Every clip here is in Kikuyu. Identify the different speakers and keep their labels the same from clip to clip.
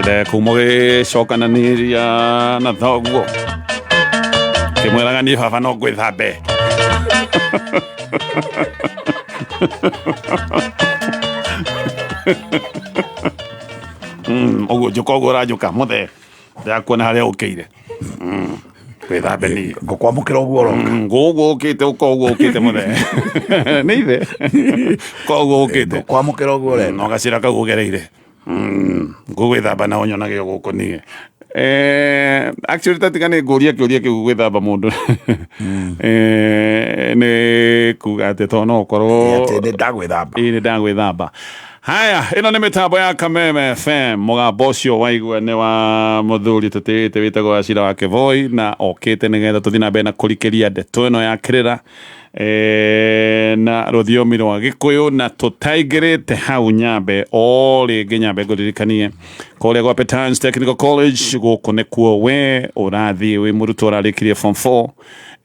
Speaker 1: Ndĩrenda kuma ũgĩcokananĩria na thoguo kĩmwĩraga niĩ baba no ngwĩthambe. Ũguo njũka ũguo ũranjũka mũthee, ndĩrakuona harĩa ũkĩire. Gwĩthambe niĩ.
Speaker 2: Ngũkwamũkĩra ũguo ũroka.
Speaker 1: Ngũguo ũkĩte, ũka ũguo ũkĩte mũthee. Nĩ ithe. Ũka ũguo ũkĩte.
Speaker 2: Ngũkwamũkĩra ũguo ũrenda.
Speaker 1: No gacĩra kau ũgereire. Ngũgwĩthamba na ũnyonage o gũkũ niĩ. Actually tatiga nĩ ngũria kĩũria kĩu gwĩthamba mũndũ. Nĩ kuga atĩ to no ũkorwo
Speaker 2: Atĩ nĩ ndagwĩthamba.
Speaker 1: Ĩĩ nĩ ndagwĩthamba. Haya, ĩno nĩ mĩtambo ya Kameme FM. Mũgambo ũcio waigua nĩ wa mũthuri tũtĩĩte wĩtagwo Wachira wa Kĩboi na okĩte nĩgetha tũthiĩ na mbere na kũrikĩria ndeto ĩno ya kĩrĩra na rũthiomi rwa Gĩkũyũ, na tũtaingĩrĩte hau nyambe o rĩngĩ nyambe ngũririkanie kũrĩa gwa Petans Technical College gũkũ nĩkuo we ũrathiĩ wĩ mũrutwo ũrarĩkirie form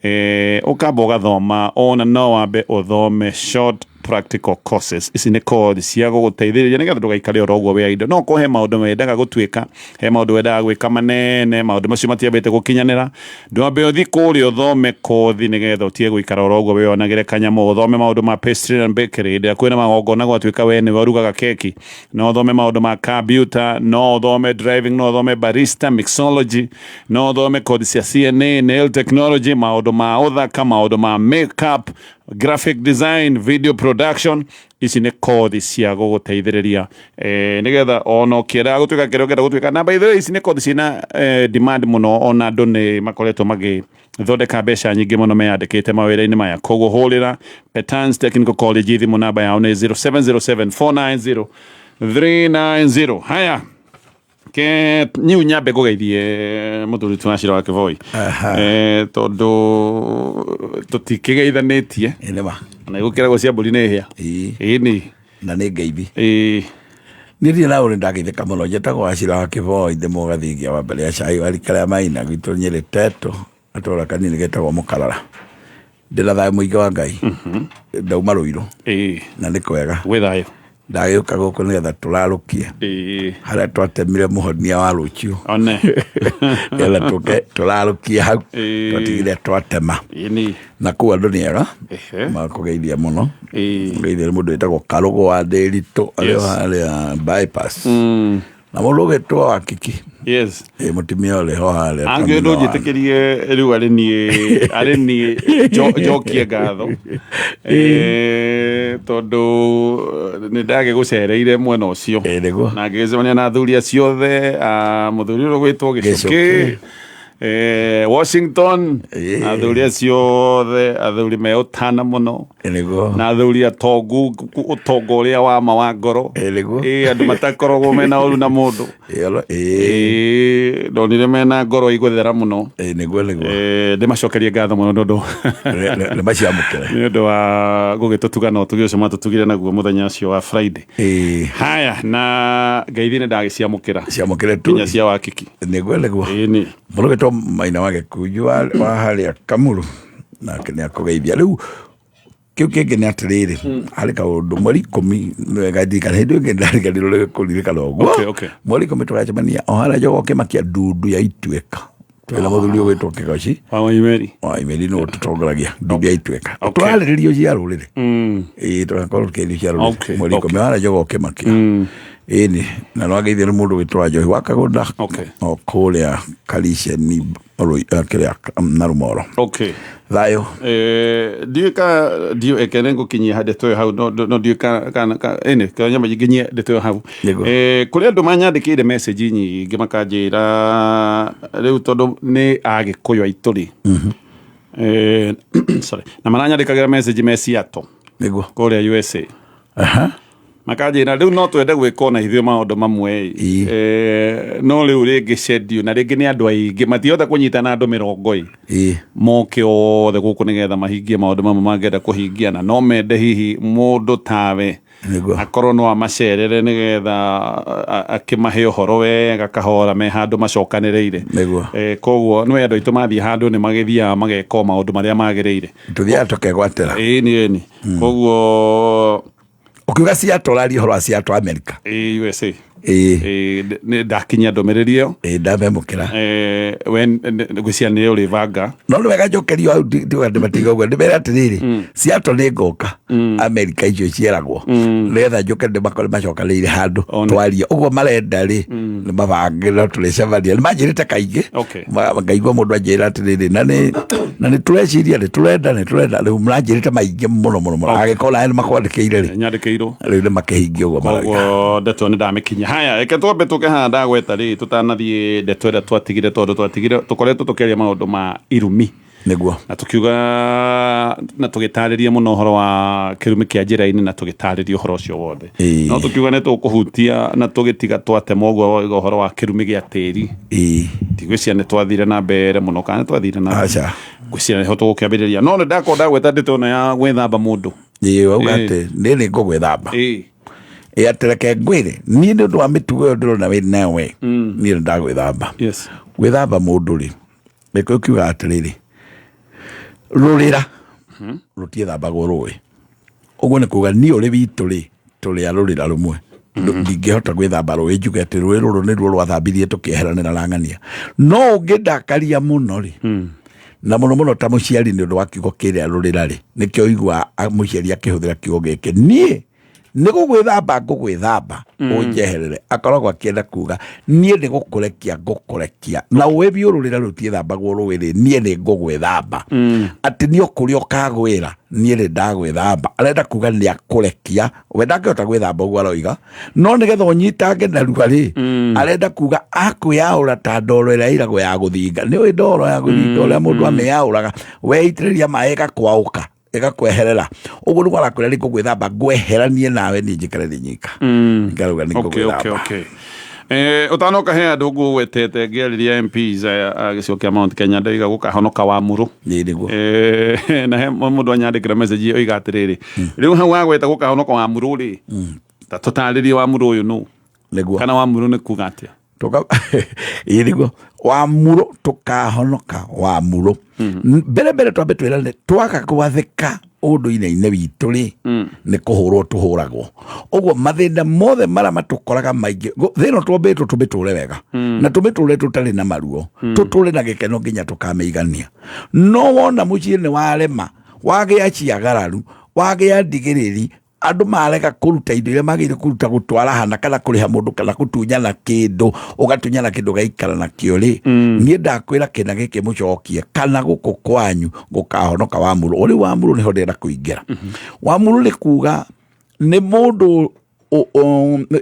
Speaker 1: 4, ũkamba ũgathoma ona no wambe ũthome short practical courses. Ici nĩ kothi cia gũgũteithĩrĩria nĩgetha ndũgaikare oro ũguo wĩ idle. No ũkorwo he maũndũ wendaga gũtuĩka, he maũndũ wendaga gwĩka manene, maũndũ macio matiambĩte gũkinyanĩra, ndwambe ũthiĩ kũrĩa ũthome kothi nĩgetha ũtige gũikara oro ũguo wĩyonagĩre kanyamũ. Ũthome maũndũ ma pastry and bakery, hĩndĩ ĩrĩa kwĩna magongona gwatuĩka we nĩwe ũrugaga keki. No ũthome maũndũ ma computer, no ũthome driving, no ũthome barista, mixology, no ũthome kothi cia CNA, nail technology, maũndũ ma ũthaka, maũndũ ma makeup, graphic design, video production. Ici nĩ kothi cia gũgũteithĩrĩria nĩgetha ona ũkĩendaga gũtuĩka kĩrĩa ũngĩenda gũtuĩka. Na by the way, ici nĩ kothi ciĩna demand mũno, ona andũ nĩ makoretwo magĩthondeka mbeca nyingĩ mũno meyandĩkĩte mawĩra-inĩ maya. Koguo hũrĩra Petans Technical College thimũ, namba yao nĩ 0707 490 390. Haya, ke niu nyambe ngũgeithie mũthuri tu Wachira wa Kĩboi, tondũ tũtikĩgeithanĩtie.
Speaker 2: Ĩ nĩ ma.
Speaker 1: Na igũkĩragwo cia mbũri nĩ hĩa.
Speaker 2: Ĩĩ.
Speaker 1: Ĩni.
Speaker 2: Na nĩ ngeithi.
Speaker 1: Ĩĩ.
Speaker 2: Niĩ ndirĩ na ũrĩ ndageithĩka mũno. Njĩtagwo Wachira wa Kĩboi, ndĩ mũgathingia wa mbere ya cai wa rika rĩa Maina gwitũ Nyĩrĩ Tetũ, gatũra kanini getagwo Mũkarara. Ndĩna thayũ mũingĩ wa Ngai. Ndauma Rũirũ. Na nĩ kwega.
Speaker 1: Gwĩ thayũ.
Speaker 2: Ndagĩũka gũkũ nĩgetha tũrarũkie harĩa twatemire mũhonia wa rũciũ.
Speaker 1: One.
Speaker 2: Nĩgetha tũke tũrarũkie hau twatigire twatema.
Speaker 1: Ĩni.
Speaker 2: Na kũu andũ nĩ ega. Makũgeithia mũno. Ngeithia nĩ mũndũ wĩtagwo Karũgũ wa Ndĩritũ arĩ o harĩa bypass. Na mũndũ ũgĩtwo Wakiki. Ĩ mũtumia ũrĩ ho harĩa.
Speaker 1: Angĩ
Speaker 2: Kamina wa-
Speaker 1: ndũnjĩtĩkĩrie rĩu arĩ niĩ arĩ niĩ njokie ngatho, tondũ nĩ ndagĩgũcereire mwena ũcio.
Speaker 2: Ĩ nĩguo.
Speaker 1: Na ngĩgĩcemania na athuri acio othe, mũthuri ũrĩa ũgwĩtwo Gĩcũkĩ,
Speaker 2: Gĩcũkĩ.
Speaker 1: Washington, athuri acio othe, athuri me ũtana mũno.
Speaker 2: Ĩ nĩguo.
Speaker 1: Na athuri atongu, ũtonga ũrĩa wa ma wa ngoro.
Speaker 2: Ĩ nĩguo.
Speaker 1: Ĩ andũ matakoragwo mena ũru na mũndũ.
Speaker 2: Ĩ oro- ĩ.
Speaker 1: Ĩ ndonire mena ngoro igũthera mũno.
Speaker 2: Ĩ nĩguo nĩguo.
Speaker 1: Ndĩmacokerie ngatho mũno tondũ
Speaker 2: Nĩ maciamũkĩre.
Speaker 1: nĩ ũndũ wa gũgĩtũtuga na ũtugi ũcio matũtugire naguo mũthenya ũcio wa Friday.
Speaker 2: Ĩ.
Speaker 1: Haya, na ngeithi nĩ ndagĩciamũkĩra.
Speaker 2: Ciamũkĩre tu.
Speaker 1: Nginya cia Wakiki.
Speaker 2: Nĩguo nĩguo.
Speaker 1: Ĩni.
Speaker 2: Mũndũ ũgĩtwo Maina wa Gĩkunju wa harĩa Kamuru nake nĩ akũgeithia. Rĩu kĩu kĩngĩ nĩ atĩrĩrĩ, harĩ kaũndũ mweri 10 nĩwega ndirikana, hĩndĩ ĩyo ĩngĩ ndariganĩrwo nĩ kũririkana ũguo. Mweri 10 tũgacemania o harĩa Jogoo Kĩmakia ndundu ya Ituĩka. Twĩna mũthuri ũgwĩtwo Kĩgoci.
Speaker 1: Wa Waimeri.
Speaker 2: Waimeri nĩwe ũtũtongoragia ndundu ya Ituĩka. Tũrarĩrĩria cia rũrĩrĩ. Ĩĩ tũgakorwo tũkĩarĩria cia rũrĩrĩ. Mweri 10 harĩa Jogoo Kĩmakia. Ĩni na nĩwageithio nĩ mũndũ ũgwĩtwo Wanjohi wa Kagũnda. O kũrĩa Kariceni kĩrĩa na Rũmoro. Thayũ.
Speaker 1: Ndiũĩ ka ndiũĩ eke nĩ ngũkinyia ndeto ĩyo hau, no ndiũĩ kana ĩnĩ kana nyambe nginyie ndeto ĩyo hau. Kũrĩ andũ manyandĩkĩire message nyingĩ makanjĩra rĩu tondũ nĩ Agĩkũyũ aitũ rĩ, sorry, na maranyandĩkagĩra message me Seattle.
Speaker 2: Nĩguo.
Speaker 1: Kũrĩa USA. Makanjĩra rĩu no twende gwĩka ona ithuĩ maũndũ mamwe ĩ. No rĩu rĩngĩ schedule na rĩngĩ nĩ andũ aingĩ matihota kũnyitana andũ 20 moke othe gũkũ nĩgetha mahingie maũndũ mamwe mangĩenda kũhingia, na no mende hihi mũndũ tawe akorwo no amacerere nĩgetha akĩmahe ũhoro wega kahora me handũ macokanĩrĩire. Koguo nĩ andũ aitũ mathiĩ handũ nĩ magĩthiaga mageka o maũndũ marĩa magĩrĩire.
Speaker 2: Tũthiaga tũkegwatĩra.
Speaker 1: Ĩni ĩni. Koguo
Speaker 2: Ũkiuga Seattle, ũraria ũhoro wa Seattle America.
Speaker 1: Ĩ USA.
Speaker 2: Ĩĩ.
Speaker 1: Ĩĩ, nĩ ndakinyia ndũmĩrĩri ĩyo.
Speaker 2: Ĩĩ, ndamemũkĩra.
Speaker 1: We ngwĩciria nĩ ũrĩbanga.
Speaker 2: No nĩ wega njokerio hau, ndiuga ndĩmatiga ũguo, ndĩmere atĩrĩrĩ, Seattle nĩ ngoka Amerika icio cieragwo, nĩgetha njũke ndĩmakore macokanĩrĩire handũ twarie ũguo marenda rĩ, nĩ mabange no tũrĩcemania. Nĩ manjĩrĩte kaingĩ. Ngaigua mũndũ anjĩra atĩrĩrĩ, na nĩ tũreciria, nĩ tũrenda, nĩ tũrenda. Rĩu maranjĩrĩte maingĩ mũno mũno mũno. Angĩkorwo nawe nĩ makwandĩkĩire rĩ,
Speaker 1: nyandĩkĩirwo.
Speaker 2: Rĩu nĩ makĩhingia ũguo marauga.
Speaker 1: Koguo ndeto nĩ ndamĩkinyia. Haya, reke twambe tũke haha ndagweta rĩ, tũtanathiĩ ndeto ĩrĩa twatigire, tondũ twatigire tũkoretwo tũkĩaria maũndũ ma irumi. Na tũkiuga na tũgĩtarĩria mũno ũhoro wa kĩrumi kĩa njĩra-inĩ, na tũgĩtarĩria ũhoro ũcio wothe. No tũkiuga nĩ tũkũhutia na tũgĩtiga twatema ũguo woiga ũhoro wa kĩrumi gĩa tĩri. Ndigwĩciria nĩ twathire na mbere mũno, kana nĩ twathire na mbere?
Speaker 2: Aca.
Speaker 1: Ngwĩciria nĩho tũgũkĩambĩrĩria, no nĩ ndakorwo ndagweta ndeto ĩno ya gwĩthamba mũndũ.
Speaker 2: Ĩĩ, wauga atĩ niĩ nĩ ngũgwĩthamba. Ĩ, atĩ reke ngwĩre, niĩ nĩ ũndũ wa mĩtugo ĩyo ndĩrona wĩ nayo we, niĩ nĩ ndagwĩthamba. Gwĩthamba mũndũ rĩ, gĩkũyũ kiugaga atĩrĩrĩ, rũrĩra rũtiĩthambagwo rũĩ. Ũguo nĩ kuga niĩ ũrĩ witũ rĩ, tũrĩ a rũrĩra rũmwe. Ndingĩhota gwĩthamba rũĩ njuge atĩ rũĩ rũrũ nĩruo rwathambirie tũkĩeheranĩra na ng'ania. No ũngĩndakaria mũno rĩ, na mũno mũno ta mũciari, nĩ ũndũ wa kiugo kĩrĩa rũrĩra rĩ, nĩkĩo ũiguaga mũciari akĩhũthĩra kiugo gĩkĩ, niĩ nĩ gũgwĩthamba ngũgwĩthamba ũnjeherere, akoragwo akĩenda kuga niĩ nĩ gũkũrekia ngũkũrekia, na ũĩ biũ rũrĩra rũtiĩthambagwo rũĩ rĩ, niĩ nĩ ngũgwĩthamba, atĩ niĩ o kũrĩa ũkagwĩra niĩ nĩ ndagwĩthamba. Arenda kuga nĩ akũrekia, we ndangĩhota gwĩthamba ũguo aroiga, no nĩgetha ũnyitange narua rĩ, arenda kuga akwĩyaũra ta ndoro ĩrĩa ĩragwo ya gũthinga. Nĩ ũĩ ndoro ya gũthinga ũrĩa mũndũ amĩyaũraga, weitĩrĩria maĩ ĩgakwaũka ĩgakweherera. Ũguo nĩguo arakwĩra, nĩ ngũgwĩthamba ngweheranie nawe, niĩ njikare ndĩ nyika. Ngarauga nĩ ngũgwĩthamba.
Speaker 1: Ũtanoka he andũ ngũgwetete ngĩarĩria MPs aya a gĩcigo kĩa Mount Kenya, ndoiga gũkahonoka wa mũrũ.
Speaker 2: Ĩĩ, nĩguo.
Speaker 1: Na he mũndũ anyandĩkĩra message oiga atĩrĩrĩ, rĩu hau wagweta gũkahonoka wa mũrũ rĩ, ta tũtarĩrie wa mũrũ ũyũ nũ? Kana wa mũrũ nĩ kuga atĩa?
Speaker 2: Ĩĩ, nĩguo, wa mũrũ, tũkahonoka wa mũrũ. Mbere mbere twambe twĩrane, twaga gwathĩka ũndũire-inĩ witũ rĩ, nĩ kũhũrwo tũhũragwo. Ũguo mathĩna mothe marĩa matũkoraga maingĩ, thĩ ĩno twombĩtwo tũmĩtũre wega, na tũmĩtũre tũtarĩ na maruo, tũtũre na gĩkeno nginya tũkamĩigania. No wona mũciĩ nĩ warema, wagĩa ciagararu, wagĩa ndigĩrĩri, andũ marega kũruta indo iria magĩrĩire kũruta, gũtwara hana kana kũrĩha mũndũ kana gũtunyana kĩndũ, ũgatunyana kĩndũ ũgaikara nakĩo rĩ, niĩ ndakwĩra kĩna gĩkĩ mũcokie, kana gũkũ kwanyu gũkahonoka wa mũrũ. Ũrĩ wa mũrũ nĩho ndĩrenda kũingĩra. Wa mũrũ nĩ kuga nĩ mũndũ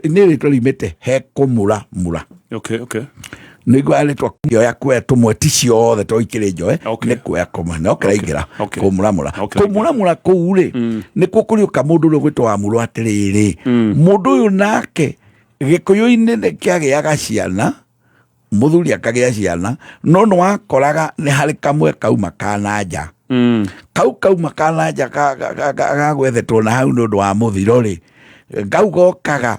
Speaker 2: nĩ rĩtwa riumĩte he kũmura mura. Nĩ igua rĩtwa kũoya, kuoya tũmwe, ti ciothe to ikĩrĩ njoe. Nĩ kuoya kũmwe no kĩraingĩra. Kũmuramura. Kũmuramura kũu rĩ, nĩkuo kũrĩũka mũndũ ũrĩa ũgwĩtwo wa mũrũ. Atĩrĩrĩ, mũndũ ũyũ nake gĩkũyũ-inĩ nĩ kĩagĩaga ciana, mũthuri akagĩa ciana, no nĩ wakoraga nĩ harĩ kamwe kauma kana nja. Kau kauma kana nja gagwethetwo na hau nĩ ũndũ wa mũthiro rĩ, kau gokaga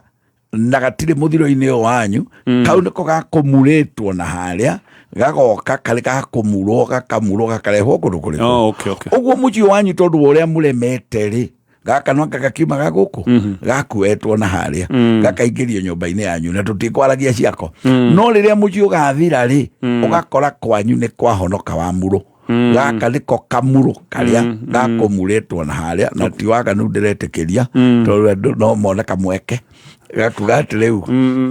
Speaker 2: na gatirĩ mũthiro-inĩ ũyũ wanyu. Kau nĩko gakũmurĩtwo na harĩa, gagoka karĩ gakũmurwo, gakamurwo, gakarehwo kũndũ kũrĩkũ.
Speaker 1: Oh, okay, okay.
Speaker 2: Ũguo mũciĩ wanyu, tondũ wa ũrĩa mũremete rĩ, gaka no anga gakiuma ga gũkũ gakuetwo na harĩa, gakaingĩrio nyũmba-inĩ yanyu, na tũtikwaragia ciako. No rĩrĩa mũciĩ ũgathira rĩ, ũgakora kwanyu nĩ kwahonoka wa mũrũ. Gaka nĩko kamurũ karĩa gakũmurĩtwo na harĩa, na ti waganu ndĩretĩkĩria, tondũ andũ no mone kamweke gakuga atĩ rĩu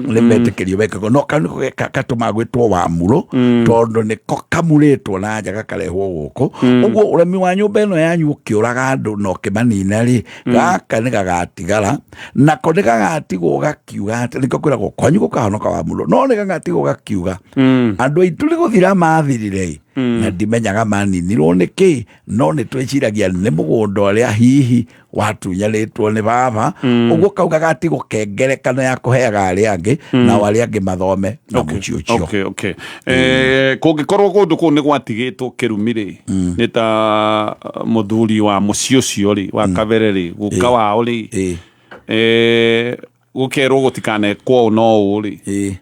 Speaker 2: nĩ metĩkĩrio mekagwo, no kau nĩko gatũmaga gwĩtwo wa mũrũ, tondũ nĩko kamurĩtwo na nja gakarehwo gũkũ. Ũguo ũremi wa nyũmba ĩno yanyu ũkĩũraga andũ na ũkĩmanina rĩ, gaka nĩ gagatigara, nako nĩ gagatigwo gakiuga atĩ nĩkĩo kwĩragwo kwanyu gũkahonoka wa mũrũ, no nĩ gagatigwo gakiuga andũ aitũ nĩ gũthira mathirire, na ndimenyaga maninirwo nĩ kĩ, no nĩ twĩciragia nĩ mũgũnda ũrĩa hihi watunyanĩtwo nĩ baba. Ũguo kau gagatigwo ke ngerekano ya kũheaga arĩa angĩ, nao arĩa angĩ mathome na mũciĩ ũcio.
Speaker 1: Okay. Kũngĩkorwo kũndũ kũu nĩ gwatigĩtwo kĩrumi rĩ, nĩ ta mũthuri wa mũciĩ ũcio rĩ, wa kabere rĩ, guka wao rĩ, gũkerwo gũtikanekwo ũũ no ũũ rĩ?
Speaker 2: Ĩĩ.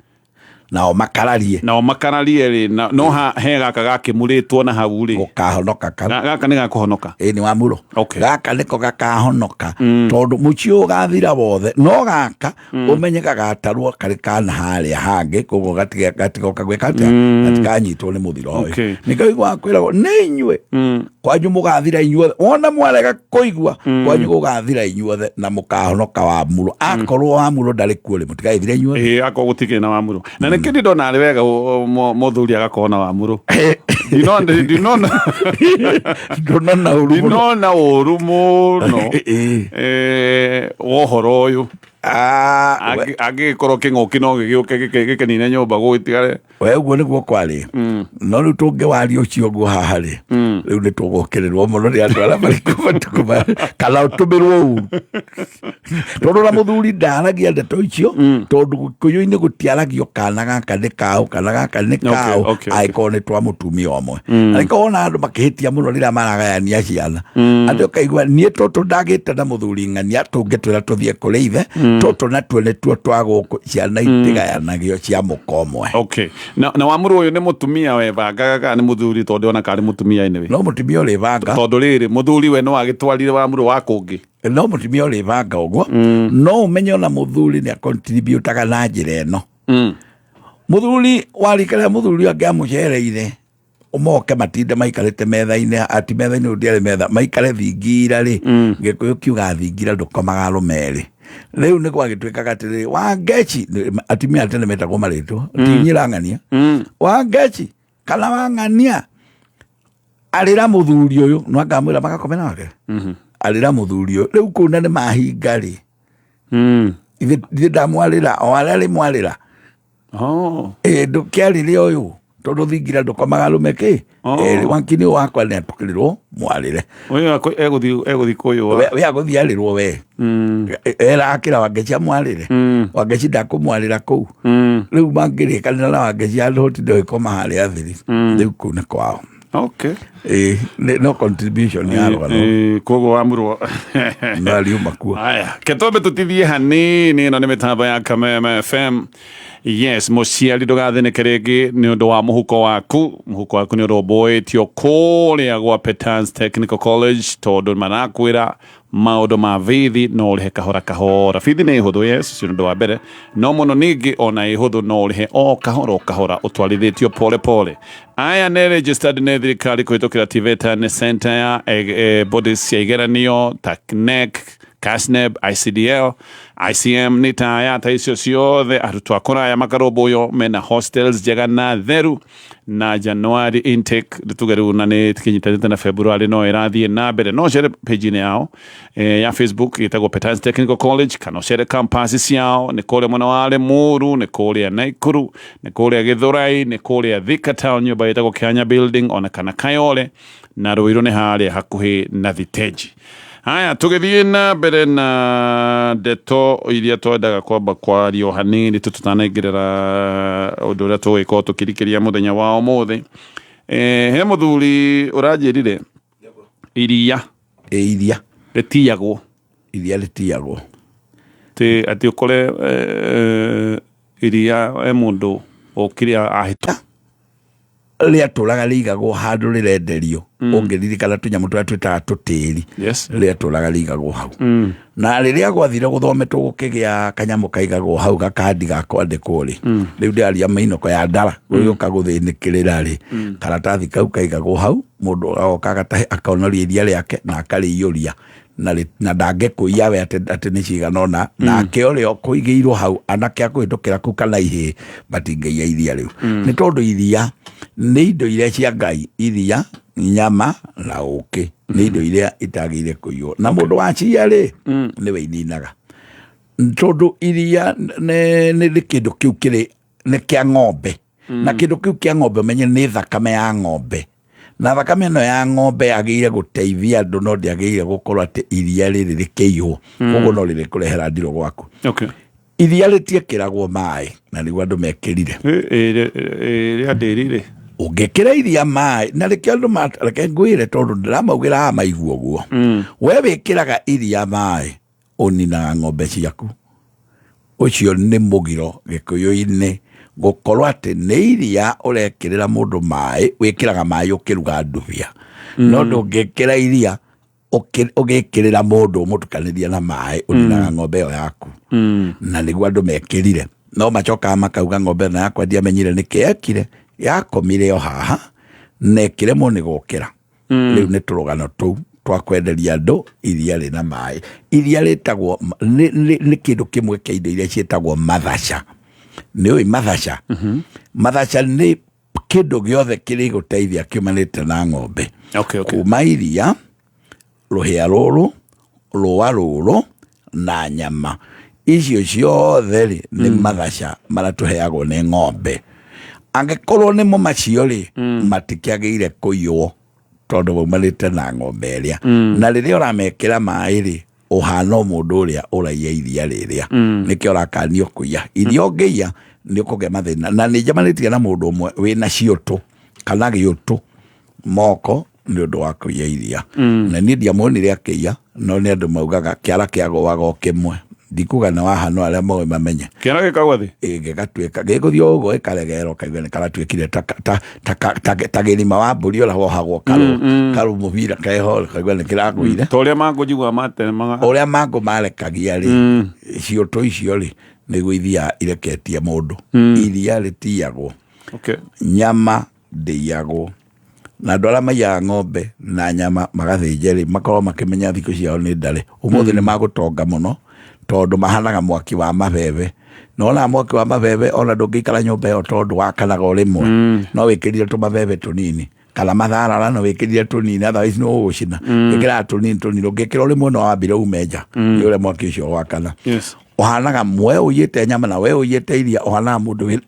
Speaker 2: Nao makararie.
Speaker 1: Nao makararie rĩ, no he gaka gakĩmurĩtwo na hau rĩ.
Speaker 2: Gũkahonoka kau.
Speaker 1: Gaka nĩ gakũhonoka.
Speaker 2: Ĩ, nĩ wa muro. Gaka nĩko gakahonoka, tondũ mũciĩ ũgathira wothe, no gaka ũmenye gagatarwo karĩ kana harĩa hangĩ, koguo gatigoka gwĩka atĩa, gatikanyitwo nĩ mũthiro ũyũ. Nĩkĩo iguaga kwĩragwo nĩ inyuĩ kwanyu mũgathira inyuothe, wona mwarega kũigua, kwanyu gũgathira inyuothe na mũkahonoka wa muro. Akorwo wa muro ndarĩ kuo rĩ, mũtigaithire inyuothe.
Speaker 1: Ĩĩ, akorwo gũtikĩrĩ na wamuro, na nĩkĩo ndĩ ndona arĩ wega mũthuri agakorwo na wamuro. Ndinona
Speaker 2: Ndũnona ũru mũno.
Speaker 1: Ndinona ũru mũno wa ũhoro ũyũ.
Speaker 2: Ah,
Speaker 1: Angĩgĩkorwo kĩng'ũki no gĩgĩũke gĩkĩnine nyũmba gũgĩtigare.
Speaker 2: We, ũguo nĩguo kwarĩ, no rĩu tũngĩwaria ũcio ũguo haha rĩ, rĩu nĩ tũgũkĩrĩrwo mũno nĩ andũ arĩa marĩ kuo matukũ maya, kana ũtũmĩrwo ũru, tondũ na mũthuri ndaragia ndeto icio, tondũ Gĩkũyũ-inĩ gũtiaragio kana gaka nĩ kaũ, kana gaka nĩ kaũ, angĩkorwo nĩ twa mũtumia ũmwe. Na nĩkĩo wona andũ makĩhĩtia mũno rĩrĩa maragayania ciana. Andũ ũkaigua, niĩ tũtũ ndagĩte na mũthuri ng'ania, tũngĩtwĩra tũthiĩ kũrĩ ithe, tũtũ natuo nĩtuo twa gũkũ. Ciana itigayanagio cia mũka ũmwe.
Speaker 1: Okay, na wamũrũ ũyũ nĩ mũtumia webangaga kana nĩ mũthuri? Tondũ ona karĩ mũtumia anyway.
Speaker 2: No mũtumia ũrĩbanga.
Speaker 1: Tondũ rĩrĩ, mũthuri we no agĩtwarire wamũrũ wa kũngĩ.
Speaker 2: No mũtumia ũrĩbanga ũguo. No ũmenye ona mũthuri nĩ acontributaga na njĩra ĩno. Mũthuri warika rĩa mũthuri angĩ amũcereire, ũmoke matinde maikarĩte metha-inĩ, ati metha-inĩ ũndĩarĩ metha, maikare thingira rĩ. Gĩkũyũ kiuga thingira ndũkomaga arũme erĩ. Rĩu nĩ gwagĩtuĩkaga atĩrĩrĩ, Wangeci, atumia a tene metagwo marĩtwa, ti nyirang'ania, Wangeci kana Wang'ania, arĩra mũthuri ũyũ, no akamwĩra magakome nake, arĩra mũthuri ũyũ. Rĩu kũu na nĩ mahinga rĩ, ithe ndamwarĩra o arĩa rĩmwarĩra. Ĩ, ndũkĩarĩre ũyũ, tondũ thingira ndũkomaga arũme kĩ. Wakini wakwa nĩ atũkĩrĩrwo mwarĩre.
Speaker 1: Ũyũ egũthiĩ kũyũa.
Speaker 2: We agũthiĩ arĩrwo we. Erakĩra Wangeci amwarĩre. Wangeci ndakũmwarĩra kũu. Rĩu mangĩrĩkanĩra na Wangeci handũ ũtinde ũgĩkoma harĩa thiri, rĩu kũu nĩ kwao. Ĩ, no contribution ya rũgano.
Speaker 1: Koguo wamũrwo
Speaker 2: no ariuma kuo.
Speaker 1: Aya, ketwambe tutithie hanini. Ĩno nĩ mĩtambo ya Kameme FM. Yes, mũciari ndũgathĩnĩke rĩngĩ nĩ ũndũ wa mũhuko waku. Mũhuko waku nĩ ũrũmbũĩtio kũrĩa gwa Petans Technical College, tondũ marakwĩra maũndũ ma bithi no ũrĩhe kahora kahora. Bithi nĩ hũthũ, yes, ũcio nĩ ũndũ wa mbere, no mũno ningĩ ona ĩ hũthũ, no ũrĩhe o kahora o kahora ũtwarithĩtio pole pole. Aya nĩ registered nĩ thirikari kũhĩtũkĩra TVETA, nĩ center ya bodies cia igeranio ta KNEC, KASNEB, ICDL, ICM, nĩ taya ta icio ciothe. Arutwo a kũraya makarũmbũywo, mena hostels njega na theru, na January intake tuge rĩu na nĩ kĩnyitanĩte na February no ĩrathiĩ na mbere. No ũcere page-inĩ yao ya Facebook ĩtagwo Petans Technical College, kana ũcere campus ciao, nĩ kũrĩa mwena wa Limuru, nĩ kũrĩa Naikuru, nĩ kũrĩa Githurai, nĩ kũrĩa Thika Town, nyũmba ĩtagwo Kĩanya Building, ona kana Kayole, na Ruiru nĩ harĩa hakuhĩ na thitenji. Haya, tũgĩthiĩ na mbere na ndeto iria twendaga kwamba kwario hanini tu tũtanaingĩrĩra ũndũ ũrĩa tũgũgĩkorwo tũkĩrikĩria mũthenya wa ũmũthĩ. He mũthuri ũranjĩrire iria
Speaker 2: Ĩ, iria
Speaker 1: rĩtiyagwo.
Speaker 2: Iria rĩtiyagwo.
Speaker 1: Atĩ ũkore iria he mũndũ ũkire ahĩtũka.
Speaker 2: Rĩatũraga rĩigagwo handũ rĩrenderio, ũngĩririkana tũnyamũ tũrĩa twĩtaga tũtĩri. Rĩatũraga rĩigagwo hau, na rĩrĩa gwathire gũthometwo gũkĩgĩa kanyamũ kaigagwo hau, gakandi ga kwandĩkwo rĩ. Rĩu ndĩraria mainoko ya ndara gũgĩũka gũthĩnĩkĩrĩra rĩ, karatathi kau kaigagwo hau, mũndũ agoka agatahe, akonoria iria rĩake na akarĩiyũria, na ndangĩkũiya we atĩ nĩ cigana ũna, nake ũrĩa ũkũigĩirwo hau, anake akũhĩtũkĩra kũu kana ihĩĩ matingĩiya iria rĩu, nĩ tondũ iria nĩ indo iria cia Ngai. Iria, nyama na ũkĩ nĩ indo iria itagĩrĩire kũiywo, na mũndũ waciya rĩ, nĩwe ininaga, tondũ iria nĩ kĩndũ kĩu kĩrĩ nĩ kĩa ng'ombe, na kĩndũ kĩu kĩa ng'ombe ũmenye nĩ thakame ya ng'ombe, na thakame ĩno ya ng'ombe yagĩrĩire gũteithia andũ, no ndĩagĩrĩire gũkorwo atĩ iria rĩrĩ rĩkĩiywo. Koguo no rĩrĩkũrehera ndirũ gwaku. Iria rĩtiĩkĩragwo maĩ, na nĩguo andũ mekĩrire.
Speaker 1: Rĩa ndĩri rĩ?
Speaker 2: Ũngĩkĩra iria maĩ, na rĩkĩo andũ reke ngwĩre, tondũ ndĩramaugĩra haha maigua ũguo. We wĩkĩraga iria maĩ, ũninaga ng'ombe ciaku. Ũcio nĩ mũgiro Gĩkũyũ-inĩ. Gũkorwo atĩ nĩ iria ũrekĩrĩra mũndũ maĩ, wĩkĩraga maĩ ũkĩruga ndubia, no ndũngĩkĩra iria ũgĩkĩrĩra mũndũ ũmũtukanĩria na maĩ, ũninaga ng'ombe ĩyo yaku. Na nĩguo andũ mekĩrire, no macokaga makauga ng'ombe ĩno yakwa ndiamenyire nĩkĩ yekire, yakomire o haha na ĩkĩremwo nĩ gũkĩra. Rĩu nĩ tũrũgano tũu twa kwenderia andũ iria rĩna maĩ. Iria rĩtagwo nĩ kĩndũ kĩmwe kĩa indo iria ciĩtagwo mathaca. Nĩ ũĩ mathaca? Mathaca nĩ kĩndũ gĩothe kĩrĩgũteithia kiumanĩte na ng'ombe. Kuma iria, rũhĩa rũrũ, rũa rũrũ na nyama icio ciothe rĩ, nĩ mathaca marĩa tũheagwo nĩ ng'ombe. Angĩkorwo nĩmo macio rĩ, matikĩagĩrĩire kũiywo tondũ maumanĩte na ng'ombe ĩrĩa. Na rĩrĩa ũramekĩra maĩ rĩ, ũhana o mũndũ ũrĩa ũraiya iria rĩrĩa. Nĩkĩo ũrakanio kũiya iria. Ũngĩiya nĩ ũkũgĩa mathĩna. Na nĩ njemanĩtie na mũndũ ũmwe wĩna ciũtũ kana gĩũtũ moko nĩ ũndũ wa kũiya iria. Na niĩ ndiamuonire akĩiya, no nĩ andũ maugaga kĩara kĩagũaga o kĩmwe. Ndikuga nĩ waha, no arĩa moĩ mamenye.
Speaker 1: Kĩara gĩkagwa thĩ.
Speaker 2: Ĩ, gĩgatuĩka gĩgũthiĩ o ũguo gĩkaregera, ũkaigua nĩ karatuĩkire ta gĩrima wa mbũri ũrĩa wohagwo karũ mũbira keho, ũkaigua nĩ kĩragũire.
Speaker 1: Ta ũrĩa mangũ njiguaga matemaga.
Speaker 2: Ũrĩa mangũ marekagia rĩ, ciũtũ icio rĩ, nĩguo ithiaga ireketie mũndũ. Iria rĩtiyagwo. Nyama ndĩiyagwo. Na andũ arĩa maiyaga ng'ombe na nyama magathĩnja rĩ, makorwo makĩmenya thikũ ciao nĩ ndare. Ũmũthĩ nĩ magũtonga mũno tondũ mahanaga mwaki wa mabebe. Na wona mwaki wa mabebe, ona ndũngĩikara nyũmba ĩyo tondũ wakanaga o rĩmwe. No wĩkĩrire tũmabebe tũnini kana matharara, no wĩkĩrire tũnini, otherwise nĩ ũgũcina. Ĩkĩraga tũnini tũnini, ũngĩkĩra o rĩmwe no wambire ume nja nĩ ũrĩa mwaki ũcio wakana. Ũhanaga we ũiyĩte nyama na we ũiyĩte iria, ũhanaga mũndũ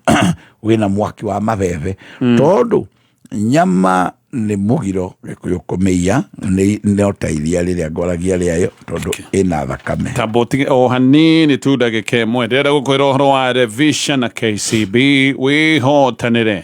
Speaker 2: wĩna mwaki wa mabebe, tondũ nyama nĩ mũgiro Gĩkũyũ kũmĩiya, nĩ no ta iria rĩrĩa ngwaragia rĩayo, tondũ ĩna thakame.
Speaker 1: Tambo o hanini tu, ndagĩka ĩmwe, ndĩrenda gũkwĩra ũhoro wa Revision na KCB. Wĩhotanĩre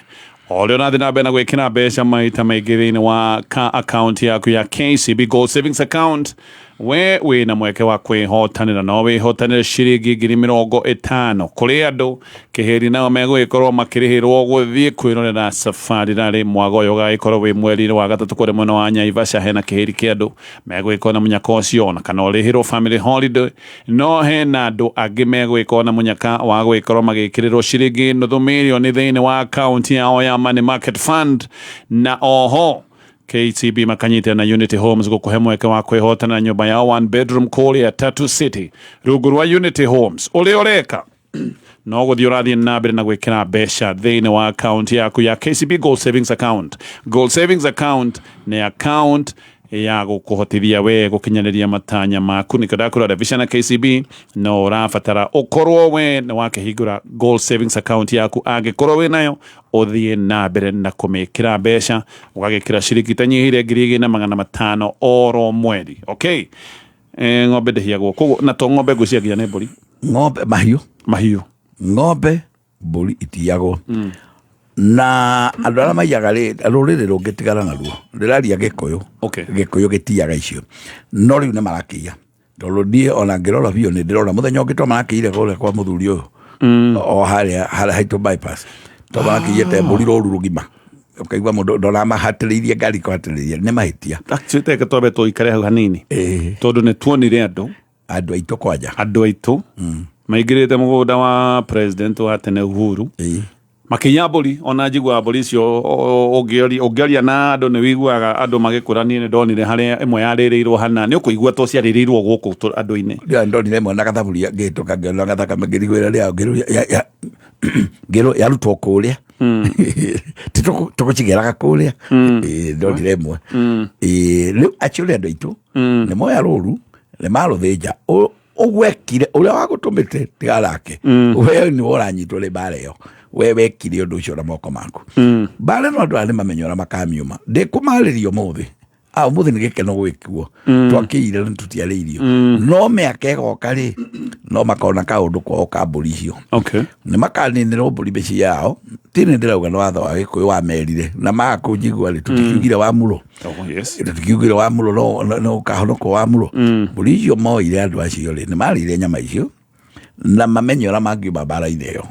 Speaker 1: o ũrĩa ũrathiĩ na mbere na gwĩkĩra mbeca maita maingĩ thĩinĩ wa ka account yaku ya KCB Gold Savings Account, we wĩna mweke wa kwĩhotanĩra. No wĩhotanĩre ciringi 50,000 kũrĩ andũ kĩhĩri, nao megũgĩkorwo makĩrĩhĩrwo gũthiĩ kwĩrorera Safari Rally mwaga ũyũ ũgagĩkorwo wĩ mweri wa gatatũ kũrĩa mwena wa Naivasha. Hena kĩhĩri kĩa andũ megũgĩkorwo na mũnyaka ũcio, ona kana ũrĩhĩrwo family holiday. No hena andũ angĩ megũgĩkorwo na mũnyaka wa gũgĩkorwo magĩkĩrĩrwo ciringi 500,000 thĩinĩ wa akaunti yao ya Money Market Fund. Na oho KCB makanyitana na Unity Homes gũkũhe mweke wa kwĩhotana na nyũmba yao one bedroom kũrĩa Tatu City rungu rwa Unity Homes. Ũrĩa ũreka no gũthiĩ ũrathiĩ na mbere na gwĩkĩra mbeca thĩinĩ wa account yaku ya KCB Gold Savings Account. Gold Savings Account nĩ account ya gũkũhotithia we gũkinyanĩria matanya maku. Nĩkĩo ndakwĩra Revision na KCB no ũrabatara ũkorwo we nĩ wakĩhingũra Gold Savings Account yaku. Angĩkorwo wĩ nayo, ũthiĩ na mbere na kũmĩkĩra mbeca, ũgagĩkĩra ciringi itanyihĩire 2,500 oro mweri. Okay, ng'ombe ndĩhiagwo koguo, na to ng'ombe, ngwĩciria nginya nĩ mbũri.
Speaker 2: Ng'ombe, mahiũ.
Speaker 1: Mahiũ.
Speaker 2: Ng'ombe, mbũri itiyagwo. Na andũ arĩa maiyaga rĩ, rũrĩrĩ rũngĩtigana naruo, ndĩraria Gĩkũyũ. Gĩkũyũ gĩtiyaga icio, no rĩu nĩ marakĩiya, tondũ niĩ ona ngĩrora biũ nĩ ndĩrona mũthenya ũngĩ to marakĩire kũrĩa kwa mũthuri ũyũ o harĩa haitũ bypass, to marakĩiyĩte mbũri rũru rũgima, ũkaigua mũndũ ndona mahatĩrĩirie ngari kũhatĩrĩria, nĩ mahĩtia.
Speaker 1: Actually, teke twambe tũikare hau hanini, tondũ nĩ tuonire andũ
Speaker 2: andũ aitũ kwanja.
Speaker 1: Andũ aitũ maingĩrĩte mũgũnda wa president wa tene Uhuru, makĩiya mbũri. Ona njiguaga mbũri icio, ũngĩaria na andũ nĩ wiguaga andũ magĩkũra. Niĩ nĩ ndonire harĩa ĩmwe yarĩrĩirwo hana, nĩ ũkũigua to ciarĩrĩirwo gũkũ andũ-inĩ.
Speaker 2: Ndio ndonire ĩmwe na gathaburia, ngĩhĩtũka ngĩona gathakame, ngĩrigwo ĩrĩa rĩao, ngĩrwo yarutwo kũrĩa, ti tũgũcigeraga kũrĩa. Ĩĩ, ndonire ĩmwe. Ĩĩ, rĩu acio nĩ andũ aitũ, nĩ moya rũru, nĩ marũthĩnja. Ũgwekire ũrĩa wagũtũmĩte tigarake, we nĩwe ũranyitwo nĩ mbara ĩyo. We wekire ũndũ ũcio na moko maku. Mbara ĩno andũ aya nĩ mamenya ũrĩa makamiuma. Ndĩkũmarĩria ũmũthĩ, a ũmũthĩ nĩ gĩkeno gwĩkuo, twakĩire na tũtiarĩirio, no mĩaka ĩgoka rĩ, no makona kaũndũ kwao ka mbũri icio. Nĩ makaninĩrwo mbũri mĩciĩ yao. Ti nĩ ndĩrauga nĩ watho wa Gĩkũyũ wamerire na maga kũnjigua rĩ, tũtikiugire wa mũro. Tũtikiugire wa mũro, no ũkahonokwo wa mũro. Mbũri icio moire andũ acio rĩ, nĩ marĩire nyama icio na mamenye ũrĩa mangiuma mbara-inĩ ĩyo.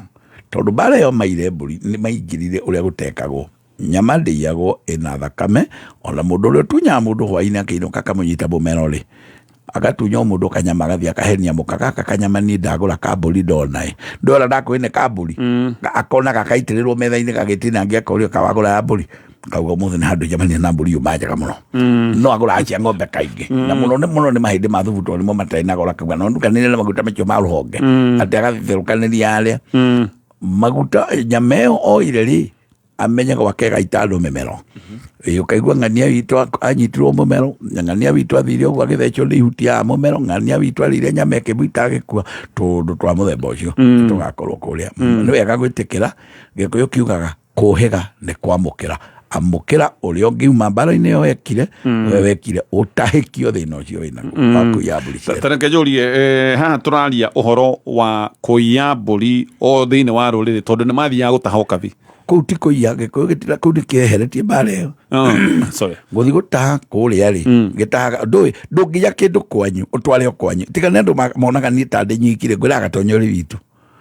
Speaker 2: Tondũ mbara ĩyo maire mbũri nĩ maingĩrire ũrĩa gũtekagwo. Nyama ndĩiyagwo ĩna thakame, ona mũndũ ũrĩa ũtunyaga mũndũ hwainĩ akĩinũka akamũnyita mũmero rĩ, agatunya o mũndũ kanyama agathiĩ akahenia mũka gaka kanyama niĩ ndagũra ka mbũri ndona ĩ ndona ndakwĩ nĩ ka mbũri. Akona gakaitĩrĩrwo metha-inĩ gagĩtinangia akorio kawagũra ya mbũri, kauga ũmũthĩ nĩ handũ njemania na mbũri yuma njega mũno. No agũraga cia ng'ombe kaingĩ na mũno nĩ mũno nĩ mahĩndĩ ma thubu tondũ nĩmo matarĩ na goro, akauga no ndukanĩrie na maguta macio ma rũhonge atĩ agatherũkanĩria arĩa maguta nyama ĩyo oire rĩ amenye gwake gaita andũ mĩmero. Ĩ ũkaigua ng'ania witũ anyitirwo mũmero, ng'ania witũ athire ũguo agĩthecwo nĩ ihuti ya mũmero, ng'ania witũ arĩire nyama ĩkĩmũita agĩkua, tũndũ twa mũthemba ũcio tũgakorwo kũrĩa. Nĩ wega gwĩtĩkĩra, Gĩkũyũ kiugaga kũhĩga nĩ kwamũkĩra, amũkĩra ũrĩa ũngiuma mbara-inĩ ĩyo wekire, we wekire ũtahĩkio thĩna ũcio wĩnaguo wa kũiya mbũri ciene.
Speaker 1: Ta reke njũrie, haha tũraria ũhoro wa kũiya mbũri o thĩinĩ wa rũrĩrĩ tondũ nĩ mathiaga gũtaha ũkabi.
Speaker 2: Kũu ti kũiya, Gĩkũyũ gĩtira kũu nĩ kĩeheretie mbara ĩyo.
Speaker 1: Oh, sorry.
Speaker 2: Gũthiĩ gũtaha kũrĩa rĩ, gĩtahaga ndũĩ ndũngĩiya kĩndũ kwanyu ũtware o kwanyu, tiga nĩ andũ monaga niĩ ta ndĩ nyiki rĩ, ngwĩraga gatonya ũrĩ witũ.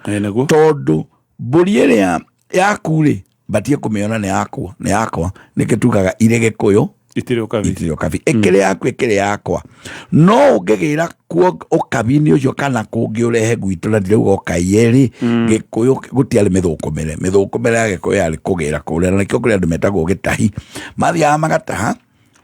Speaker 1: Nĩguo.
Speaker 2: Tondũ mbũri ĩrĩa yaku rĩ batie kũmĩona nĩ yakwa, nĩ yakwa, nĩkĩ tugaga irĩ Gĩkũyũ
Speaker 1: itirĩ ũkabi,
Speaker 2: itirĩ ũkabi, ĩkĩrĩ yaku ĩkĩrĩ yakwa. No ũngĩgĩra kuo ũkabi-inĩ ũcio kana kũngĩ ũrehe gwitũ na ndirauga ũkaiye rĩ, Gĩkũyũ gũtiarĩ mĩthũkũmĩre, mĩthũkũmĩre ya Gĩkũyũ yarĩ kũgĩra kũrĩa, na nĩkĩo kũrĩ andũ metagwo gĩtahi, mathiaga magataha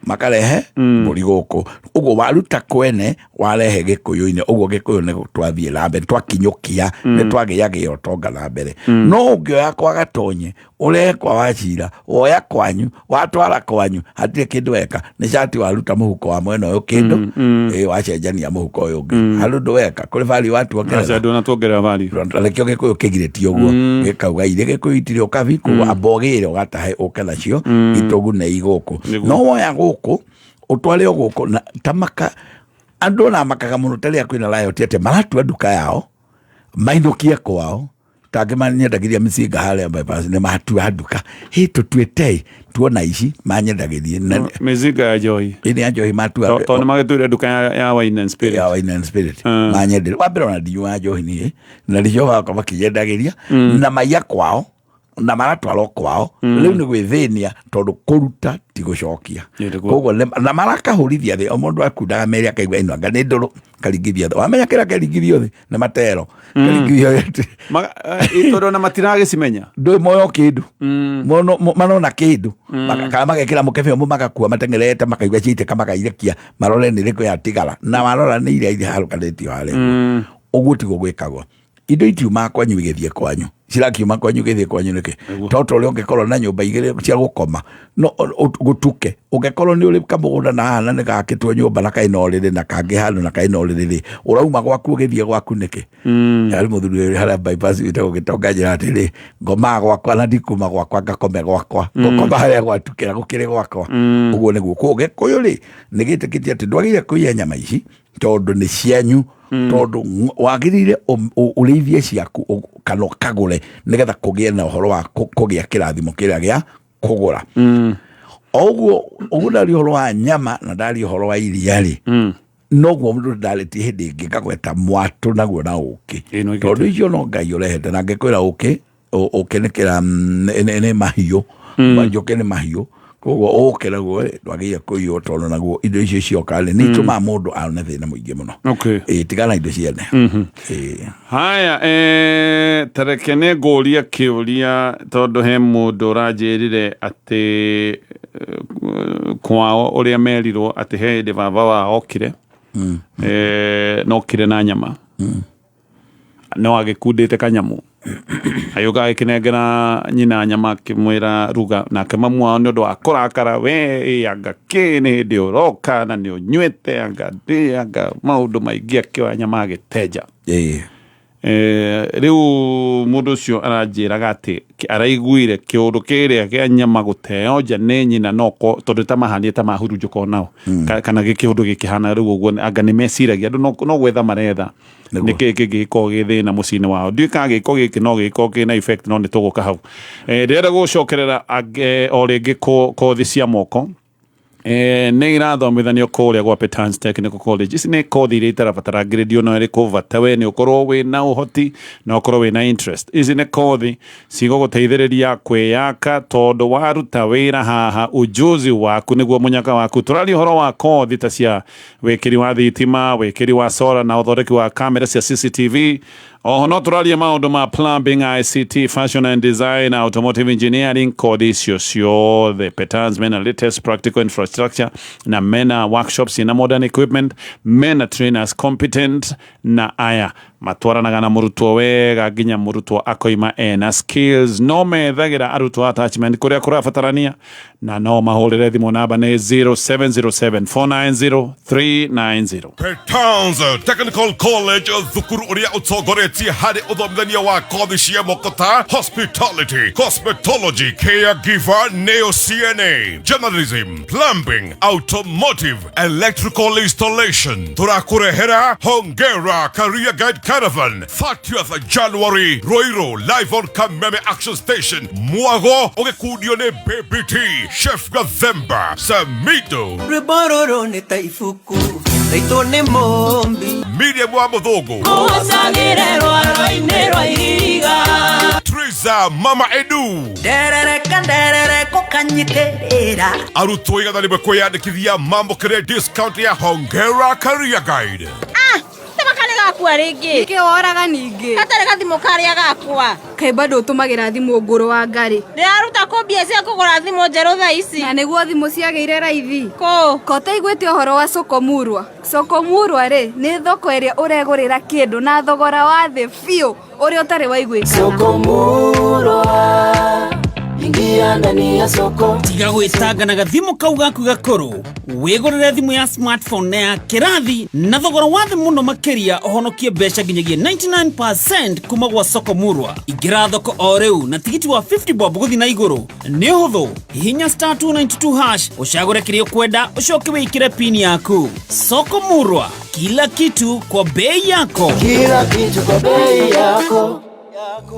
Speaker 2: makarehe mbũri gũkũ. Ũguo waruta kwene warehe Gĩkũyũ-inĩ, ũguo Gĩkũyũ nĩ twathiĩ na mbere, twakinyũkia nĩ twagĩagĩa ũtonga na mbere. No ũngĩoya kwa Gatonye ũrehe kwa Wachira, woya kwanyu watwara kwanyu, hatirĩ kĩndũ weka, nĩ cati waruta mũhuko wa mwena ũyũ kĩndũ, ĩ wacenjania mũhuko ũyũ ũngĩ, harĩ ũndũ weka kũrĩ value watuongerera.
Speaker 1: Aca ndũnatuongerera value.
Speaker 2: Nĩkĩo Gĩkũyũ kĩgirĩtie ũguo, gĩkauga irĩ Gĩkũyũ itirĩ ũkabi, koguo amba ũgĩre ũgatahe ũke nacio itũgune i gũkũ. No woya gũkũ ũtware o gũkũ na ta maka andũ ona makaga mũno ta rĩrĩa kwĩna riot atĩ maratua nduka yao mainũkie kwao, tangĩ manyendagĩria mĩcinga harĩa bypass nĩ matua nduka hĩ tũtuĩte tuona ici manyendagĩrie na
Speaker 1: Mĩcinga ya njohi.
Speaker 2: Ĩnĩ ya njohi matua.
Speaker 1: Tondũ nĩ magĩtuire nduka ya wine and spirit.
Speaker 2: Ya wine and spirit manyenderia wa mbere ona ndinyuaga njohi niĩ na nĩcio wakwa makĩnyendagĩria na maiya kwao na maratwarwo kwao. Rĩu nĩ gwĩthĩnia tondũ kũruta ti gũcokia.
Speaker 1: Ĩ, nĩguo.
Speaker 2: Koguo na marakahũrithia thĩ, o mũndũ akundaga merĩ akaigua ĩno anga nĩ ndũrũ, karingithia thĩ, wamenya kĩrĩa kĩringithio thĩ nĩ matero karingithio thĩ.
Speaker 1: Tondũ ona matiragĩcimenya.
Speaker 2: Ndũĩ moyo kĩndũ. Manona kĩndũ. Kana magekĩra mũkebe ũmwe magakua mateng'erete makaigua ciaitĩka makairekia marore nĩ ĩrĩkũ yatigara, na warora nĩ iria iharũkanĩtio harĩa. Ũguo tiguo gwĩkagwo. Indo itiumaga kwanyu igĩthiĩ kwanyu, cirakiuma kwanyu igĩthiĩ kwanyu nĩkĩ? To ũrĩa ũngĩkorwo na nyũmba igĩrĩ cia gũkoma no gũtuke, ũngĩkorwo nĩ ũrĩ kamũgũnda na haha na nĩ gakĩtwo nyũmba na kaĩ na ũrĩrĩ na kangĩ handũ na kaĩ na ũrĩrĩ rĩ, ũrauma gwaku ũgĩthiĩ gwaku nĩkĩ? Harĩ mũthuri ũrĩ harĩa bypass wĩtagwo Gĩtonga njĩra atĩrĩ, ngomaga gwakwa na ndikuma gwakwa ngakome gwakwa, ngũkoma harĩa gwatukĩra gũkĩrĩ gwakwa. Ũguo nĩguo. Koguo Gĩkũyũ rĩ nĩ gĩtĩkĩtie atĩ ndwagĩrĩire kũiya nyama ici tondũ nĩ cianyu, tondũ wagĩrĩire ũrĩithie ciaku kana ũkagũre nĩgetha kũgĩe na ũhoro wa kũgĩa kĩrathimo kĩrĩa gĩa kũgũra. O ũguo ũguo ndaria ũhoro wa nyama na ndaria ũhoro wa iria rĩ, noguo mũndũ ndarĩtie hĩndĩ ĩngĩ ngagweta mwatũ naguo na ũkĩ.
Speaker 1: Ĩ, no
Speaker 2: tondũ icio no Ngai ũrehete, na ngĩkwĩra ũkĩ, ũkĩ nĩ kĩra, nĩ mahiũ, njũkĩ nĩ mahiũ, koguo ũkĩ naguo rĩ ndwagĩrĩire kũiywo tondũ naguo indo icio cioka rĩ nĩ itũmaga mũndũ aone thĩna mũingĩ mũno. Ĩ, tigana indo ciene. Ĩ.
Speaker 1: Haya, tareke nĩ ngũria kĩũria tondũ he mũndũ ũranjĩrire atĩ kwao ũrĩa merirwo atĩ he hĩndĩ baba wao okire, nokire na nyama. No agĩkundĩte kanyamũ, agĩũka agĩkĩnengera nyina nyama akĩmwĩra ruga, nake mamu wao nĩ ũndũ wa kũrakara, we ĩ anga kĩ nĩ hĩndĩ ũroka na nĩ ũnyuĩte anga ndĩ anga maũndũ maingĩ, akĩoya nyama agĩtenja. Rĩu mũndũ ũcio aranjĩraga atĩ araiguire kĩũndũ kĩrĩa kĩa nyama gũteo nja nĩ nyina, no tondũ ta mahanire ta mahurunjũka onao. Kana kĩũndũ gĩkĩhana rĩu ũguo, anga nĩ meciragia andũ no gwetha maretha. Nĩkĩ kĩngĩgĩkorwo gĩ thĩna mũciĩ-inĩ wao. Ndiũĩ kana gĩko gĩkĩ no gĩgĩkorwo kĩna effect, no nĩ tũgũka hau. Ndĩrenda gũcokerera o rĩngĩ kothi cia moko. Nä irathomithanio kũrĩa gwa Petans Technical College. Ici nĩ kothi iria itarabatara grade ona ĩrĩkũ, bata we nĩ ũkorwo wĩna ũhoti na ũkorwo wĩna interest. Ici nĩ kothi cigũgũteithĩrĩria kwĩyaka tondũ waruta wĩra haha ujuzi waku nĩguo mũnyaka waku. Tũraria ũhoro wa kothi ta cia wĩkĩri wa thitima, wĩkĩri wa solar na ũthondeki wa kamera cia CCTV. Oho no tũraria maũndũ ma plumbing, ICT, fashion and design, automotive engineering, kothi icio ciothe. Petans mena latest practical infrastructure na mena workshops ina modern equipment, mena trainers competent na aya matwaranaga na mũrutwo wega nginya mũrutwo akoima ena skills. No methagira arutwo attachment kũrĩa kũrabatarania na no mahũrĩre thimũ namba nĩ 0707 490 390.
Speaker 3: Petans Technical College, thukuru uria utongoretie harĩ ũthomithania wa kothi cia moko ta hospitality, cosmetology, caregiver, neo CNA, journalism, plumbing, automotive, electrical installation. Tũrakũrehera Hongera Career Guide Caravan 30th January, Ruiru, live on Kameme Action Station, Mwago, ũgĩkundio nĩ Baby T, Chef Gathemba, Samido,
Speaker 4: Rwĩmbo rũrũ nĩ ta ibuku raitũ nĩ mũmbi
Speaker 3: Miriam wa Mũthũngũ,
Speaker 4: Ũcagĩre rwaro-inĩ rwa ihiga.
Speaker 3: Triza Mama Edu.
Speaker 4: Nderereka nderereko kanyitĩrĩra.
Speaker 3: Arutwo 100 kwĩyandĩkithia mamũkĩre discount ya Hongera Career Guide.
Speaker 5: Tema karĩ gakua rĩngĩ.
Speaker 6: Nĩkĩ woraga ningĩ?
Speaker 5: Gatarĩ gathimũ karĩa gakwa.
Speaker 6: Kaĩ bado ũtũmagĩra thimũ ngũrũ wa ngarĩ?
Speaker 5: Ndĩraruta kũ mbia cia kũgũra thimũ njerũ thaa ici?
Speaker 6: Na nĩguo thimũ ciagĩire raithi.
Speaker 5: Kũ?
Speaker 6: Ko ũtaiguĩte ũhoro wa Sokomurwa? Sokomurwa rĩ, nĩ thoko ĩrĩa ũregũrĩra kĩndũ na thogora wa thĩ biũ ũrĩa ũtarĩ waiguĩkana.
Speaker 4: Sokomurwa, ingia ndani ya soko.
Speaker 7: Tiga gwĩtanga na gathimũ kau gaku gakũrũ, wĩgũrĩre thimũ ya smartphone na ya kĩrathi na thogora wa thĩ mũno makĩria, ũhonokie mbeca nginyagia 99% kuma gwa Soko Murwa. Ingĩra thoko o rĩu na tigiti wa 50 bob gũthiĩ na igũrũ. Nĩ ũhũthũ, hihinya star 292 hash ũcagũre kĩrĩa ũkwenda, ũcoke wĩkĩre pin yaku. Soko Murwa, kila kitu kwa bei yako.
Speaker 4: Kila kitu kwa bei yako.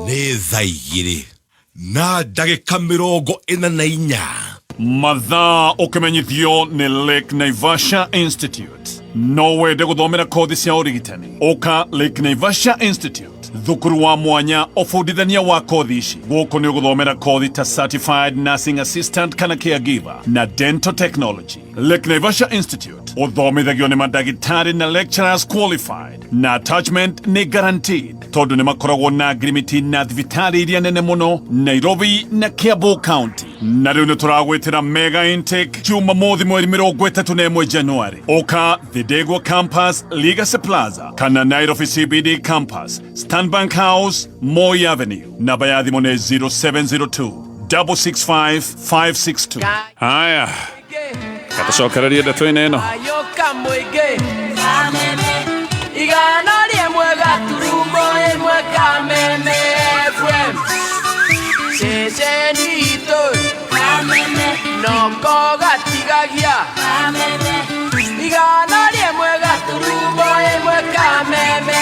Speaker 3: Nĩ thaa 2:44.
Speaker 1: Mathaa ũkĩmenyithio nĩ Lake Naivasha Institute. No wende gũthomera kothi cia ũrigitani, ũka Lake Naivasha Institute, thukuru wa mwanya ũbundithania wa kothi ici. Gũkũ nĩ ũgũthomera kothi ta certified nursing assistant kana caregiver na dental technology. Lake Naivasha Institute ũthomithagio nĩ mandagĩtarĩ na lecturers qualified na attachment nĩ guaranteed tondũ nĩ makoragwo na ngirimiti na thibitarĩ iria nene mũno Nairobi na Kiambu County. Na rĩu nĩ tũragwĩtĩra mega intake Jumamothi mweri 31 January. Ũka Thidegwa Campus, Legacy Plaza kana Nairobi CBD Campus, Stanbank House, Moi Avenue. Namba ya thimũ nĩ 0702 665 562. Haya, gatũcokererie ndeto-inĩ ĩno.
Speaker 4: Ayoka mũingĩ 101.1 Kameme FM ceceni itũ noko gatigagia 101.1 Kameme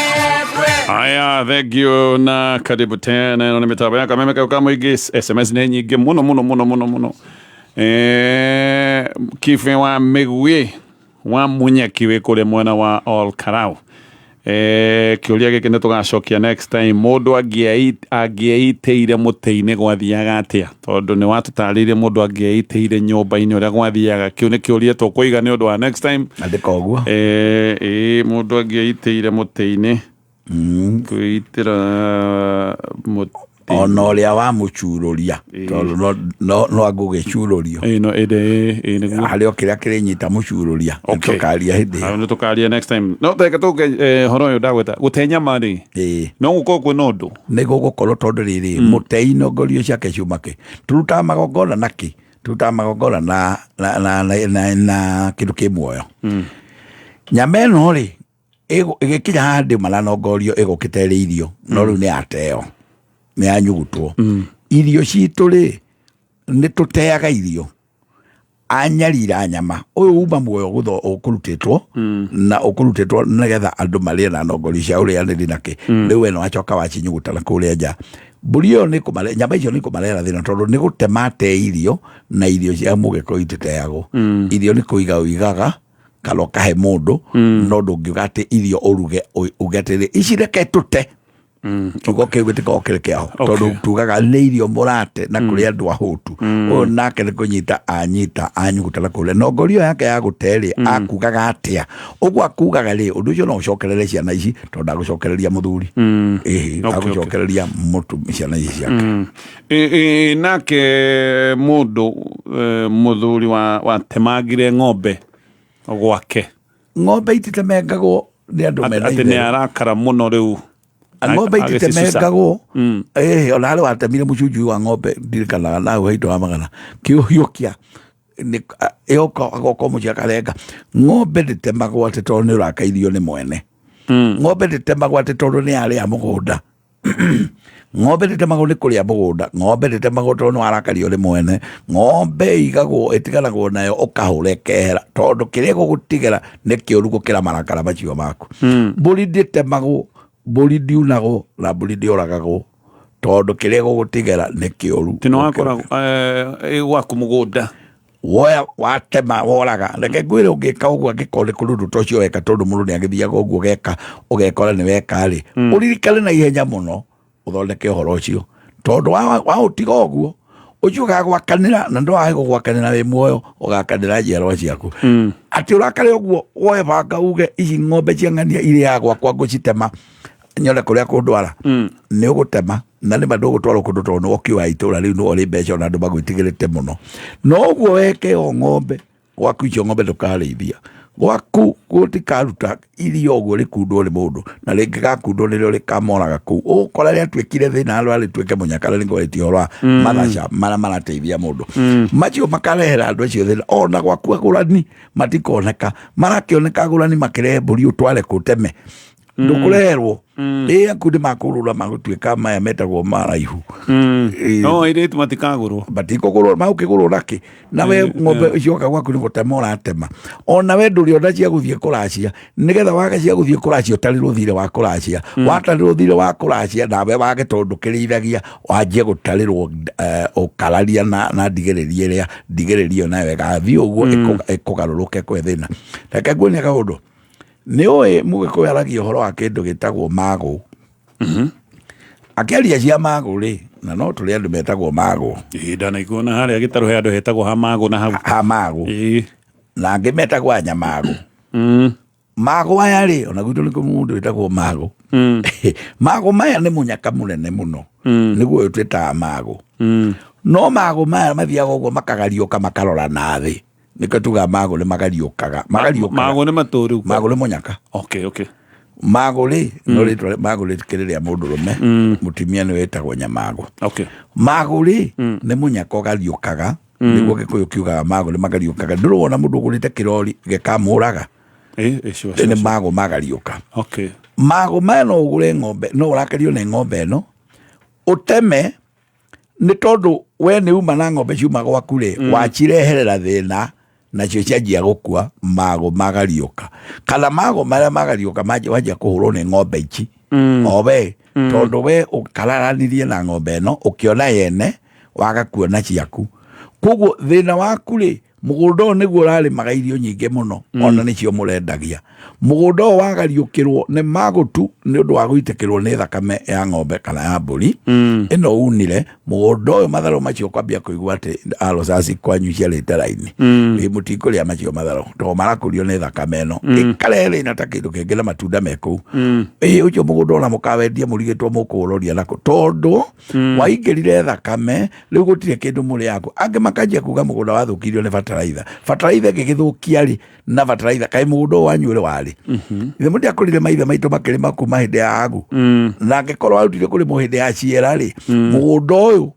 Speaker 4: FM.
Speaker 1: Haya, thank you na karibu tena. Ĩno nĩ mĩtambo ya Kameme kau ka mũingĩ. SMS nĩ nyingĩ mũno mũno mũno mũno mũno. Kibe wa mĩguĩ wa Munyaki wĩ kũrĩa mwena wa Ol Karau. Kĩũria gĩkĩ nĩ tũgacokia next time. Mũndũ angĩeitĩire mũtĩ-inĩ gwathiaga atĩa? Tondũ nĩ watũtarĩirie mũndũ angĩeitĩire nyũmba-inĩ ũrĩa gwathiaga. Kĩu nĩ kĩũria tũkũiga nĩ ũndũ wa next time.
Speaker 2: Andĩka ũguo.
Speaker 1: Mũndũ angĩeitĩire mũtĩ-inĩ, kwĩitĩra mũtĩ
Speaker 2: Ona ũrĩa wamũcurũria, tondũ no angũgĩcurũrio.
Speaker 1: Ĩĩ, no ĩndĩ ĩĩ nĩguo.
Speaker 2: Harĩ o kĩrĩa kĩrĩnyita mũcurũria.
Speaker 1: Okay.
Speaker 2: Tũkaria hĩndĩ ĩyo.
Speaker 1: Hau nĩ tũkaria next time. No teke tũke horo ũyũ ndagwĩta gũte nyama rĩ, no gũkorwo kwĩna ũndũ.
Speaker 2: Nĩ gũgũkorwo tondũ rĩrĩ mũtei nongorio ciake ciuma kĩ, tũrutaga magongona na kĩ, tũrutaga magongona na kĩndũ kĩ muoyo. Nyama ĩno rĩ ĩgĩkinya haha ndĩ maranongorio ĩgũkĩte ĩrĩ irio, no rĩu nĩ yateo, nĩ yanyugutwo. Irio citũ rĩ nĩ tũteaga irio. Anyarira nyama ũyũ uma muoyo gũtho ũkũrutĩtwo na ũkũrutĩtwo nĩgetha andũ marĩe na nongori cia ũrĩanĩri nakĩ. Rĩu we nĩwacoka wacinyuguta na kũrĩa nja. Mbũri ĩyo nĩ kũmare nyama icio nĩ kũmarehera thĩna, tondũ nĩ gũtema ate irio, na irio cia mũgĩkũyũ ititeagwo. Irio nĩ kũiga ũigaga kana ũkahe mũndũ, no ndũngiuga atĩ irio ũruge uge atĩrĩ, ici reke tũte. Kiugo kĩu gĩtikoragwo kĩrĩ kĩaho, tondũ tugaga nĩ irio mũrate na kũrĩ andũ ahũtu. Ũyũ nake nĩ kũnyita anyita anyuguta na kũrĩa nongori ĩyo yake ya gũte rĩ, akugaga atĩa ũguo akugaga rĩ, ũndũ ũcio no ũcokerere ciana ici, tondũ ndagũcokereria mũthuri. Ĩhĩ, agũcokereria mũtu ciana ici ciake.
Speaker 1: Nake mũndũ mũthuri watemangire ng'ombe gwake.
Speaker 2: Ng'ombe ititemengagwo nĩ andũ mena
Speaker 1: atĩ nĩ
Speaker 2: itherũ.
Speaker 1: Arakara mũno rĩu.
Speaker 2: Ng'ombe
Speaker 1: Agĩcicuca.
Speaker 2: ititemengagwo. Ĩhĩ, ona harĩ watemire mũcunjui wa ng'ombe, ndirikanaga na hau haitũ wa magana kĩũhiũkia ĩoka agoka mũciĩ akarenga. Ng'ombe ndĩtemagwo atĩ tondũ nĩ ũrakairio nĩ mwene. Ng'ombe ndĩtemagwo atĩ tondũ nĩ yarĩa mũgũnda. Ng'ombe ndĩtemagwo nĩ kũrĩa mũgũnda. Ng'ombe ndĩtemagwo tondũ nĩ warakario nĩ mwene. Ng'ombe ĩigagwo, ĩtiganagwo nayo, ũkahũra ĩkehera, tondũ kĩrĩa ĩgũgũtigĩra nĩ kĩũru gũkĩra marakara macio maku. Mbũri ndĩtemagwo, mbũri ndiunagwo, na mbũri ndĩũragagwo, tondũ kĩrĩa ĩgũgũtigĩra nĩ kĩũru.
Speaker 1: Tino wakora gwaku mũgũnda.
Speaker 2: Woya watema woraga. Reke ngwĩre, ũngĩka ũguo, angĩkorwo nĩ kũrĩ ũndũ ta ũcio weka, tondũ mũndũ nĩ agĩthiaga ũguo ũgeka, ũgekora nĩ weka rĩ, ũririkane na ihenya mũno ũthondeke ũhoro ũcio, tondũ waũtiga ũguo, ũcio ũgagwakanĩra, na ndwage gũgwakanĩra wĩ muoyo, ũgakanĩra njiarwa ciaku. Atĩ ũrakare ũguo, woe banga uge, ici ng'ombe cia ng'ania irĩaga gwakwa, ngũcitema nyone kũrĩa kũndwara. Nĩ ũgũtema na nĩ ma ndũgũtwarwo kũndũ, tondũ nĩ wokiwa itũra rĩu, nĩwe ũrĩ mbeca, ona andũ magwĩtigĩrĩte mũno. No ũguo weke o ng'ombe gwaku, icio ng'ombe ndũkarĩithia gwaku, gũtikaruta irio ũguo rĩkundwo nĩ mũndũ, na rĩngĩ gakundwo nĩrĩo rĩkamoraga kũu. Ũgũkora rĩatuĩkire thĩna, handũ rĩtuĩke mũnyakara. Nĩ ngwarĩtie ũhoro wa mathaca marĩa marateithia mũndũ, macio makarehera andũ acio thĩna. Ona gwaku agũrani matikoneka, marakĩoneka agũrani makĩrehe mbũri ũtware kũteme, ndũkũreherwo. Ĩ aku nĩ makũrũra magũtuĩka maya metagwo maraihu.
Speaker 1: No airĩtu matikagũrwo.
Speaker 2: Matikũgũrwo, magũkĩgũrwo nakĩ? Na we ng'ombe cioka gwaku nĩ gũtema ũratema, ona we ndũrĩ ona cia gũthiĩ kũracia, nĩgetha waga cia gũthiĩ kũracia, ũtarĩrwo thirĩ wa kũracia. Watarĩrwo thirĩ wa kũracia, nawe wage, tondũ ndũkĩrĩithagia, wanjie gũtarĩrwo ũkararia na ndigĩrĩria ĩrĩa ndigĩrĩria ĩyo nayo ĩgathiĩ ũguo ĩkũgarũrũke kwe thĩna. Reke nguonie kaũndũ. Nĩ ũĩ mũgĩkũyũ aragia ũhoro wa kĩndũ gĩtagwo magũ. Akĩaria cia magũ rĩ, na no tũrĩ andũ metagwo magũ.
Speaker 1: Ĩ, ndanaigua na harĩa gĩtarũ he andũ hetagwo ha magũ na hau.
Speaker 2: Ha magũ. Na angĩ metagwo anyamagũ. Magũ aya rĩ, ona gwitũ nĩ kũrĩ mũndũ wĩtagwo magũ. Magũ maya nĩ mũnyaka mũnene mũno, nĩguo ũyũ twĩtaga magũ. No magũ maya mathiaga ũguo makagariũka, makarora na thĩ. Nĩkĩo tugaga magũ nĩ magariũkaga, magariũkaga.
Speaker 1: Magũ nĩ matũrĩ.
Speaker 2: Magũ nĩ mũnyaka.
Speaker 1: Okay.
Speaker 2: Magũ rĩ, no rĩtwa magũ rĩkĩrĩ rĩa mũndũrũme. Mũtumia nĩ wĩtagwo nyamagũ. Magũ rĩ, nĩ mũnyaka ũgariũkaga. Nĩguo gĩkũyũ kiugaga magũ nĩ magariũkaga. Ndũrĩ wona mũndũ ũgũrĩte kĩrori gĩkamũraga?
Speaker 1: Sure.
Speaker 2: Nĩ magũ magariũka. Magũ maya, no ũgũre ng'ombe, no ũrakario nĩ ng'ombe ĩno, ũteme, nĩ tondũ we nĩ uma na ng'ombe ciuma gwaku rĩ, wacireherera thĩna, nacio cianjia gũkua. Magũ magariũka, kana magũ marĩa magariũka wanjia kũhũrwo nĩ ng'ombe ici o we, tondũ we ũkararanirie na ng'ombe ĩno, ũkĩona yene, waga kuona ciaku. Koguo thĩna waku rĩ, mũgũnda ũyũ nĩguo ũrarĩmaga irio nyingĩ mũno, ona nĩcio mũrendagia. Mũgũnda ũyũ wagariũkĩrwo nĩ magũtu nĩ ũndũ wa gũitĩkĩrwo nĩ thakame ya ng'ombe kana ya mbũri ĩno unire mũgũnda ũyũ. Matharũ macio kwambia kũigua atĩ arocasi kwanyu ciarĩte raini ĩ, mũtikũrĩa macio matharũ, tondũ marakũrio nĩ thakame ĩno, ĩkarehe thĩna ta kĩndũ kĩngĩ na matunda me kũu. Ĩ ũcio mũgũnda ona mũkawendia, mũrigĩtwo mũkũũroria nakũ, tondũ waingĩrire thakame. Rĩu gũtirĩ kĩndũ mũrĩaku. Angĩ makanjia kuga mũgũnda wathũkirio nĩ bataraitha. Bataraitha ĩngĩgĩthũkia rĩ na bataraitha, kaĩ mũgũnda ũyũ wanyu ũrĩ warĩ ithe mũtiakũrire maithe maitũ makĩrĩma kuma hĩndĩ ya agu? Na angĩkorwo warutire kũrĩmwo hĩndĩ ya ciera rĩ, mũgũnda ũyũ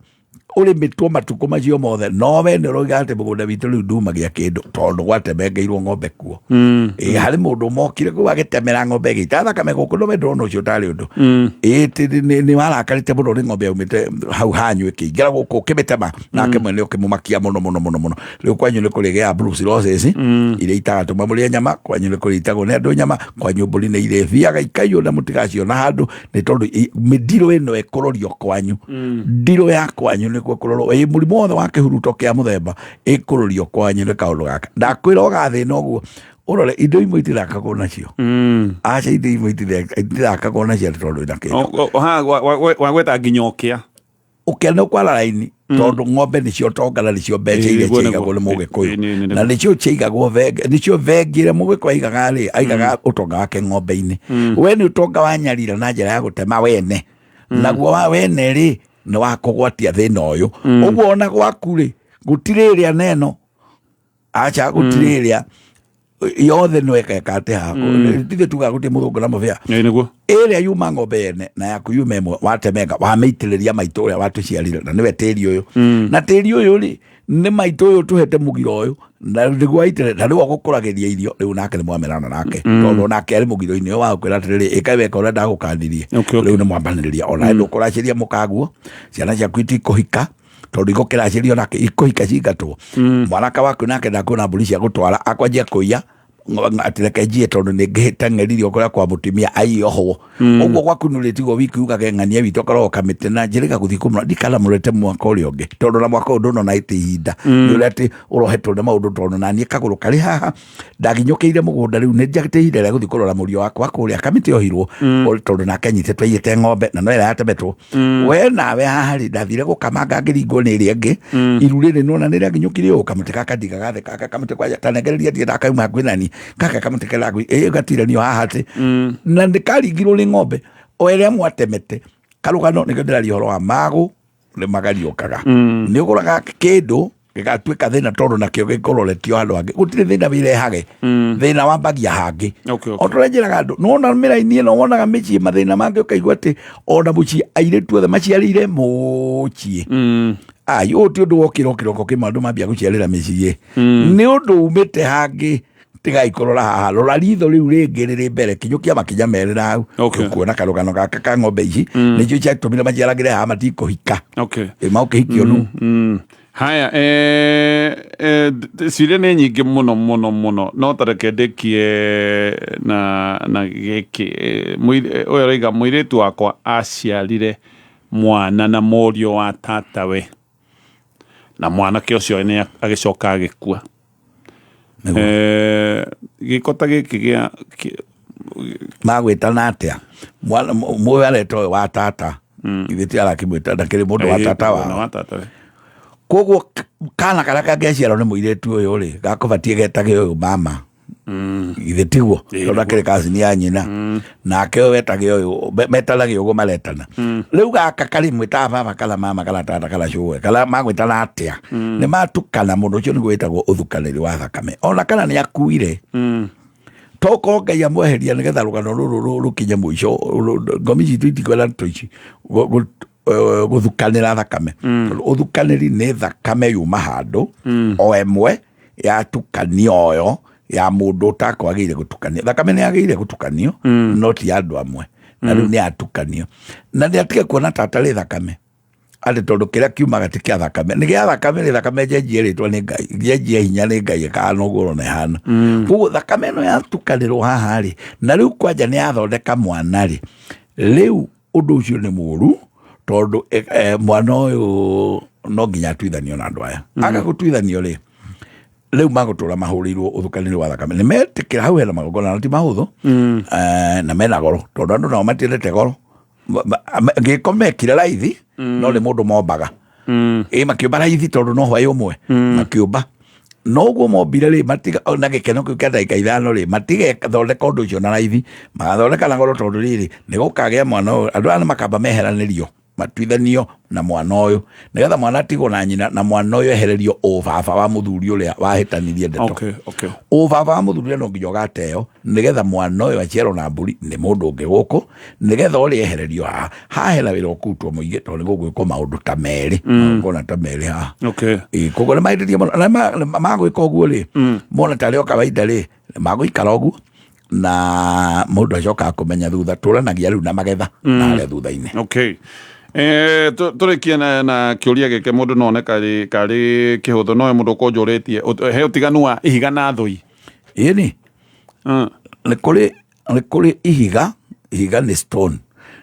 Speaker 2: Ũrĩmĩtwo matukũ macio mothe, no we nĩ ũroiga atĩ mũgũnda witũ rĩu ndumagia kĩndũ tondũ gwatemengeirwo ng'ombe kuo. Ĩ harĩ mũndũ mokire kũu agĩtemera ng'ombe ĩgĩita thakame gũkũ, no we ndũrona ũcio ũtarĩ ũndũ. Ĩ nĩ warakarĩte mũno nĩ ng'ombe yaumĩte hau hanyu ĩkĩingĩra gũkũ ũkĩmĩtema, nake mwene ũkĩmũmakia mũno mũno mũno mũno. Rĩu kwanyu nĩ kũrĩgĩa brucellosis iria itagatũma mũrĩe nyama, kwanyu nĩ kũrĩitagwo nĩ andũ nyama, kwanyu mbũri nĩ irĩthiaga ikaiywo na mũtigaciona handũ nĩ tondũ mĩndirũ ĩno ĩkũrorio kwanyu. Ndirũ ya kwanyu nĩkuo kũrorwo. Ĩ mũrimũ wothe wa kĩhuruto kĩa mũthemba ĩkũrũrio kwanyu nĩ kaũndũ gaka. Ndakwĩra ũgathĩna ũguo ũrore indo imwe itithakagwo nacio. Aca, indo imwe itithakagwo nacio atĩ tondũ ina kĩndũ.
Speaker 1: Wagweta nginya ũkĩa.
Speaker 2: Ũkĩa nĩ ũkwara raini tondũ ng'ombe nĩcio tonga na nĩcio mbeca iria
Speaker 1: Nĩguo,
Speaker 2: ciaigagwo nĩ
Speaker 1: nĩguo.
Speaker 2: Mũgĩkũyũ.
Speaker 1: Nĩ
Speaker 2: Na nĩcio ciaigagwo bengi, nĩcio bengi ĩrĩa Mũgĩkũyũ aigaga rĩ, aigaga ũtonga wake ng'ombe-inĩ. We nĩ ũtonga wa nyarira na njĩra ya gũtema wene, naguo wa wene rĩ nĩ wa kũgwatia thĩna ũyũ. Ũguo ona gwaku rĩ gũtirĩ ĩrĩa neno, aca, gũtirĩ ĩrĩa yothe no ĩkeka atĩ haha tithe tugaga gũtirĩ mũthũngũ na mũbĩa.
Speaker 1: Nĩguo.
Speaker 2: Ĩrĩa yuma ng'ombe yene na yaku yuma ĩmwe, watemenga wamĩitĩrĩria maitũ ũrĩa watũciarire na nĩwe tĩri ũyũ, na tĩri ũyũ rĩ nĩ maitũ ũyũ tũhete mũgiro ũyũ na nĩguo waitĩrĩria na nĩwe ũgũkũragĩria irio. Rĩu nake nĩ mwamerana nake tondũ nake arĩ mũgiro-inĩ ũyũ wa gũkwĩra atĩrĩrĩ, ĩka weka ũrĩa ndagũkanirie. Rĩu nĩ mwambanĩrĩria ona ndũkũracĩria mũkaguo, ciana ciaku itikũhika tondũ igũkĩracĩrio nake ikũhika cingatwo. Mwanaka waku nake ndakuona mbũri cia gũtwara, akwanjia kũiya atĩ reke njiye tondũ nĩ ngĩteng'eririo kũrĩa kwa mũtumia aiyohwo. Ũguo gwaku nĩ ũrĩtigwo wiki ugage ng'ania witũ akoragwo kamĩtĩ na njĩrĩga gũthiĩ kũmũra ndikanamũrete mwaka ũrĩa ũngĩ, tondũ na mwaka ũyũ ndũnona ĩtĩ ihinda nĩ ũrĩa atĩ ũrohetwo nĩ maũndũ, tondũ naniĩ kagũrũ karĩ haha ndaginyũkĩire mũgũnda. Rĩu nĩ njagĩte ihinda rĩa gũthiĩ kũrora mũriũ wakwa kũrĩa kamĩtĩ ohirwo tondũ nake anyitĩtwo aiyĩte ng'ombe na no ĩrĩa yatemetwo. We nawe haha rĩ, ndathire gũkamanga ngĩringwo nĩ ĩrĩa ĩngĩ iru rĩrĩ nona nĩ rĩaginyũkire ũũ kamũtĩ gaka ndiga gathe gaka kamũtĩ kwanja tanengereria ndirĩ ndakauma hakuhĩ nani gaka kamũtĩ karagu ĩ gatiranio haha atĩ na nĩ karingirwo nĩ ng'ombe o ĩrĩa mwatemete. Karũgano nĩkĩo ndĩraria ũhoro wa magũ nĩ magariũkaga. Nĩ ũgũraga kĩndũ gĩgatuĩka thĩna tondũ nakĩo gĩkũroretio handũ hangĩ. Gũtirĩ thĩna wĩrehage, thĩna wambagia hangĩ. O torĩa njĩraga andũ, nĩwona mĩraini ĩno wonaga mĩciĩ mathĩna mangĩ, ũkaigua atĩ ona mũciĩ airĩtu othe maciarĩire mũciĩ. Ai, ũyũ ti ũndũ wokĩra kĩroko kĩmwe andũ mambia gũciarĩra mĩciĩ, nĩ ũndũ umĩte hangĩ. Tigai kũrora haha, rora ritho rĩu rĩngĩ rĩrĩ mbere, kinyũkia makinya merĩ na hau. Ũkuona karũgano gaka ka ng'ombe ici nĩcio ciatũmire maciaragĩre haha matikũhika. Ĩ maũkĩhikio nũ?
Speaker 1: Haya, ciũria nĩ nyingĩ mũno mũno mũno, no tareke ndĩkie na gĩkĩ. Ũyũ aroiga mũirĩtu wakwa aciarire mwana na mũriũ wa tatawe na mwanake ũcio nĩ agĩcoka agĩkua. Gĩko ta gĩkĩ gĩa
Speaker 2: Magwĩtana atĩa? Mũyũ areta ũyũ wa tata, ithe ti arakĩmwĩta ndakĩrĩ mũndũ wa tata
Speaker 1: mwana
Speaker 2: wao.
Speaker 1: Wa tatawe.
Speaker 2: Koguo kana karĩa kangĩaciarwo nĩ mũirĩtu ũyũ rĩ, gakũbatiĩ getage ũyũ mama, ithe tiguo? Tondũ akĩrĩ kacini ya nyina, nake ũyũ wetage ũyũ metanage ũguo maretana. Rĩu gaka karĩ mwĩtaga baba kana mama kana tata kana cũwe kana magwĩtana atĩa? Nĩ matukana. Mũndũ ũcio nĩguo wĩtagwo ũthukanĩri wa thakame, ona kana nĩ akuire. Tokorwo Ngai amweheria nĩgetha rũgano rũrũ rũkinye mũico. Ngomi citũ itikwenda ndeto ici gũthukanĩra thakame, tondũ ũthukanĩri nĩ thakame yuma handũ o ĩmwe yatukanio oyo ya mũndũ ũtakwagĩire gũtukanio. Thakame nĩ yagĩrĩire gũtukanio no ti andũ amwe, na rĩu nĩ yatukanio na nĩ atige kuona tata rĩ thakame atĩ tondũ kĩrĩa kiumaga ti kĩa thakame, nĩ gĩa thakame, nĩ thakame njenjie rĩtwa nĩ Ngai, njenjie hinya nĩ Ngai ĩkahana ũguo ũrona ĩhana. Koguo thakame ĩno yatukanĩrwo haha rĩ, na rĩu kwanja nĩ yathondeka mwana rĩ, rĩu ũndũ ũcio nĩ mũru tondũ mwana ũyũ no nginya atuithanio na andũ aya. Aga gũtuithanio rĩ, rĩu magũtũra mahũrĩirwo ũthukanĩri wa thakame. Nĩ metĩkĩra hau hena magongona na ti mahũthũ, na mena goro tondũ andũ nao matiendete goro. Gĩko mekire raithi no nĩ mũndũ mombaga ĩ makĩũmba raithi tondũ no hwaĩ ũmwe makĩũmba no ũguo mombire rĩ, matiga na gĩkeno kĩu kĩa ndagĩka 5 rĩ, matigathondeka ũndũ ũcio na raithi, magathondeka na goro tondũ rĩrĩ nĩ gũkagĩa mwana ũyũ andũ aya nĩ makamba meheranĩrio. Matuithanio na mwana ũyũ nĩgetha mwana atigwo na nyina, na mwana ũyũ ehererio ũbaba wa mũthuri ũrĩa wahĩtanirie ndeto. Ũbaba wa mũthuri ũrĩa no nginya ũgateo nĩgetha mwana ũyũ aciarwo na mbũri nĩ mũndũ ũngĩ gũkũ, nĩgetha ũrĩa ehererio haha. Haha hena wĩra ũkũrutwo mũingĩ tondũ nĩ gũgwĩkwo maũndũ ta merĩ, magongona ta merĩ haha. Ĩĩ, koguo nĩ mahĩtĩtie mũno na magwĩka ũguo rĩ, mona tarĩ o kawaida rĩ, magũikara ũguo na mũndũ acokaga kũmenya thutha. Tũranagia rĩu na magetha na harĩa thutha-inĩ.
Speaker 1: Okay. Tũrĩkie na kĩũria gĩkĩ, mũndũ no one karĩ kĩhũthũ, no mũndũ ũkũnjũrĩtie he ũtiganu wa ihiga na thũi.
Speaker 2: Ĩni nĩ kũrĩ ihiga, ihiga nĩ stone,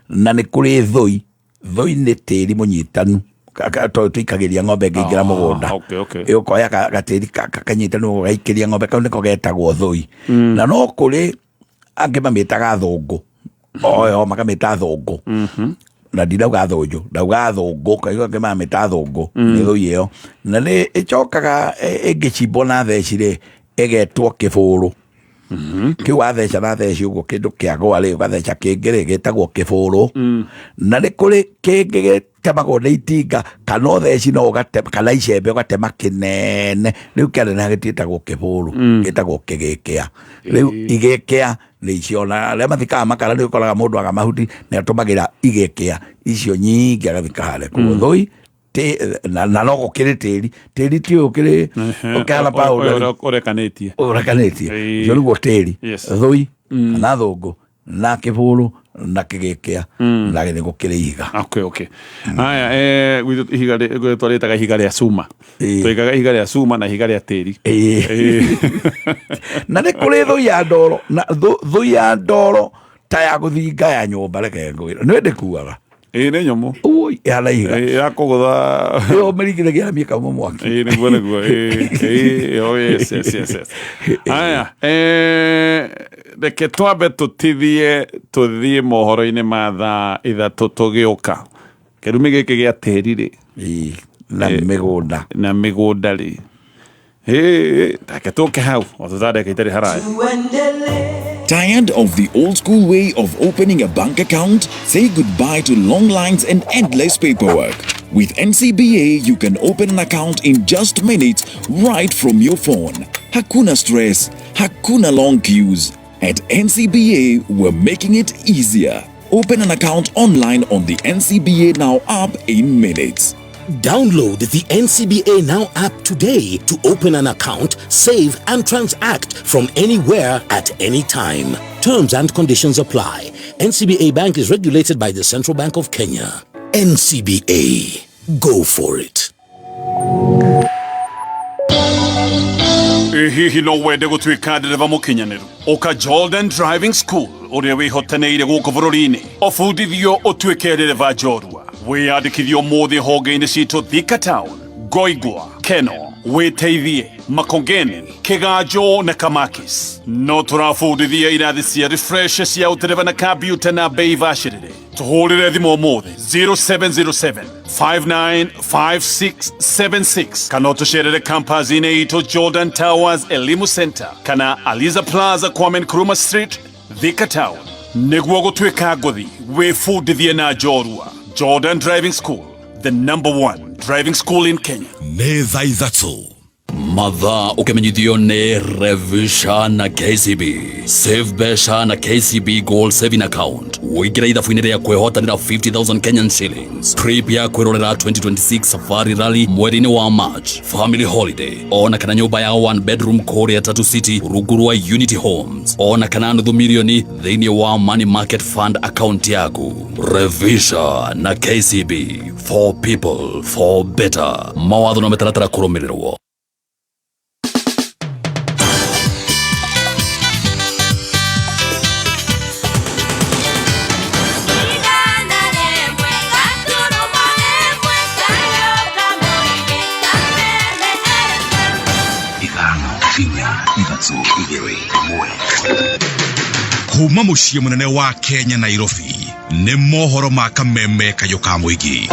Speaker 2: na nĩ kũrĩ thũi. Thũi nĩ tĩri mũnyitanu tondũ tũikagĩria ng'ombe ĩngĩingĩra mũgũnda. Ĩ, ũkoya gatĩri kanyitanu ũgaikĩria ng'ombe, kau nĩko getagwo thũi. Na no kũrĩ angĩ mamĩtaga thũngũ, oyo makamĩta thũngũ, na ndinauga thũnjũ, ndauga thũngũ. Kaigua angĩ mamĩta thũngũ, nĩ thũi ĩyo. Na nĩ ĩcokaga ĩngĩcimbwo na theci rĩ, ĩgetwo kĩbũrũ. Kĩu watheca na theci ũguo kĩndũ kĩagũa rĩ, ũgatheca kĩngĩ rĩ, gĩtagwo kĩbũrũ. Na nĩ kũrĩ kĩngĩ gĩtemagwo nĩ itinga kana ũtheci no ũgatema kana icembe ũgatema kĩnene, rĩu kĩaneneha gĩtiĩtagwo kĩbũrũ, gĩtagwo kĩgĩkĩa. Rĩu igĩkĩa nĩ icio, na arĩa mathikaga makara nĩ ũkoraga mũndũ aga mahuti nĩ atũmagĩra igĩkĩa icio nyingĩ agathika harĩa. Koguo thũi na no gũkĩrĩ tĩri, tĩri ti ũyũ ũkĩrĩ ũkĩhana powder rĩ.
Speaker 1: Ũrekanĩtie.
Speaker 2: Ũrekanĩtie. Ũcio nĩguo tĩri. Thũi kana thũngũ na kĩbũrũ na kĩgĩkĩa na nĩ gũkĩrĩ ihiga.
Speaker 1: Okay. Haya, gwitũ ihiga twarĩtaga ihiga rĩa cuma. Twaigaga ihiga rĩa cuma na ihiga rĩa tĩri.
Speaker 2: Na nĩ kũrĩ thũi ya ndoro, na thũi ya ndoro ta ya gũthinga ya nyũmba, reke ngwĩre nĩ ndĩkuaga.
Speaker 1: Ĩĩ, nĩ nyũmũ.
Speaker 2: Ui, ĩhana ihiga.
Speaker 1: Ĩĩ, ya kũgũtha.
Speaker 2: Ĩyo mĩringithagia na mĩkauma mwaki.
Speaker 1: Ĩĩ, nĩguo. Ĩĩ, oh, yes. Haya, reke twambe tũtithie tũthiĩ mohoro-inĩ ma thaa 3 tũgĩũka. Kĩrumi gĩkĩ gĩa tĩri rĩ.
Speaker 2: Na mĩgũnda.
Speaker 1: Na mĩgũnda rĩ. Ĩĩ, reke tũke hau o thutha ndagĩka itarĩ haraya.
Speaker 8: Tired of the old school way of opening a bank account? Say goodbye to long lines and endless paperwork. With NCBA, you can open an account in just minutes right from your phone. Hakuna stress, hakuna long queues. At NCBA, we're making it easier. Open an account online on the NCBA Now app in minutes.
Speaker 9: Download the NCBA Now app today to open an account, save, and transact from anywhere at any time. Terms and conditions apply. NCBA Bank is regulated by the Central Bank of Kenya. NCBA. Go for it.
Speaker 1: Ĩ, hihi no wende gũtuĩka ndereba mũkinyanĩru? Ũka Jordan Driving School ũrĩa wĩhotanĩire gũkũ bũrũri-inĩ, ũbundithio ũtuĩke ndereba njorua. Wĩyandĩkithio ũmũthĩ honge-inĩ citũ Thika Town, Ngoingwa, Keno, Wĩteithie, Makongeni, Kĩganjo na Kamakis. No tũrabundithia irathi cia refresh cia ũtereba na kambiuta na bei bacĩrĩre. Tũhũrĩre thimũ ũmũthĩ 0707 595676 kana ũtũcerere campus-inĩ itũ Jordan Towers Elimu Center kana Aliza Plaza, Kwame Nkrumah Street, Thika Town. Nĩguo gũtuĩka ngũthi, wĩbundithie na njorua. Jordan Driving School, the number one driving school in Kenya.
Speaker 3: Nĩ thaa 3.
Speaker 10: Mathaa ũkĩmenyithio nĩ Revisha na KCB. Save mbeca na KCB Gold Saving Account, ũingĩre ithabu-inĩ rĩa kwĩhotanĩra 50,000 Kenyan shillings, trip ya kwĩrorera 2026 Safari Rally mweri-inĩ wa March, family holiday, ona kana nyũmba ya one bedroom kũrĩa Tatu City rungu rwa Unity Homes, ona kana nuthu milioni thĩinĩ wa Money Market Fund account yaku. Revisha na KCB, for people, for better. Mawatho na mĩtaratara kũrũmĩrĩrwo.
Speaker 3: 5, 4, 3, 2, 1. Kuma muciĩ mũnene wa Kenya, Nairobi.
Speaker 11: Nĩ mohoro ma kameme kayũ ka mũingĩ.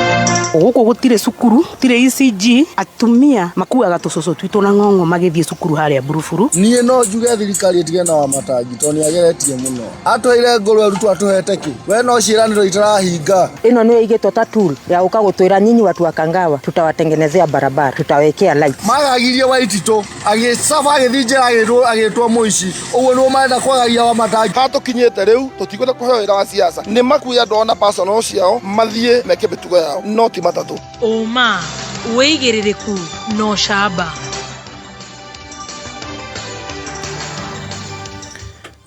Speaker 12: Gũkũ gũtirĩ cukuru, gũtirĩ ECG, atumia makuaga tũcũcũ twitũ na ng'ong'o magĩthiĩ cukuru harĩa Buruburu.
Speaker 13: Niĩ no njuge thirikari ĩtige na Wamatangi tondũ nĩ ageretie mũno. Atũheire ngũrwe arutwo atũhete kĩ? We no ciĩranĩro itarahinga.
Speaker 14: Ĩno nĩyo ĩigĩtwo ta tool ya gũka gũtwĩra nyinyi watu wa Kangawa tutawatengenezea barabara, tutawekea lights.
Speaker 13: Magagirie Waititũ agĩcaba agĩthiĩ njĩra agĩtwo mũici. Ũguo nĩguo marenda kwagagia Wamatangi.
Speaker 15: Haha tũkinyĩte rĩu tũtikwenda kũheo wĩra wa siasa. Nĩ makue andũ ao na personal ciao mathiĩ meke mĩtugo yao no ti matatũ.
Speaker 16: Ũma, wĩigĩrĩrĩku na ũcamba.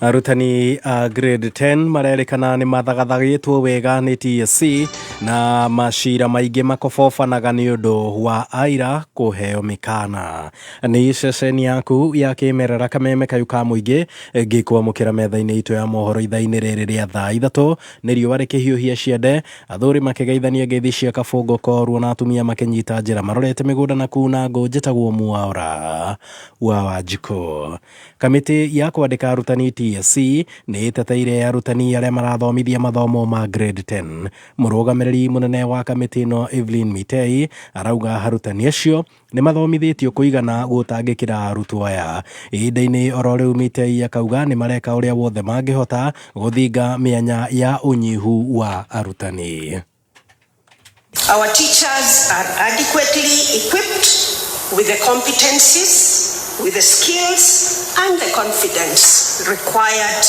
Speaker 17: Arutani a grade 10 marerĩkana nĩ mathagathagĩtwo wega nĩ TSC na macira maingĩ makobobanaga nĩ ũndũ wa aira kũheo mĩkana. Nĩ ceceni yaku ya kĩmerera kameme kayũ ka mũingĩ ngĩkwamũkĩra metha-inĩ itũ ya mohoro ithaa-inĩ rĩrĩ rĩa thaa ithatũ. Nĩ riũa rĩkĩhiũhia ciande, athuri makĩgeithania ngeithi cia kabũngũ koruo na atumia makĩnyita njĩra marorete mĩgũnda na kuna ngũ. Njĩtagwo Mwaura wa Wanjikũ. Kamĩtĩ ya kwandĩka arutani TSC nĩ ĩteteire arutani arĩa marathomithia mathomo ma grade 10. Mũrũgamĩrĩri mũnene wa kamĩtĩ ĩno Evelyn Mitei arauga arutani acio nĩ mathomithĩtio kũigana gũtangĩkĩra arutwo aya. Ihinda-inĩ oro rĩu Mitei akauga nĩ mareka ũrĩa wothe mangĩhota gũthinga mĩanya ya ũnyihu wa arutani.
Speaker 18: Our teachers are adequately equipped with the competencies, with the skills and the confidence required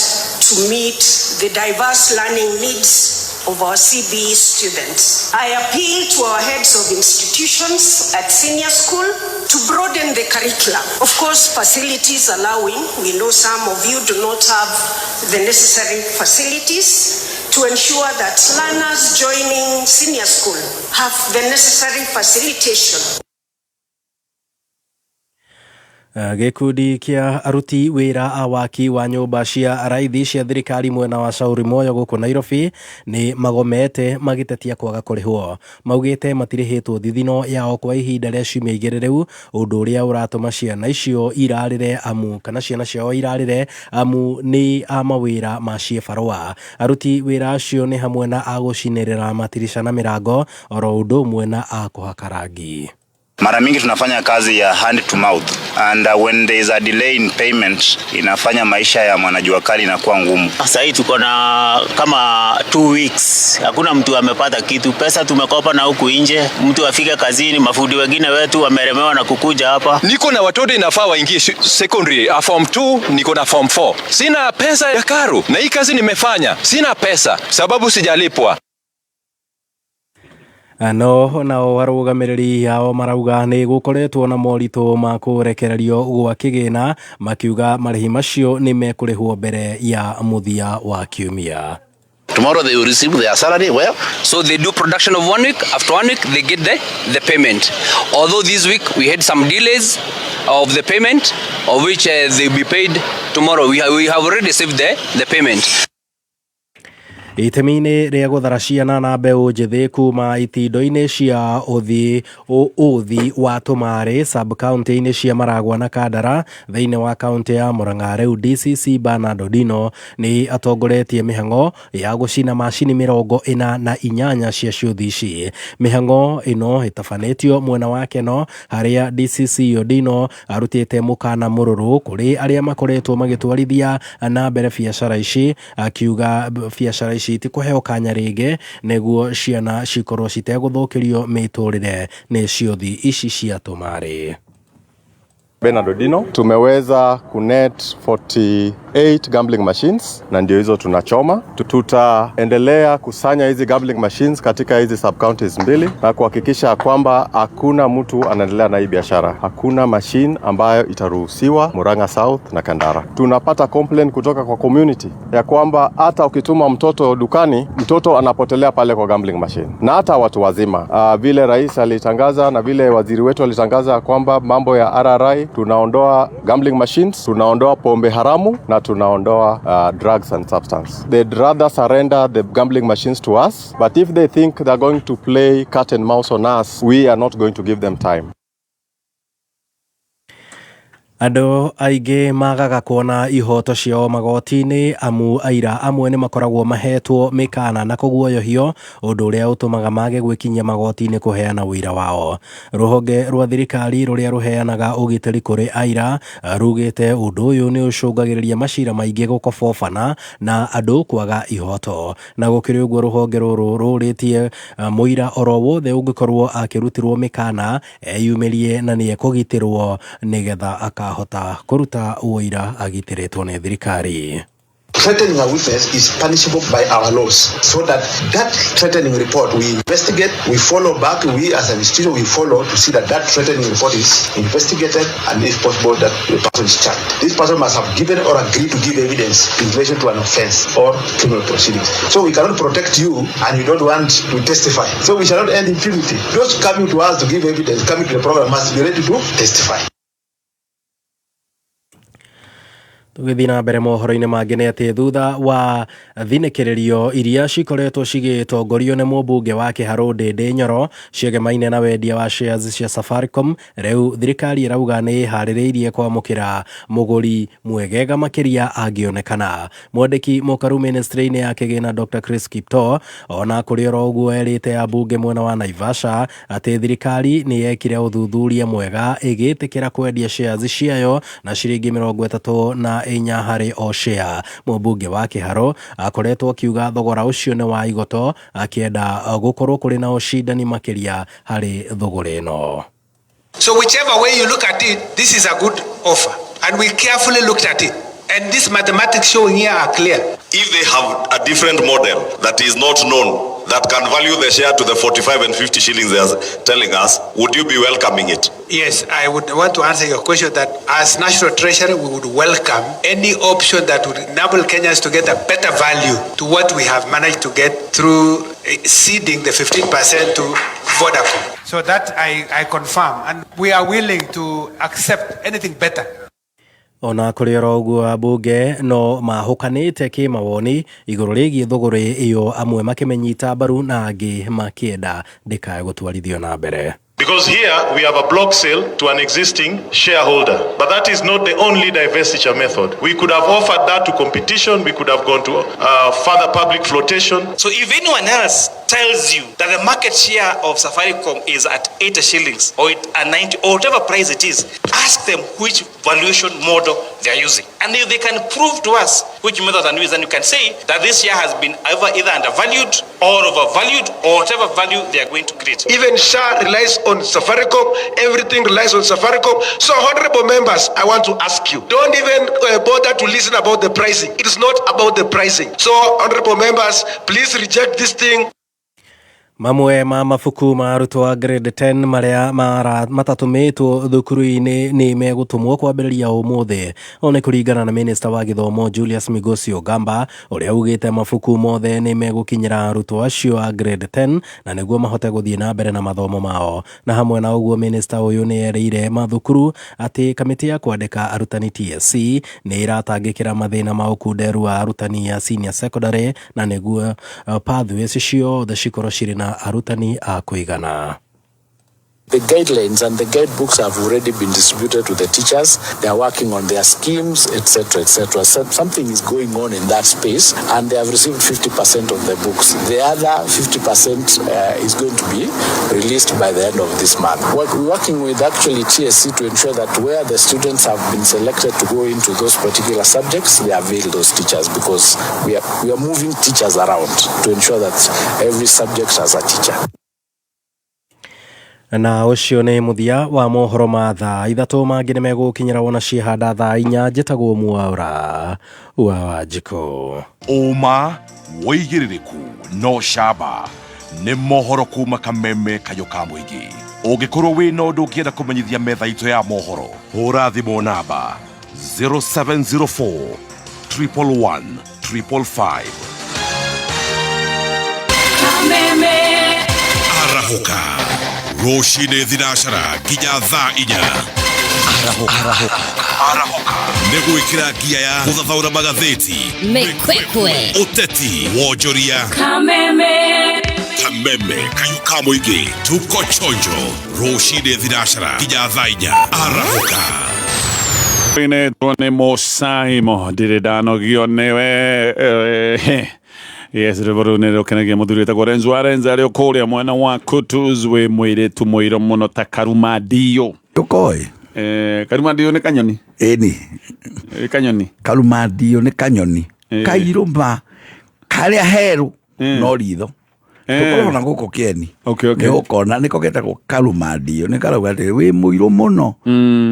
Speaker 18: to meet the diverse learning needs of our CBE students. I appeal to our heads of institutions at senior school to broaden the curriculum. Of course, facilities allowing, we know some of you do not have the necessary facilities to ensure that learners joining senior school have the necessary facilitation.
Speaker 17: Gĩkundi kĩa aruti wĩra a waki wa nyũmba cia raithi cia thirikari mwena wa Shauri Moyo gũkũ Nairobi nĩ magomete magĩtetia kwaga kũrĩhwo. Maugĩte matirĩhĩtwo thithino yao kwa ihinda rĩa ciumia igĩrĩ rĩu, ũndũ ũrĩa ũratũma ciana icio irarĩre amu kana ciana ciao irarĩre amu nĩ a mawĩra ma ciĩbarũa. Aruti wĩra acio nĩ hamwe na a gũcinĩrĩra matirica na mĩrango oro ũndũ ũmwe na a kũhaka rangi.
Speaker 19: Mara mingi tunafanya kazi ya hand to mouth and when there is a delay in payment inafanya maisha ya mwanajua kali inakuwa ngumu.
Speaker 20: Sasa hii tuko na kama 2 weeks, hakuna mtu amepata kitu. Pesa tumekopa na huku nje, mtu afike kazini, mafundi wengine wetu wameremewa na kukuja hapa.
Speaker 21: Niko na watoto inafaa waingie secondary, form 2, niko na form 4. Sina pesa ya karo na hii kazi nimefanya, sina pesa sababu sijalipwa.
Speaker 17: No nao arũgamĩrĩri ao marauga nĩ gũkoretwo na moritũ ma kũrekererio gwa kĩgĩna, makiuga marĩhi macio nĩ mekũrĩhwo mbere ya mũthia wa kiumia.
Speaker 22: Tomorrow they will receive their salary. Well,
Speaker 23: so they do production of 1 week. After 1 week, they get the payment. Although this week we had some delays of the payment, of which they will be paid tomorrow. We have already received the payment.
Speaker 17: Itemi-inĩ rĩa gũthara ciana na mbeũ njĩthĩ kuma itindo-inĩ cia ũthi wa tũmarĩ sub-county-inĩ cia Maragwa na Kandara thĩinĩ wa kaunti ya Murang'a, rĩu DCC Bernard Odino nĩ atongoretie mĩhang'o ya gũcina macini 48 cia ciũthi ici. Mĩhang'o ĩno ĩtabanĩtio mwena wa Keno harĩa DCC Odino arutĩte mũkana mũrũrũ kũrĩ arĩa makoretwo magĩtwarithia na mbere biacara ici, akiuga biacara ici ti kũheo kanya rĩngĩ nĩguo ciana cikorwo citegũthũkĩrio mĩtũrĩre nĩ ciũthi ici cia tũmarĩ.
Speaker 24: Bernard Odino, tumeweza kunet 48 gambling machines na ndio hizo tunachoma. Tutaendelea kusanya hizi gambling machines katika hizi sub counties mbili na kuhakikisha kwamba hakuna mtu anaendelea na hii biashara. Hakuna machine ambayo itaruhusiwa Murang'a South na Kandara. Tunapata complaint kutoka kwa community ya kwamba hata ukituma mtoto dukani, mtoto anapotelea pale kwa gambling machine, na hata watu wazima. Vile rais alitangaza na vile waziri wetu alitangaza kwamba mambo ya RRI, tunaondoa gambling machines, tunaondoa pombe haramu na tunaondoa drugs and substance. They'd rather surrender the gambling machines to us, but if they think they're going to play cat and mouse on us, we are not going to give them time.
Speaker 17: Andũ aingĩ magaga kuona ihoto ciao magoti-inĩ amu aira amwe nĩ makoragwo mahetwo mĩkana na kũguoyohio, ũndũ ũrĩa ũtũmaga mage gwĩkinyia magoti-inĩ kũheana ũira wao. Rũhonge rwa thirikari rũrĩa rũheanaga ũgitĩri kũrĩ aira rugĩte ũndũ ũyũ nĩ ũcũngagĩrĩria macira maingĩ gũkobobana na andũ kwaga ihoto. Na gũkĩrĩ ũguo, rũhonge rũrũ rũrĩtie mũira oro wothe ũngĩkorwo akĩrutirwo mĩkana eyumĩrie na nĩ ekũgitĩrwo nĩgetha akahota kũruta ũira agitĩrĩtwo nĩ thirikari.
Speaker 4: Threatening a witness is punishable by our laws, so that that threatening report, we investigate, we follow back, we as an institution, we follow to see that that threatening report is investigated and, if possible, that the person is charged. This person must have given or agreed to give evidence in relation to an offense or criminal proceedings. So we cannot protect you and you don't want to testify. So we shall not end impunity. Those coming to us to give evidence, coming to the program, must be ready to testify.
Speaker 17: Tũgĩthiĩ na mbere mohoro-inĩ mangĩ nĩ atĩ thutha wa thinĩkĩrĩrio iria cikoretwo cigĩtongorio nĩ mũmbunge wa Kĩharũ Ndĩndĩ Nyoro ciegemaine na wendia wa shares cia Safaricom, rĩu thirikari ĩrauga nĩ ĩharĩrĩirie kwamũkĩra mũgũri mwegega makĩria angĩonekana. Mwandĩki mũkaru ministry-inĩ ya kĩgĩna Dr. Chris Kiptoo ona kũrĩ oro ũguo erĩte ambunge mwena wa Naivasha atĩ thirikari nĩ yekire ũthuthuria mwega ĩgĩtĩkĩra kwendia shares ciayo na ciringi 34 harĩ o share. Mũmbunge wa Kĩharũ akoretwo akiuga thogora ũcio nĩ wa igoto, akĩenda gũkorwo kũrĩ na ũcindani makĩria harĩ thũgũrĩ ĩno.
Speaker 5: So whichever way you look at it, this is a good offer. And we carefully looked at it. And these mathematics showing here are clear.
Speaker 6: If they have a different model that is not known, that can value the share to the 45 and 50 shillings they are telling us, would you be welcoming it?
Speaker 5: Yes, I would want to answer your question that as National Treasury, we would welcome any option that would enable Kenyans to get a better value to what we have managed to get through ceding the 15% to Vodacom. So that I confirm, and we are willing to accept anything better.
Speaker 17: Ona kũrĩ oro ũguo, ambunge no mahũkanĩte kĩmawoni igũrũ rĩgiĩ thũgũrĩ ĩyo, amwe makĩmĩnyita mbaru na angĩ makĩenda ndĩkae gũtwarithio na mbere.
Speaker 7: Because here we have a block sale to an existing shareholder. But that is not the only divestiture method. We could have offered that to competition. We could have gone to further public flotation.
Speaker 25: So if anyone else tells you that the market share of Safaricom is at 80 shillings or at 90 or whatever price it is, ask them which valuation model they are using. And if they can prove to us which method and use, then you can say that this share has been either undervalued or overvalued or whatever value they are going to create.
Speaker 5: Even SHA relies on Safaricom. Everything relies on Safaricom. So, honorable members, I want to ask you, don't even bother to listen about the pricing. It is not about the pricing. So, honorable members, please reject this thing.
Speaker 17: Mamwe ma mabuku ma arutwo a grade 10 marĩa matatũmĩtwo thukuru-inĩ nĩ megũtũmwo kwambĩrĩria ũmũthĩ. Ũũ nĩ kũringana na minista wa gĩthomo Julius Migosi Ogamba, ũrĩa ugĩte mabuku mothe nĩ megũkinyĩra arutwo acio a grade 10 na nĩguo mahote gũthiĩ na mbere na mathomo mao. Na hamwe na ũguo, minista ũyũ nĩ erĩire mathukuru atĩ kamĩtĩ ya kwandĩka arutani TSC nĩ ĩratangĩkĩra mathĩna ma ũkunderu wa arutani a senior secondary na nĩguo pathways ciothe cikorwo cirĩ na arutani a kũigana.
Speaker 26: The guidelines and the guidebooks have already been distributed to the teachers. They are working on their schemes, etc., etc. So something is going on in that space, and they have received 50% of the books. The other 50% is going to be released by the end of this month. We're working with actually TSC to ensure that where the students have been selected to go into those particular subjects, they avail those teachers, because we are moving teachers around to ensure that every subject has a teacher.
Speaker 17: Na ũcio nĩ mũthia wa mohoro ma thaa 3. Mangĩ nĩ megũkinyĩra wona ciehanda thaa 4. Njĩtagwo Mwaũra wa Wanjikũ.
Speaker 3: Ũma, wĩigĩrĩrĩku no camba nĩ mohoro kuma Kameme kayũ ka mũingĩ. Ũngĩkorwo wĩna ũndũ ũngĩenda kũmenyithia metha itũ ya mohoro, hũra thimũ namba 0704 111 555.
Speaker 11: Arahũka rũcinĩ thinacara nginya thaa 4. Nĩ gwĩkĩra ngia ya gũthathaũra magathĩti,
Speaker 16: Mĩkwekwe,
Speaker 11: ũteti, wonjoria.
Speaker 16: Kameme.
Speaker 11: Kameme kayũ ka mũingĩ, tuko chonjo rũcinĩ thinacara nginya thaa 4. Arahũka.
Speaker 1: Inetwo nĩ Mũcaimo ndirĩ ndanogio nĩwe. Yes, rwĩmbo rũu nĩ rũkenagia mũthuri wĩtagwo Renzo Arenza arĩ o kũrĩa mwena wa Kutus wĩ mũirĩtu mũirũ mũno ta Karuma Ndiũ.
Speaker 2: Tũkoĩ.
Speaker 1: Karuma Ndiũ nĩ kanyoni?
Speaker 2: Ĩni.
Speaker 1: Kanyoni.
Speaker 2: Karuma Ndiũ nĩ kanyoni. Kairũ ma karĩa herũ no ritho. Tũkoragwo na gũkũ kĩeni.
Speaker 1: Okay.
Speaker 2: Nĩ ũkona nĩko getagwo karuma ndiũ. Nĩ karauga atĩrĩ wĩ mũirũ mũno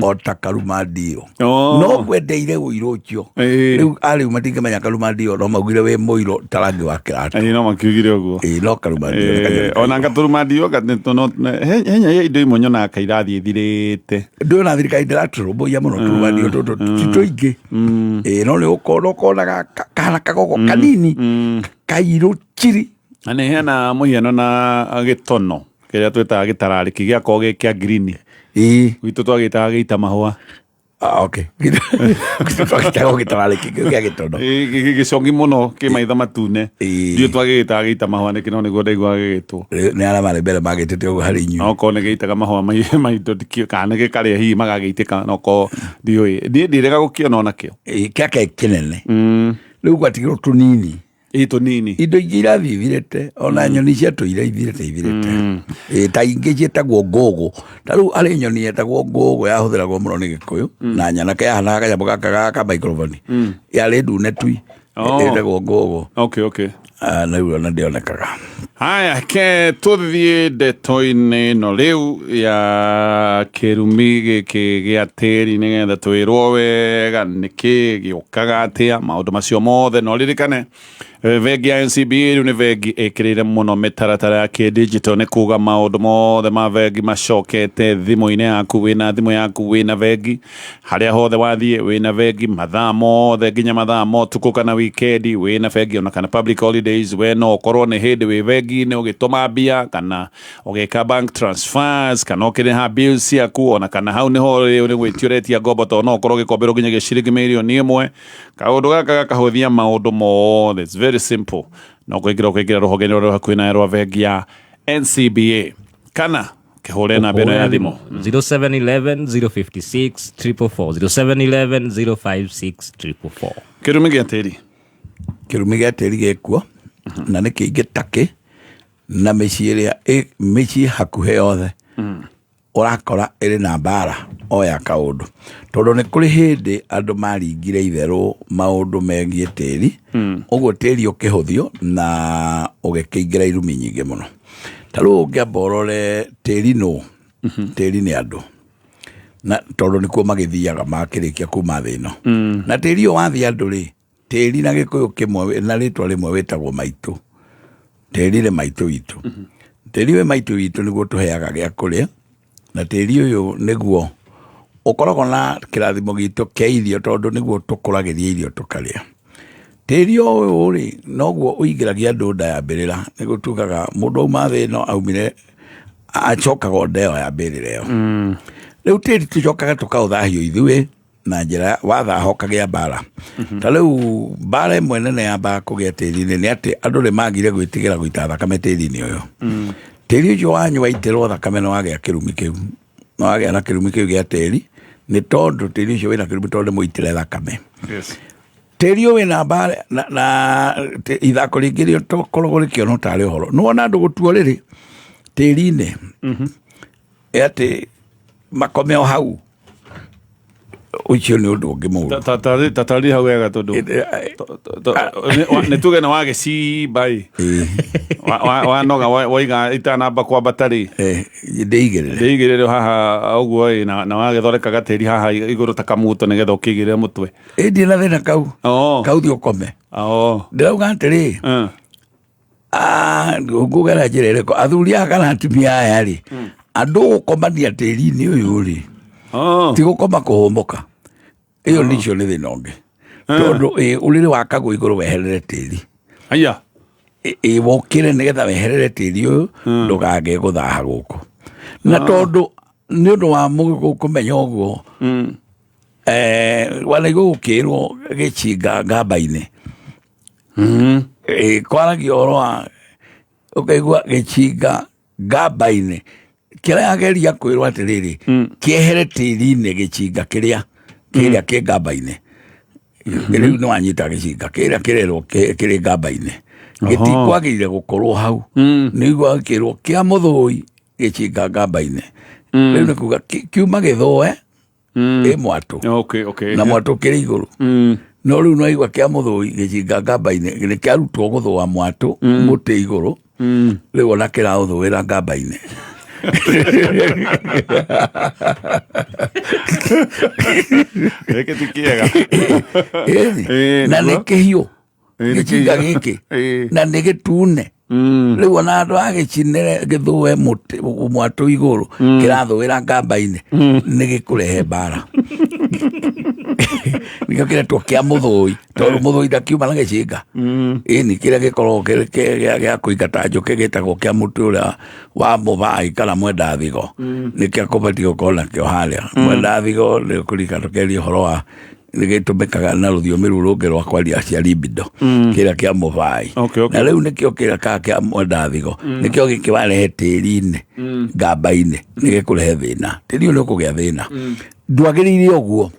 Speaker 2: o ta karuma ndiũ. No ngwendeire ũirũ ũcio. Rĩu arĩu matingĩmenya karuma ndiũ no maugire wĩ mũirũ ta rangi wa kĩratũ.
Speaker 1: Ĩĩ no makiugire ũguo.
Speaker 2: Ĩĩ no karuma ndiũ nĩ kanyoni.
Speaker 1: Ona ngatũruma ndiũ henya ya indo imwe nyonaga kairathiĩ ithirĩte.
Speaker 2: Ndĩrona thirikari ndĩratũrũmbũiya mũno tũruma ndiũ tũtũ ti tũingĩ. Ĩĩ no nĩ ũkona ũkonaga kana kagogo kanini kairũ chiri.
Speaker 1: Na nĩ heana mũhiano na gĩtono kĩrĩa twĩtaga gĩtararĩki gĩakorwo gĩ kĩa green.
Speaker 2: Ĩĩ.
Speaker 1: Gwitũ twagĩtaga gĩita mahũa.
Speaker 2: Ah, okay. Gwitũ twagĩtaga gĩtararĩki kĩu gĩa gĩtono.
Speaker 1: Gĩcongi mũno kĩ maitho matune. Ndiũ twagĩgĩtaga gĩita mahũa nĩkĩ no nĩguo ndaiguaga gĩgĩtwo.
Speaker 2: Nĩ arĩa marĩ mbere magĩtĩte ũguo harĩ inyuĩ.
Speaker 1: Okorwo nĩ gĩitaga mahũa maitũ ndikĩũĩ kana nĩ gĩkarĩa hihi magagĩitĩka okorwo ndiũĩ. Niĩ ndirega gũkĩona onakĩo.
Speaker 2: Ĩĩ kĩake kĩnene. Rĩu gwatigirwo tũnini.
Speaker 1: Ĩĩ tũnini.
Speaker 2: Indo ingĩ irathiĩ ithirĩte ona nyoni ciatũire ithirĩte ithirĩte. Ĩĩ ta ingĩ ciĩtagwo ngũgũ. Ta rĩu harĩ nyoni yetagwo ngũgũ yahũthĩragwo mũno nĩ Gĩkũyũ na nyanake yahanaga kanyamũ gaka ga microphone. Yarĩ ndune tui. Ĩtagwo ngũgũ.
Speaker 1: Okay, okay.
Speaker 2: Na rĩu ona ndĩonekaga.
Speaker 1: Haya, ke tũthiĩ ndeto-inĩ ĩno rĩu ya kĩrumi gĩkĩ gĩa tĩri nĩgetha twĩrwo wega nĩkĩ gĩũkaga atĩa maũndũ macio mothe no ririkane bengi ya NCBA rĩu nĩ bengi ĩkĩrĩire mũno mĩtaratara ya kĩdigital nĩ kuga maũndũ mothe ma bengi macokete thimũ-inĩ yaku wĩna thimũ yaku wĩna bengi harĩa hothe wathiĩ wĩna bengi mathaa mothe nginya mathaa ma ũtukũ kana wikendi wĩna bengi ona kana public holidays we no ũkorwo nĩ hĩndĩ wĩ bengi-inĩ ũgĩtũma mbia kana ũgĩka bank transfers kana ũkĩrĩha bills ciaku ona kana hau nĩho rĩu nĩ gwĩtia ũretia ngombo tondũ no ũkorwo ũgĩkomberwo nginyagia ciringi mirioni ĩmwe. Kaũndũ gaka gakahũthia maũndũ mothe. It's very simple. No kũingĩra ũkĩingĩra rũhonge-inĩ rũrĩa hakuhĩ nawe rwa bengi ya NCBA kana kĩhũre namba ĩno ya thimũ
Speaker 8: 0711 056 444 0711 056 444.
Speaker 1: Kĩrumi gĩa tĩri.
Speaker 2: Kĩrumi gĩa tĩri gĩkuo na nĩ kĩingĩ takĩ na mĩciĩ ĩrĩa mĩciĩ hakuhĩ yothe ũrakora ĩrĩ na mbara o ya kaũndũ tondũ nĩ kũrĩ hĩndĩ andũ maringire itherũ maũndũ megiĩ tĩri ũguo tĩri ũkĩhũthio na ũgĩkĩingĩra irumi nyingĩ mũno. Ta rĩu ũngĩamba ũrore tĩri nũ, tĩri nĩ andũ na tondũ nĩkuo magĩthiaga makĩrĩkia kuma thĩ ĩno. Na tĩri ũyũ wathiĩ andũ rĩ, tĩri na gĩkũyũ kĩmwe na rĩtwa rĩmwe wĩtagwo maitũ. Tĩri nĩ maitũ witũ. Tĩri wĩ maitũ witũ nĩguo tũheaga gĩa kũrĩa na tĩri ũyũ nĩguo ũkoragwo na kĩrathimo gitũ kĩa irio tondũ nĩguo tũkũragĩria irio tũkarĩa. Tĩri ũyũ rĩ noguo ũingĩragia andũ nda ya mbĩrĩra nĩguo tugaga mũndũ auma thĩ ĩno aumire acokaga o nda ĩyo ya mbĩrĩra ĩyo. Rĩu tĩri tũcokaga tũkaũthahio ithuĩ na njĩra wathaha ũkagĩa mbara. Ta rĩu mbara ĩmwe nene yambaga kũgĩa tĩri-inĩ nĩ atĩ andũ nĩ magire gwĩtigĩra gũita thakame tĩri-inĩ ũyũ. Tĩri ũcio wanyu waitĩrwo thakame nĩ wagĩa kĩrumi kĩu. Nĩ wagĩa na kĩrumi kĩu gĩa tĩri nĩ tondũ tĩri ũcio wĩna kĩrumi tondũ nĩ mũitĩre thakame. Tĩri ũyũ wĩna mbara na ithako rĩngĩ rĩo tũkoragwo rĩkĩonwo tarĩ ũhoro. Nĩ wona andũ gũtuo rĩrĩ tĩri-inĩ atĩ makome o hau ũcio nĩ ũndũ ũngĩ mũũru.
Speaker 1: Tatarĩ hau wega tondũ nĩ tuge nĩ wagĩcimba ĩ wanoga waiga itanamba kwambata rĩ
Speaker 2: ndĩigĩrĩre
Speaker 1: ndĩigĩrĩre haha ũguo ĩ na wagĩthondeka gatĩri haha igũrũ ta kamuto nĩgetha ũkĩigĩrĩre mũtwe.
Speaker 2: Ĩ ndirĩ na thĩna kau kau thiĩ ũkome. Ndĩrauga atĩrĩ ngũgera njĩra ĩrĩkũ athuri aya kana atumia aya rĩ andũ gũkomania tĩri-inĩ ũyũ rĩ ti gũkoma kũhũmũka ĩyo nĩcio nĩ thĩna ũngĩ tondũ ũrĩrĩ wakagwo igũrũ weherere tĩri.
Speaker 1: Aya.
Speaker 2: Wokĩre nĩgetha weherere tĩri ũyũ ndũkage gũthaha gũkũ. Na tondũ nĩ ũndũ wa mũgĩkũyũ kũmenya ũguo wanaigua gũkĩrwo gĩcinga ngamba-inĩ kwaragia ũhoro wa ũkaigua gĩcinga ngamba-inĩ kĩrĩa ageria kwĩrwo atĩrĩrĩ kĩehere tĩri-inĩ gĩcinga kĩrĩa Kĩrĩa kĩ ngamba-inĩ rĩu nĩ wanyita gĩcinga kĩrĩa kĩrerwo kĩrĩ ngamba-inĩ gĩtikwagĩrĩire gũkorwo hau. Nĩ igua gĩkĩrwo kĩa mũthũi gĩcinga ngamba-inĩ, rĩu nĩ kuga kiuma gĩthũe ĩ mwatũ na mwatũ kĩrĩ igũrũ, no rĩu no igua kĩa mũthũi gĩcinga ngamba-inĩ nĩ kĩarutwo gũthũa mwatũ mũtĩ igũrũ, rĩu ona kĩraũthũĩra ngamba-inĩ.
Speaker 1: Gĩkĩ ti kĩega.
Speaker 2: Ĩni, na nĩ kĩhiũ gĩcinga gĩkĩ na nĩ gĩtune, rĩu ona andũ agĩcinĩre gĩthũe mũtĩ mwatũ igũrũ kĩrathũĩra ngamba-inĩ, nĩ gĩkũrehe mbara. Nĩkĩo kĩretwo kĩa mũthũi, tondũ mũthũi ndakiuma na gĩcinga. Ĩni, kĩrĩa gĩkoragwo kĩrĩ gĩa kũingata njũkĩ gĩtagwo kĩa mũtĩ ũrĩa wa mũbai kana mwenda thigo. Nĩkĩo kũbatiĩ gũkorwo nakĩo harĩa mwenda thigo, nĩ kũrika tũkeria ũhoro wa nĩ gĩtũmĩkaga na rũthiomi rũu rũngĩ rwa kwaria aciari mbindo, kĩrĩa kĩa mũbai. Na rĩu nĩkĩo kĩrĩa ka kĩa mwenda thigo, nĩkĩo gĩkĩ warehe tĩri-inĩ ngamba-inĩ nĩ gĩkũrehe thĩna, tĩri ũyũ nĩ ũkũgĩa thĩna. Ndwagĩrĩire ũguo,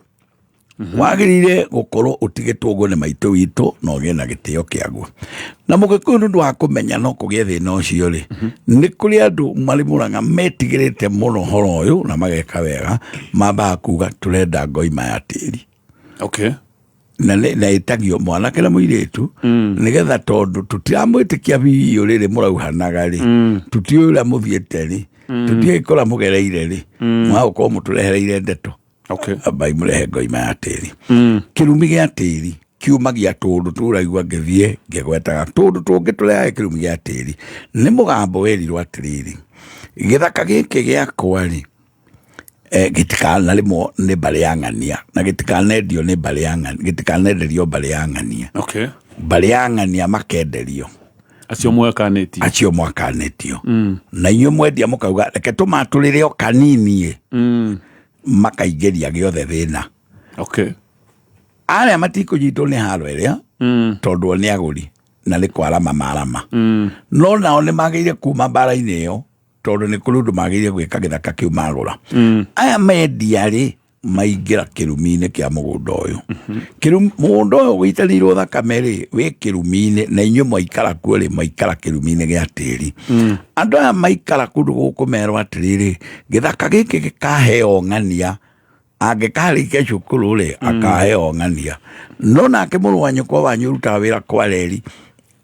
Speaker 2: wagĩrĩire gũkorwo ũtigĩtwo ũguo nĩ maitũ witũ na ũgĩe na gĩtĩo kĩaguo. Na mũgĩkũyũ nĩ ũndũ wa kũmenya no kũgĩe thĩna ũcio rĩ, nĩ kũrĩ andũ marĩ Mũrang'a metigĩrĩte mũno ũhoro ũyũ na mageka wega, mambaga kuga tũrenda ngoima ya tĩri. Na na ĩtagio mwanake na mũirĩtu, nĩgetha tondũ tũtiramwĩtĩkia biũ rĩrĩ mũrauhanaga rĩ, tũtiũĩ ũrĩa mũthiĩte rĩ, tũtiũĩ kũrĩa mũgereire rĩ, mwagũkorwo mũtũrehereire ndeto. Ambai mũrehe ngoima ya tĩri. Kĩrumi gĩa tĩri kiumagia tũndũ tũraigua ngĩthiĩ ngĩgwetaga tũndũ tũngĩ tũrehaga kĩrumi gĩa tĩri. Nĩ mũgambo werirwo atĩrĩrĩ, gĩthaka gĩkĩ gĩakwa rĩ, gĩtikanarĩmwo nĩ mbarĩ ya ng'ania, na gĩtikanendio nĩ mbarĩ ya ng'ania, gĩtikanenderio mbarĩ ya ng'ania. Mbarĩ ya ng'ania makenderio
Speaker 1: acio mwakanĩtio,
Speaker 2: acio mwakanĩtio. Na inyuĩ mwendia mũkauga reke tũmatũrĩre o kanini ĩ, makaingĩria gĩothe thĩna. Arĩa matikũnyitwo nĩ haro ĩrĩa, tondũ o nĩ agũri na nĩ kwarama marama, no nao nĩ magĩrĩire kuma mbara-inĩ ĩyo, tondũ nĩ kũrĩ ũndũ magĩrĩire gwĩka gĩthaka kĩu magũra. Aya mendia rĩ, maingĩra kĩrumi-inĩ kĩa mũgũnda ũyũ. Mũgũnda ũyũ wĩitanĩirwo thakame rĩ, wĩ kĩrumi-inĩ, na inyuĩ mwaikara kuo rĩ, mwaikara kĩrumi-inĩ gĩa tĩri. Andũ aya maikara kũndũ gũkũ merwo atĩrĩrĩ, gĩthaka gĩkĩ gĩkaheo ng'ania, angĩkarĩkia cukuru rĩ, akaheo ng'ania. No nake mũrũ wa nyũkwa wanyu ũrutaga wĩra kwa reri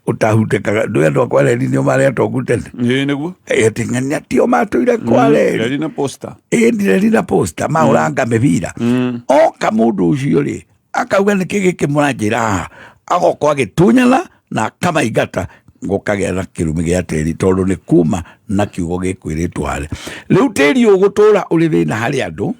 Speaker 2: ũtahutĩkaga, ndũĩ andũ a kwa reri nĩo marĩ atongu tene.
Speaker 1: Ĩĩ nĩguo.
Speaker 2: Ati ng'ania tio matũire kwa reri.
Speaker 1: Reri na posta.
Speaker 2: Ĩĩ reri na posta mahũranga mĩbira. Oka mũndũ ũcio rĩ, akauga nĩkĩ gĩkĩ mũranjĩra haha, agoka agĩtunyana na akamaingata, gũkagĩa na kĩrumi gĩa tĩri, tondũ nĩ kuma na kiugo gĩkwĩrĩtwo harĩa. Rĩu tĩri ũgũtũra ũrĩ thĩna harĩ andũ.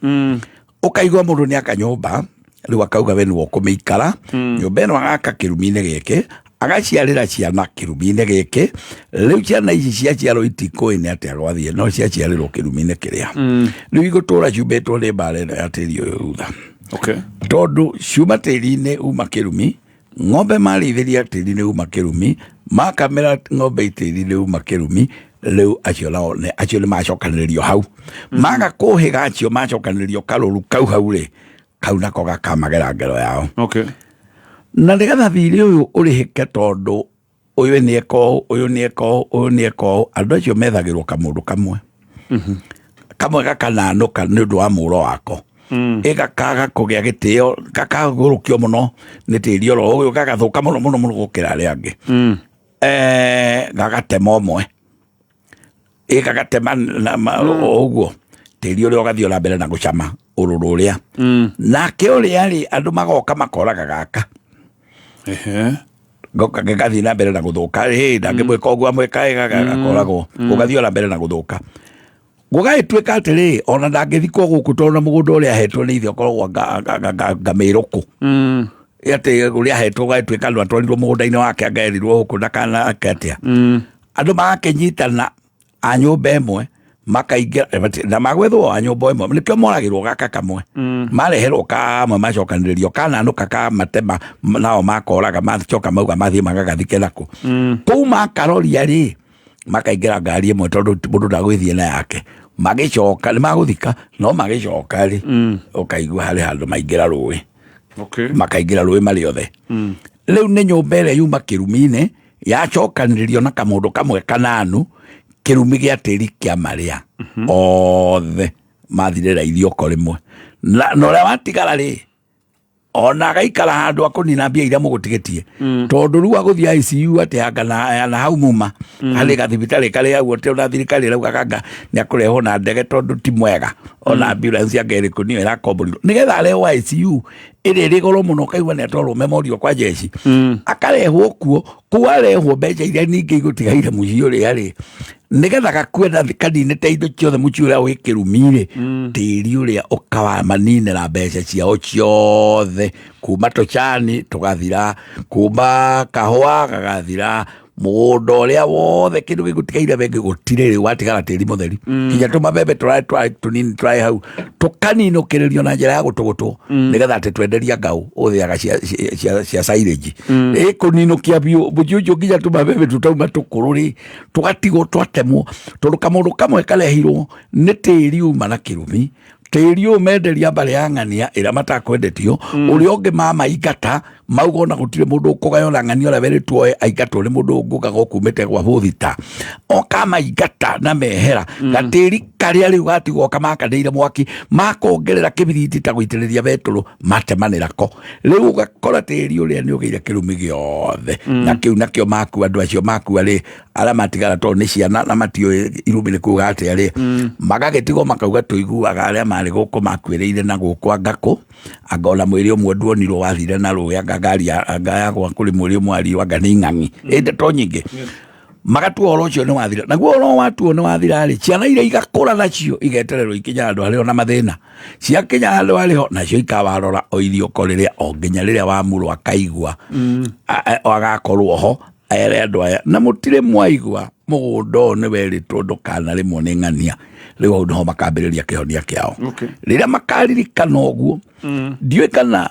Speaker 2: Ũkaigua mũndũ nĩ aka nyũmba, rĩu akauga we nĩwe ũkũmĩikara nyũmba ĩno, agaka kĩrumi-inĩ gĩkĩ, agaciarĩra ciana kĩrumi-inĩ gĩkĩ. Rĩu ciana ici ciaciarwo itikũĩ nĩ atĩa gwathiĩ, no ciaciarĩrwo kĩrumi-inĩ kĩrĩa rĩu igũtũra ciumbĩtwo nĩ mbara ĩno ya tĩri ũyũ thutha. Tondũ ciuma tĩri-inĩ uma kĩrumi, ng'ombe marĩithĩria tĩri-inĩ uma kĩrumi, makamĩra ng'ombe tĩri-inĩ uma kĩrumi. Rĩu acio nao acio nĩ macokanĩrĩrio hau, maga kũhĩga acio macokanĩrĩrio karũru kau hau rĩ, kau nako gakamagera ngero yao. Na nĩgetha thirĩ ũyũ ũrĩhĩke, tondũ ũyũ nĩ eka ũũ, ũyũ nĩ eka ũũ, ũyũ nĩ eka ũũ, andũ acio methagĩrwo kamũndũ kamwe kamwe gakananũka nĩ ũndũ wa mũro wako, ĩgakaga kũgĩa gĩtĩo, gakagũrũkio mũno nĩ tĩri oro ũyũ, gagathũka mũno mũno mũno gũkĩra arĩa angĩ. Gagatema ũmwe, ĩgagatema ũguo tĩri ũrĩa ũgathiĩ na mbere na gũcama ũrũrũ ũrĩa. Nake ũrĩa rĩ, andũ magoka makoraga gaka goka gĩgathiĩ na mbere na gũthũka, ĩ ndangĩmwĩka ũguo amwĩka, gakoragwo gũgathiĩ na mbere na gũthũka, gũgagĩtuĩka atĩrĩ ona ndangĩthikwo gũkũ, tondũ na mũgũnda ũrĩa ahetwo nĩ ithe ũkoragwo ngamĩrũkũ atĩ ũrĩa ahetwo, gũgagĩtuĩka andũ atwarirwo mũgũnda-inĩ wake, angerirwo gũkũ ndakana ake atĩa. Andũ magakĩnyitana a nyũmba ĩmwe makaingĩra na magwethwo a nyũmba ĩmwe, nĩkĩo moragĩrwo gaka kamwe, mareherwo kamwe, macokanĩrĩrio kananũka kamatema, nao makoraga, macoka mauga mathiĩ magagathike nakũ kũu makaroria rĩ, makaingĩra ngari ĩmwe, tondũ mũndũ ndagwĩthiĩ na yake. Magĩcoka nĩ magũthika no magĩcoka rĩ ũkaigua harĩ handũ maingĩra rũĩ. Makaingĩra rũĩ marĩ othe. Rĩu nĩ nyũmba ĩrĩa yuma kĩrumi-inĩ yacokanĩrĩrio na kamũndũ kamwe kananu kĩrumi gĩa tĩri kĩa marĩa othe mathirĩra irioko rĩmwe na ũrĩa watigara rĩ ona agaikara handũ akũnina mbia iria mũgũtigĩtie tondũ rĩu agũthiĩ ICU atĩ anga na hau muma harĩ gathibitarĩ karĩa hau atĩ ona thirikari ĩrauga kanga nĩ akũrehwo na ndege tondũ ti mwega ona ambulance anga ĩrĩkũ nĩyo ĩrakomborirwo nĩgetha arehwo ICU ĩrĩa ĩrĩ goro mũno ũkaigua nĩ atwarwo memorial kwa jeshi akarehwo kuo kũu arehwo mbeca iria ningĩ igũtigaire mũciĩ ũrĩa rĩ nĩgetha gakue na kaninĩte indo ciothe mũciĩ ũrĩa wĩ kĩrumi-rĩ tĩri ũrĩa ũkawamaninĩra mbeca ciao ciothe kuma tũcani tũgathira kuma kahũa gagathira mũgũnda ũrĩa wothe kĩndũ gĩgũtigaire bengi gũtirĩ rĩu watigara tĩri mũtheri nginya tũmabembe tũrarĩ tũrarĩ tũnini tũrarĩ hau tũkaninũkĩrĩrio na njĩra ya gũtũgũtwo nĩgetha atĩ twenderia ngaũ ũthĩaga cia silage ĩkũninũkia biũ mũciĩ ũcio nginya tũmabembe tũtauma tũkũrũ rĩ tũgatigwo twatemwo tondũ kamũndũ kamwe karehirwo nĩ tĩri uma na kĩrumi tĩri ũyũ menderia mbarĩ ya ng'ania ĩrĩa matakwendetio ũrĩa ũngĩ mamaingata mauga ona gũtirĩ mũndũ ũkũgaya ona ng'ania ũrĩa werĩtwo oe aingatwo nĩ mũndũ ũngũgaga ũkumĩte gwa bũthita okamaingata na mehera gatĩri karĩa rĩu gatigwo kamakanĩire mwaki makongerera kĩbiriti ta gũitĩrĩria betũrũ matemanĩra ko rĩu ũgakora tĩri ũrĩa nĩ ũgĩire kĩrumi gĩothe na kĩu nakĩo makua andũ acio makua rĩ arĩa matigara tondũ nĩ ciana na matiũĩ irumi nĩ kuga atĩa rĩ magagĩtigwo makauga tũiguaga arĩa marĩ gũkũ makuĩrĩire na gũkũ anga kũ anga ona mwĩrĩ ũmwe nduonirwo wathire na rũĩ anga ngari anga yagwa kũrĩ mwĩrĩ ũmwe arirwo anga nĩ ing'ang'i ĩ ndeto nyingĩ magatua ũhoro ũcio nĩ wathira naguo ũhoro watuo nĩ wathira rĩ ciana iria igakũra nacio igetererwo ikinya handũ harĩ o na mathĩna ciakinya handũ harĩ ho nacio ikawarora o iriũko rĩrĩa o nginya rĩrĩa wamurwo akaigua agakorwo ho ere andũ aya na mũtirĩ mwaigua mũgũnda ũyũ nĩ werĩtwo ndũkanarĩmwo nĩ ng'ania rĩu hau nĩho makambĩrĩria kĩhonia kĩao rĩrĩa makaririkana ũguo ndiũĩ kana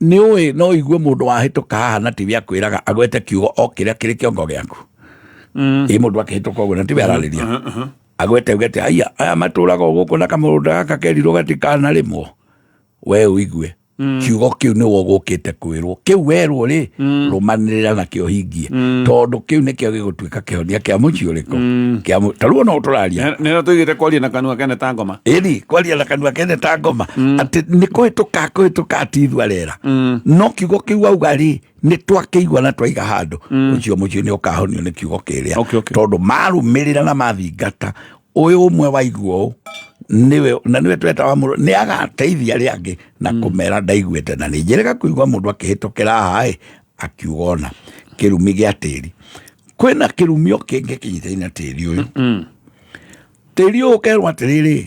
Speaker 2: nĩ ũĩ no igue mũndũ wahĩtũka haha na tiwe akwĩraga agwete kiugo o kĩrĩa kĩrĩ kĩongo gĩaku ĩ mũndũ akĩhĩtũka ũguo na tiwe ararĩria agwete uge atĩ aya aya matũraga o gũkũ na kamũgũnda gaka kerirwo gatikanarĩmwo we ũigue kiugo kĩu nĩwe ũgũkĩte kwĩrwo kĩu werwo rĩ rũmanĩrĩra nakĩo hingie tondũ kĩu nĩkĩo gĩgũtuĩka kĩhonia kĩa mũciĩ ũrĩkũ ta rĩu ona tũraria
Speaker 1: nĩrĩo tũigĩte kwaria na kanua kene ta ngoma
Speaker 2: ĩni kwaria na kanua kene ta ngoma atĩ nĩ kũhĩtũka kũhĩtũka atithua rera no kiugo kĩu auga rĩ nĩ twakĩigua na twaiga handũ ũcio mũciĩ nĩ ũkahonio nĩ kiugo kĩrĩa tondũ marũmĩrĩra na mathingata ũyũ ũmwe waigua ũũ niwe na niwe tweta wa mũndũ nĩ agateithia arĩa angĩ na kũmera ndaiguĩte na nĩ njĩrĩga kũigua mũndũ akĩhĩtũkĩra haha ĩ akiuga ona kĩrumi gĩa tĩri kwĩna kĩrumi o kĩngĩ kĩnyitaine na tĩri ũyũ tĩri ũyũ ũkerwo atĩrĩrĩ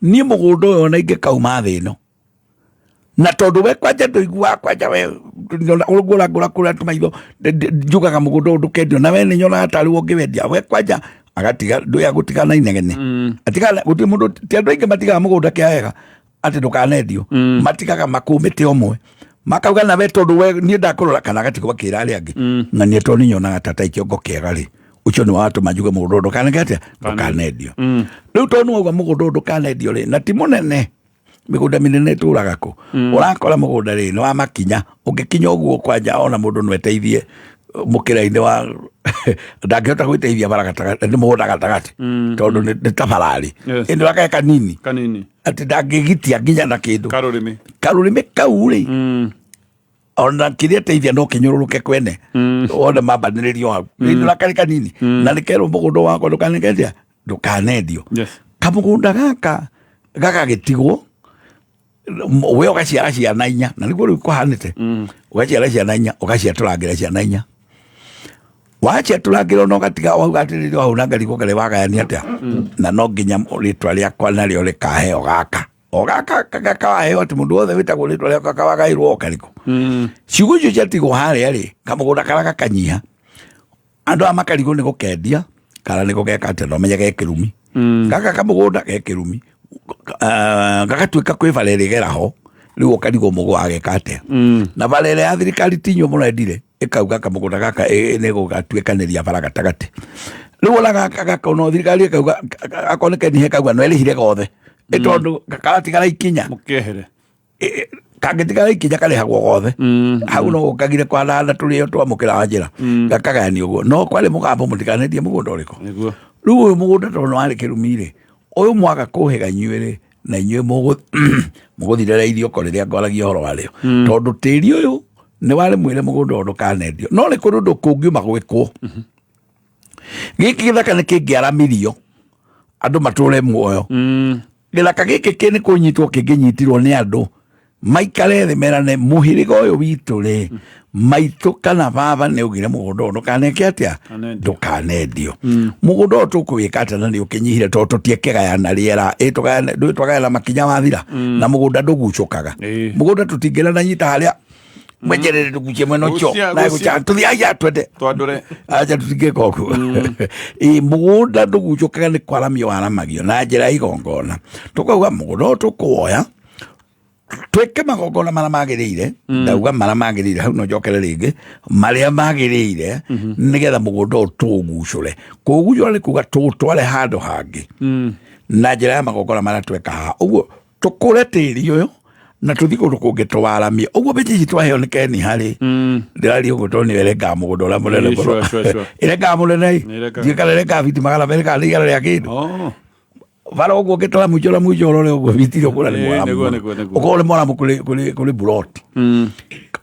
Speaker 2: niĩ mũgũnda ũyũ ona ingĩkauma thĩ ĩno na tondũ we kwanja ndũiguaga kwanja we ngũra ngũra kũrĩa tũmaitho njugaga mũgũnda ũyũ ndũkendio na we nĩ nyonaga tarĩ we ũngĩwendia we kwanja agatiga ndũya gũtigana inegene atigana gũtirĩ mũndũ ti andũ aingĩ matigaga mũgũnda kĩa wega atĩ ndũkanendio matigaga makũmĩte ũmwe makauga na we tondũ we niĩ ndakũrora kana agatigwo akĩra arĩa angĩ na niĩ tondũ nyonaga tata ikĩongo kĩega rĩ ũcio nĩ watũma njuge mũgũnda ũyũ ndũkaneke atĩa ndũkanendio rĩu tondũ nĩ wauga mũgũnda ũyũ ndũkanendio rĩ na ti mũnene mĩgũnda mĩnene ĩtũraga kũ ũrakora mũgũnda rĩ nĩ wa makinya ũngĩkinya ũguo kwanja ona mũndũ no eteithie mũkĩra-inĩ wa ndangĩhota gwĩteithia bara gatagatĩ nĩ mũgũnda gatagatĩ tondũ nĩ ta bararĩ ĩndĩ wakae kanini atĩ ndangĩgitia nginya na kĩndũ karũrĩmĩ kau rĩ ona kĩrĩa teithia no kĩnyũrũrũke kwene wone mambanĩrĩrio hau ĩndĩ wakarĩ kanini na nĩkerwo mũgũnda wakwa ndũkaneke atĩa ndũkanendio kamũgũnda gaka gagagĩtigwo we ũgaciara ciana inya na nĩguo rĩu kũhanĩte ũgaciara ciana inya ũgaciatũrangĩra ciana inya waciatũrangĩra ona ũgatiga wauga atĩrĩrĩ wahau ngarigwo karĩ wagayania atĩa na no nginya rĩtwa rĩakwa narĩo rĩkaheo gaka o gaka gakawaheo atĩ mũndũ wothe wĩtagwo rĩtwa rĩakwa kawagaĩrwo o karĩkũ ciugo icio ciatigwo harĩa rĩ kamũgũnda karĩa gakanyiha andũ aya makarigwo nĩ gũkendia kana nĩ gũgeka atĩa na ũmenye ge kĩrumi gaka kamũgũnda ge kĩrumi gagatuĩka kwĩ bara ĩrĩgera ho rĩu ũkarigwo mũgũ ageka atĩa na bara ĩrĩa ya thirikari ti inyuĩ mũrendire ĩkauga kamũgũnda gaka nĩ gũgatuĩkanĩria bara gatagatĩ Rĩu ona gaka gakona thirikari ĩkauga akorwo nĩ kenihe kauga no ĩrĩhire gothe. Ĩ tondũ karatigara ikinya.
Speaker 1: Mũkehere.
Speaker 2: Kangĩtigara ikinya karĩhagwo gothe. Hau no gũkagire kwananda tũrĩo twamũkĩra njĩra. Gakagayanio ũguo. No kwarĩ mũgambo mũtikanendie mũgũnda ũrĩkũ.
Speaker 1: Nĩguo.
Speaker 2: Rĩu ũyũ mũgũnda tondũ warĩ kĩrumi rĩ, ũyũ mwaga kũhĩga inyuĩ rĩ, na inyuĩ mũgũthirĩra ithioko rĩrĩa ngwaragia ũhoro warĩo. Tondũ tĩri ũyũ nĩ warĩ mwĩre mũgũnda ũyũ ndũkanendio. No nĩ kũrĩ ũndũ kũngiuma gwĩkwo. Gĩkĩ gĩthaka nĩ kĩngĩaramirio andũ matũre muoyo. Gĩthaka gĩkĩ kĩ nĩ kũnyitwo kĩngĩnyitirwo nĩ andũ maikare thĩ merane mũhĩrĩga ũyũ witũ rĩ maitũ kana baba nĩ augire mũgũnda ũyũ ndũkaneke atĩa ndũkanendio mũgũnda ũyũ tũkũwĩka atĩa na nĩ ũkĩnyihire tondũ tũtiekĩgayana rĩera ĩ tũgayane ndũĩ twagayana makinya wathira na mũgũnda ndũgucũkaga mũgũnda tũtingĩrana nyita harĩa mwejerere tũgucie mwena ũcio
Speaker 1: Gucia,
Speaker 2: na
Speaker 1: gucia.
Speaker 2: gucia tũthiĩ aya twende
Speaker 1: Twandũre.
Speaker 2: acha tũtingĩka ũguo Ĩ, mũgũnda ndũgucũkaga nĩ kwaramio waramagio na njĩra ya igongona tũkauga mũgũnda ũyũ tũkũwoya twĩke magongona marĩa magĩrĩire ndauga marĩa magĩrĩire hau no njokere rĩngĩ marĩa magĩrĩire nĩgetha mũgũnda ũyũ tũũgucũre kũũgucũra nĩ kuga tũũtware handũ hangĩ na njĩra ya magongona marĩa tweka haha ũguo tũkũre tĩri ũyũ na tũthiĩ kũndũ kũngĩ tũwaramie ũguo mbeca ici twaheo nĩ keni harĩ ndĩraria ũguo tondũ nĩyo ĩrengaga mũgũnda ũrĩa mũnene
Speaker 1: Ĩĩ,
Speaker 2: mũno
Speaker 1: sure, sure, sure.
Speaker 2: ĩrengaga mũnene ĩ
Speaker 1: Nĩ ĩrengaga.
Speaker 2: ndiũĩ kana ĩrengaga biti 200 kana nĩ 100 rĩa kĩndũ bara ũguo ũngĩtwara mũico na mũico ũrore ũguo biti ũkũra nĩ
Speaker 1: Ĩĩ,
Speaker 2: mwaramu
Speaker 1: nĩguo,
Speaker 2: mũno.
Speaker 1: nĩguo, nĩguo.
Speaker 2: ũkorwo nĩ mwaramu kũrĩ buroti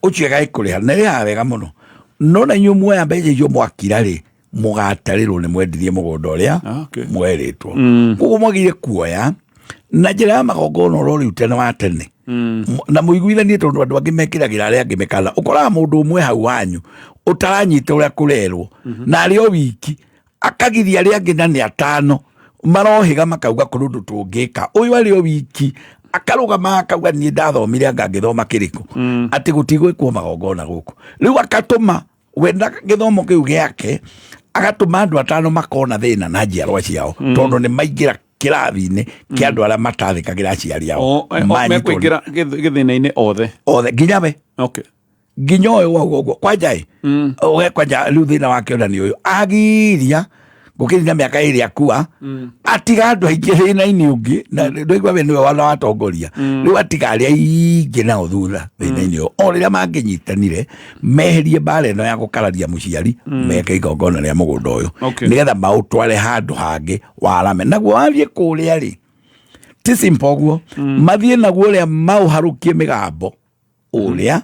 Speaker 2: ũcio ĩgagĩkũrĩha na ĩrĩhaga wega mũno no na inyuĩ muoya mbeca icio mwakira rĩ mũgatarĩrwo nĩ mwendirie mũgũnda ũrĩa mwerĩtwo koguo mwagĩrĩire kuoya na njĩra ya magongona ũrĩa rĩu tene wa tene na mũiguithanie tondũ andũ angĩ mekĩragĩra arĩa angĩ mĩkana ũkoraga mũndũ ũmwe hau wanyu ũtaranyita ũrĩa kũrerwo na arĩ o wiki akagiria arĩa angĩ na nĩ atano marohĩga makauga kũrĩ ũndũ tũngĩka ũyũ arĩ o wiki akarũgama akauga niĩ ndathomire anga ngĩthoma kĩrĩkũ atĩ gũtigwĩkwo magongona gũkũ rĩu akatũma wenda gĩthomo kĩu gĩake agatũma andũ atano makona thĩna na njiarwa ciao tondũ nĩ maingĩra kĩrathi-inĩ kĩa andũ arĩa matathĩkagĩra aciari ao Manyitwo nĩ-
Speaker 1: Mekũingĩra gĩthĩna-inĩ othe.
Speaker 2: Othe nginya we.
Speaker 1: Okay.
Speaker 2: Nginya ũyũ wauga ũguo kwanja ĩ we kwanja rĩu thĩna wake ona nĩ ũyũ agiria gũkĩrina mĩaka ĩrĩ akua atiga andũ aingĩ thĩna-inĩ ũngĩ na ndũigua we nĩwe wana watongoria rĩu atiga arĩa aingĩ nao thutha thĩna-inĩ ũyũ o rĩrĩa mangĩnyitanire meherie mbara ĩno ya gũkararia mũciari meke igongona rĩa mũgũnda ũyũ
Speaker 1: Okay.
Speaker 2: nĩgetha maũtware handũ hangĩ warame naguo wathiĩ kũrĩa rĩ ti simple ũguo mathiĩ naguo ũrĩa maũharũkie mĩgambo ũrĩa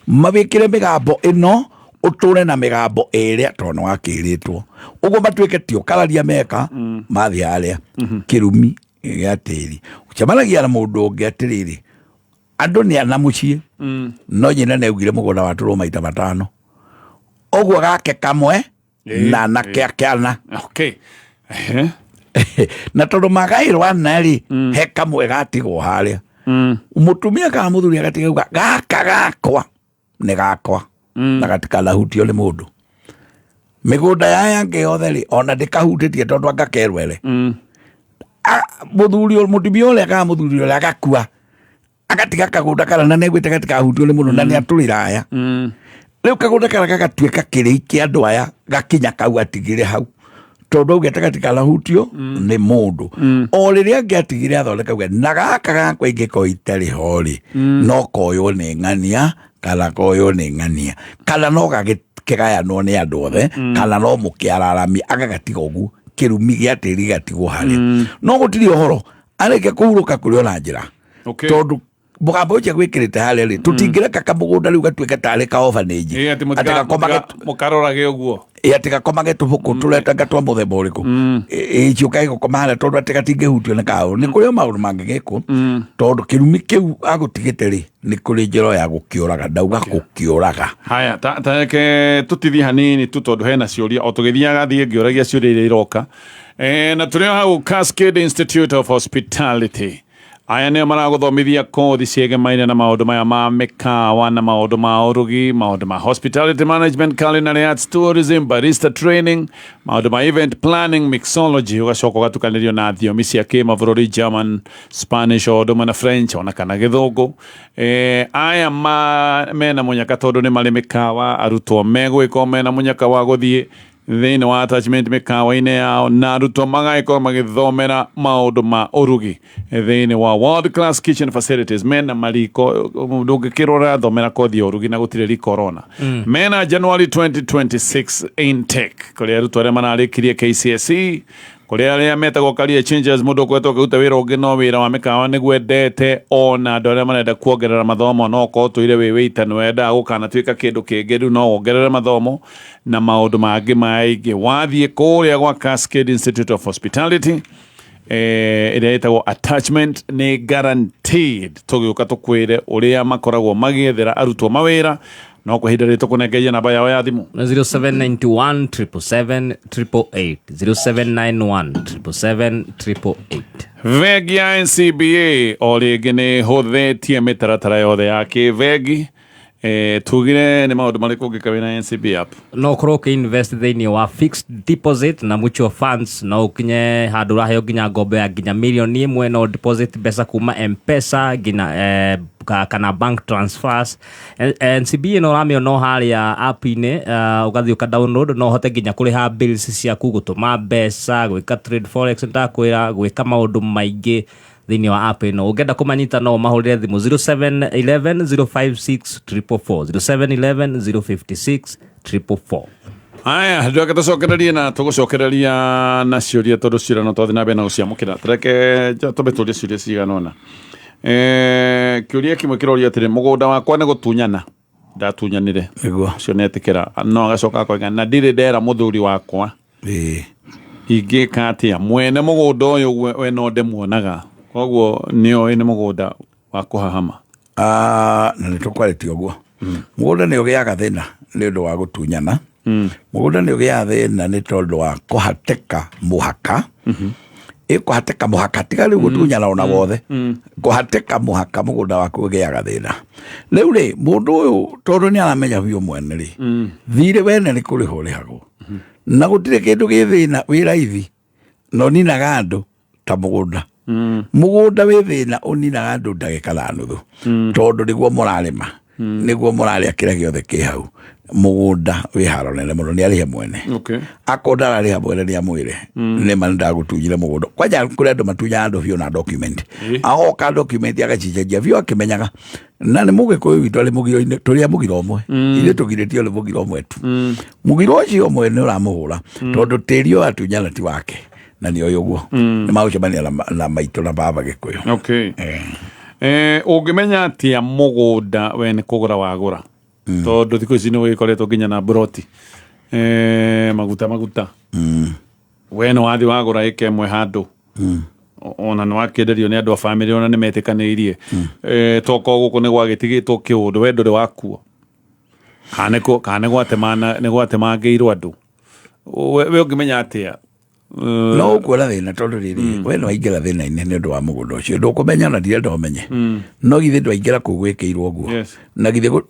Speaker 2: mawĩkĩre mĩgambo ĩno ũtũre na mĩgambo ĩrĩa tondũ nĩ wakĩrĩtwo ũguo matuĩke ti ũkararia meka mathiĩ harĩa kĩrumi gĩa tĩri ũcemanagia na mũndũ ũngĩ atĩrĩrĩ andũ nĩ ana mũciĩ no nyina nĩ augire mũgũnda watũrwo maita matano ũguo gake kamwe na anake ake ana
Speaker 1: Okay.
Speaker 2: na tondũ magaĩrwo ana rĩ he kamwe gatigwo harĩa mũtumia kana mũthuri agatiga kuga gaka gakwa nĩ gakwa na gatikanahutio nĩ mũndũ mĩgũnda yaya angĩ yothe rĩ ona ndĩkahutĩtie tondũ anga kerwere mũthuri mũtumia ũrĩa kana mũthuri ũrĩa agakua agatiga kagũnda kana na nĩaiguĩte gatikahutio nĩ mũndũ na nĩ atũrĩra aya rĩu kagũnda kara gagatuĩka kĩrĩi kĩa andũ aya gakinya kau atigire hau tondũ augĩte gatikanahutio nĩ mũndũ o rĩrĩa angĩ atigire athondeka auge na gaka gakwa ingĩkorwo itarĩ ho rĩ no koywo nĩ ng'ania kana koywo nĩ ng'ania kana no gagĩkĩgayanwo nĩ andũ othe kana no mũkĩararamia agagatiga ũguo kĩrumi gĩa tĩri gĩgatigwo harĩa no gũtirĩ ũhoro arĩkia kũhurũka kũrĩ ona njĩra
Speaker 1: Okay.
Speaker 2: tondũ mũgambo ũcio gwĩkĩrĩte harĩa rĩ tũtingĩreka kamũgũnda rĩu gatuĩke tarĩ ka orphanage
Speaker 1: Ĩ, atĩ
Speaker 2: atĩ gakomage
Speaker 1: mũkarorage ũguo
Speaker 2: ĩ atĩ gakomage tũbũkũ tũretanga twa mũthemba ũrĩkũ ĩ gũkoma harĩa tondũ atĩ gatingĩhutio nĩ kaũ nĩ kũrĩ o maũndũ mangĩgĩkwo tondũ kĩrumi kĩu agũtigĩte rĩ nĩ kũrĩ njĩra ya gũkĩũraga ndauga gũkĩũraga
Speaker 1: haya ta reke tũtithie hanini tu tondũ hena ciũria o tũgĩthiaga thiĩ ngĩũragia ciũria iria iroka na tũrĩ o hau Cascade Institute of Hospitality aya nĩo maragũthomithia kothi ciegemaine na maũndũ maya ma mĩkawa na maũndũ ma ũrugi maũndũ ma hospitality management culinary arts tourism barista training maũndũ ma event planning mixology ũgacoka ũgatukanĩrio na thiomi cia kĩmabũrũri German Spanish o ũndũ ũmwe na French ona kana gĩthũngũ aya mena mũnyaka tondũ nĩ marĩ mĩkawa arutwo megwĩka o mena mũnyaka wa gũthiĩ Thĩinĩ wa attachment mĩkawa-inĩ yao, na arutwo magagĩkorwo magĩthomera maũndũ ma ũrugi thĩinĩ wa world class kitchen facilities. Mena mariko, ndũngĩkĩrwo ũrathomera kothi ya ũrugi na gũtirĩ riko ũrona. Mena January 2026 intake kũrĩ arutwo arĩa mararĩkirie KCSE, kũrĩ arĩa metagwo career changers, mũndũ ũkoretwo akĩruta wĩra ũngĩ no wĩra wa mĩkawa nĩguo endete, ona andũ arĩa marenda kuongerera mathomo. No ũkorwo ũtũire wĩ wĩita, nĩ wendaga gũkanatuĩka kĩndũ kĩngĩ, rĩu no wongerere mathomo na maũndũ mangĩ maingĩ. Wathiĩ kũrĩa gwa Cascade Institute of Hospitality, ĩrĩa ĩtagwo attachment, nĩ guaranteed. Tũgĩũka tũkwĩre ũrĩa makoragwo magĩethera arutwo mawĩra, no kwa ihinda rĩrĩ tũkũnengeria namba yao ya thimũ.
Speaker 8: 0791 777 888, 0791 777 888.
Speaker 1: Bengi ya NCBA o rĩngĩ nĩ hũthĩtie mĩtaratara yothe ya kĩbengi. Tugire nĩ maũndũ marĩkũ ũngĩka wĩna NCBA app?
Speaker 8: No ũkorwo ũkĩinvest thĩinĩ wa fixed deposit na mutual funds, no ũkinye handũ ũraheo nginya ngombo ya nginya mirioni 1. No deposit mbeca kuma M-Pesa nginya kana bank transfers. NCBA no ũramĩona o harĩa app-inĩ, ũgathiĩ ũka download. No ũhote nginya kũrĩha bills ciaku, gũtũma mbeca, gwĩka trade forex, ndakwĩra gwĩka maũndũ maingĩ thĩinĩ wa app ĩno. Ũngĩenda kũmanyita no ũmahũrĩre thimũ 0711 056 444, 0711 056 444.
Speaker 1: Aya, ndoke tũcokererie na tũgũcokereria na ciũria, tondũ ciũria no twathiĩ na mbere na gũciamũkĩra. Tũreke tũmbe tũrie ciũria cigana ũna. Kĩũria kĩmwe kĩroria atĩrĩ, mũgũnda wakwa nĩ gũtunyana ndatunyanire.
Speaker 2: Nĩguo.
Speaker 1: Ũcio nĩetĩkĩra, no agacoka akoiga na ndirĩ ndera mũthuri wakwa, ingĩka atĩa? Mwene mũgũnda ũyũ we no ndĩmuonaga, koguo nĩoĩ nĩ mũgũnda wa kũhahama.
Speaker 2: Ah, na nĩ tũkwarĩtie ũguo, mũgũnda nĩ ũgĩaga thĩna nĩ ũndũ wa gũtunyana. Mũgũnda nĩ ũgĩaga thĩna nĩ tondũ wa kũhatĩka mũhaka, ĩ kũhatĩka mũhaka, tiga rĩu gũtunyana ona wothe, kũhatĩka mũhaka mũgũnda waku ũgĩaga thĩna. Rĩu rĩ, mũndũ ũyũ tondũ nĩ aramenya biũ mwene rĩ, thirĩ wene nĩ kũrĩhwo ũrĩhagwo, na gũtirĩ kĩndũ gĩ thĩna wĩ raithi na ũninaga andũ ta mũgũnda. Mũgũnda wĩ thĩna ũninaga andũ ndagĩka na nuthu, tondũ nĩguo mũrarĩma, nĩguo mũrarĩa kĩrĩa gĩothe kĩ hau. Mũgũnda wĩ haro nene mũno, nĩ arĩhe mwene. Akorwo ndararĩha mwene, nĩ amwĩre nĩma nĩ ndagũtunyire mũgũnda. Kwanja kũrĩ andũ matunyaga andũ biũ na document, agoka document agacicenjia biũ akĩmenyaga, na nĩ mũgĩkũyũ witũ arĩ mũgiro-inĩ, tũrĩ a mũgiro ũmwe. Ithuĩ tũgirĩtio nĩ mũgiro ũmwe tu. Mũgiro ũcio ũmwe nĩ ũramũhũra, tondũ tĩri ũyũ atunyana ti wake na nĩ oĩ ũguo. Nĩ magũcemania na maitũ na baba Gĩkũyũ.
Speaker 1: Okay. Ũngĩmenya atĩa mũgũnda we nĩ kũgũra wagũra? Tondũ thikũ ici nĩ gũgĩkoretwo nginya na broti, maguta maguta. We nĩ wathiĩ wagũra ĩka ĩmwe handũ, ona nĩ wakĩenderio nĩ andũ a bamĩrĩ, ona nĩ metĩkanĩirie. Tokorwo gũkũ nĩ gwagĩtigĩtwo kĩũndũ, we ndũrĩ wakuo, kana nĩ gwatemangĩirwo andũ. We ũngĩmenya atĩa?
Speaker 2: No ũkuona thĩna, tondũ rĩrĩ, we nĩ waingĩra thĩna-inĩ nĩ ũndũ wa mũgũnda ũcio. Ndũkũmenya na ndirenda ũmenye, no githĩ ndwaingĩra kũu gwĩkĩirwo ũguo? Na githĩ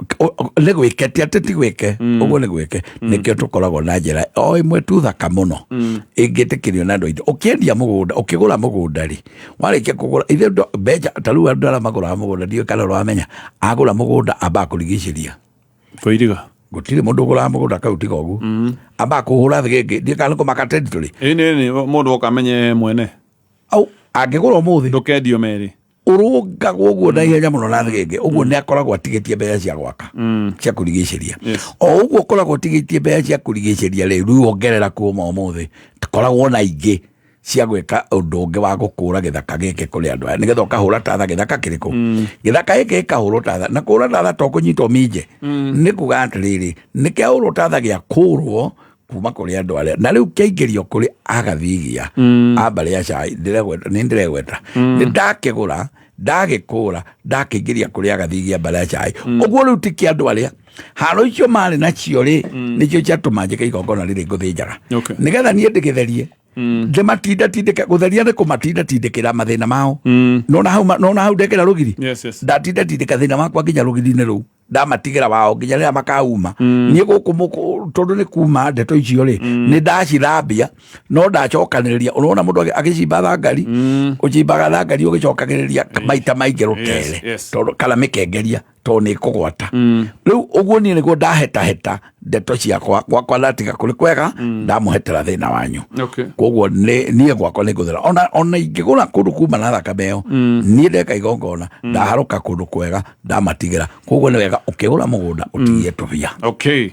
Speaker 2: nĩ gwĩke, ti atĩ ti gwĩke ũguo, nĩ gwĩke. Nĩkĩo tũkoragwo na njĩra o ĩmwe tu thaka mũno ĩngĩtĩkĩrio na andũ aitũ. Ũkĩendia mũgũnda, ũkĩgũra mũgũnda rĩ, warĩkia kũgũra ithe mbeca ta rĩu andũ arĩa magũraga mũgũnda, ndiũĩ kana ũramenya, agũra mũgũnda ambaga kũrigicĩria.
Speaker 1: Kũiriga.
Speaker 2: Gũtirĩ mũndũ ũgũraga mũgũnda kau tiga ũguo, ambaga kũhũra thĩgĩngĩ, ndiũĩ kana nĩ kũmaka territory.
Speaker 1: Ĩ nĩ mũndũ oka amenye mwene.
Speaker 2: Au angĩgũra ũmũthĩ,
Speaker 1: ndũkendio merĩ.
Speaker 2: Ũrũngagwo ũguo na ihenya mũno na thĩgĩngĩ ũguo. Nĩ akoragwo atigĩtie mbeca cia gwaka, cia kũrigicĩria. O ũguo ũkoragwo ũtigĩtie mbeca cia kũrigicĩria rĩ, rĩu ongerera kuma ũmũthĩ koragwo na ingĩ cia gwĩka ũndũ ũngĩ wa gũkũra gĩthaka gĩkĩ kũrĩ andũ aya, nĩgetha ũkahũra tatha gĩthaka kĩrĩkũ, gĩthaka gĩkĩ gĩkahũrwo tatha. Na kũhũra tatha to kũnyitwo minje, nĩ kuga atĩrĩrĩ, nĩ kĩahũrwo tatha gĩa kũrwo kuma kũrĩ andũ arĩa, na rĩu kĩaingĩrio kũrĩ agathigia a mbarĩ ya cai. Ndĩregweta, nĩ ndĩregweta, nĩ ndakĩgũra, ndagĩkũra, ndakĩingĩria kũrĩ agathigia mbarĩ ya cai. Ũguo rĩu ti kĩa andũ arĩa haro icio marĩ nacio rĩ, nĩcio ciatũma njĩke igongona rĩrĩ ngũthĩnjaga, nĩgetha niĩ ndĩgĩtherie, ndĩmatindatindĩke. Gũtheria nĩ kũmatindatindĩkĩra mathĩna mao. Nona hau nona hau ndekĩra rũgiri. Ndatindatindĩka thĩna wakwa nginya rũgiri-inĩ rũu, ndamatigĩra wao nginya rĩrĩa makauma. Niĩ gũkũ tondũ nĩ kuma ndeto icio rĩ, nĩ ndacithambia, no ndacokanĩrĩria. Ũrona mũndũ agĩcimba thangari, ũcimbaga thangari ũgĩcokagĩrĩria maita maingĩ rũtere, tondũ kana mĩkengeria. Tondũ nĩ ĩkũgwata. Rĩu ũguo niĩ nĩguo ndahetaheta ndeto ciakwa, gwakwa ndatiga kũrĩ kwega, ndamũhetera thĩna wanyu. Koguo niĩ gwakwa nĩ ngũthera, ona ingĩgũra kũndũ kuma na thakame ĩyo, niĩ ndeka igongona, ndaharũka kũndũ kwega, ndamatigĩra. Koguo nĩ wega ũkĩgũra mũgũnda ũtigie tũbia.
Speaker 1: Okay.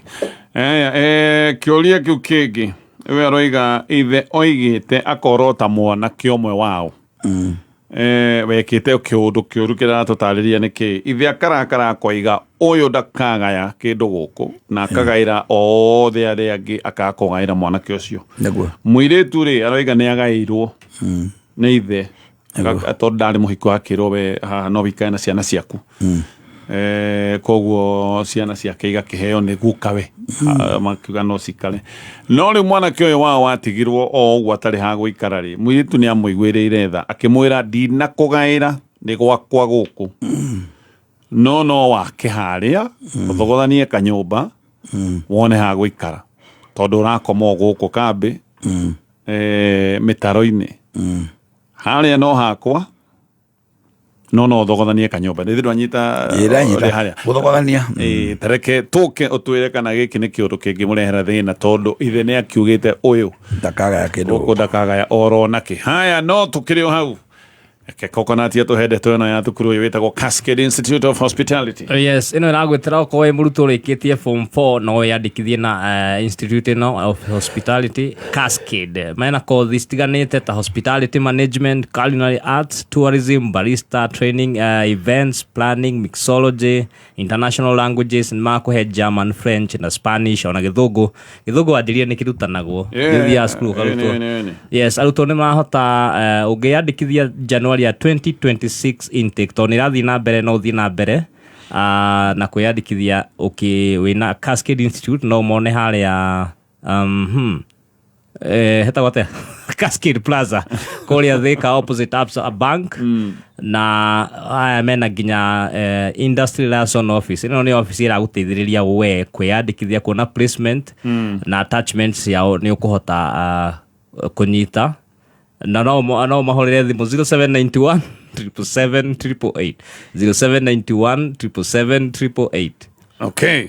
Speaker 1: Kĩũria kĩu kĩngĩ, we aroiga ithe oigĩte akorota mwanake ũmwe wao wekĩte kĩũndũ kĩũru kĩratũtarĩria nĩkĩ. Ithe akarakara akoiga ũyũ ndakagaya kĩndũ gũkũ, na akagaĩra othe arĩa angĩ, akakũgaĩra mwanake ũcio.
Speaker 2: Nĩguo.
Speaker 1: Mũirĩtu rĩ, aroiga nĩ agaĩirwo nĩ ithe tondũ ndarĩ mũhiku, akĩrwo we haha no wĩikare na ciana ciaku. Koguo ciana ciake igakĩheo nĩ gukawe, makiuga no cikare. No rĩu mwanake ũyũ wao watigirwo o ũguo atarĩ ha gũikara rĩ, mũirĩtu nĩ amũiguĩrĩire tha, akĩmwĩra ndinakũgaĩra, nĩ gwakwa gũkũ, no wake harĩa ũthogothanie kanyũmba wone ha gũikara, tondũ ũrakoma o gũkũ kambĩ mĩtaro-inĩ harĩa no hakwa, no ũthogothanie kanyũmba. Nĩ ndwanyita?
Speaker 2: Ĩĩ, ndanyita.
Speaker 1: Ũrĩa harĩa.
Speaker 2: Gũthogothania.
Speaker 1: Ĩĩ, tareke tũke ũtwĩre kana gĩkĩ nĩ kĩũndũ kĩngĩmũrehera thĩna, tondũ ithe nĩ akiugĩte ũyũ
Speaker 2: ndakagaya kĩndũ
Speaker 1: gũkũ, ndakagaya oro nakĩ. Haya, no tũkĩrĩ o hau, reke Coconut atũhe ndeto ĩno ya thukuru ũyũ wĩtagwo Cascade Institute of Hospitality.
Speaker 8: Yes, ĩno ĩragwĩtĩra okorwo wĩ mũrutwo ũrĩkĩtie form 4, no wĩyandĩkithie na institute ĩno of hospitality, Cascade. Mena kothi citiganĩte ta hospitality management, culinary arts, tourism, barista training, events planning, mixology, international languages, nĩ makũhe German, French na Spanish, ona Gĩthũngũ. Gĩthũngũ wanjĩrire nĩ kĩrutanagwo. Gĩthiaga cukuru ũkarutwo. Yes, arutwo nĩ mahota ũngĩyandĩkithia January ya 2026 intake, tondũ nĩ ĩrathiĩ na mbere, no ũthiĩ na mbere na kwĩyandĩkithia ũkĩ wĩna Cascade Institute, no mone harĩa hetagwo atĩa, Cascade Plaza kũrĩa Thika, opposite Absa Bank. Na aya mena nginya industry liaison office. Ĩno nĩ office ĩragũteithĩrĩria we kwĩyandĩkithia, kuona placement na attachments ciao nĩ ũkũhota kũnyita, na no mahũrĩre thimũ 0791 777 888, 0791 777 888.
Speaker 1: Okay,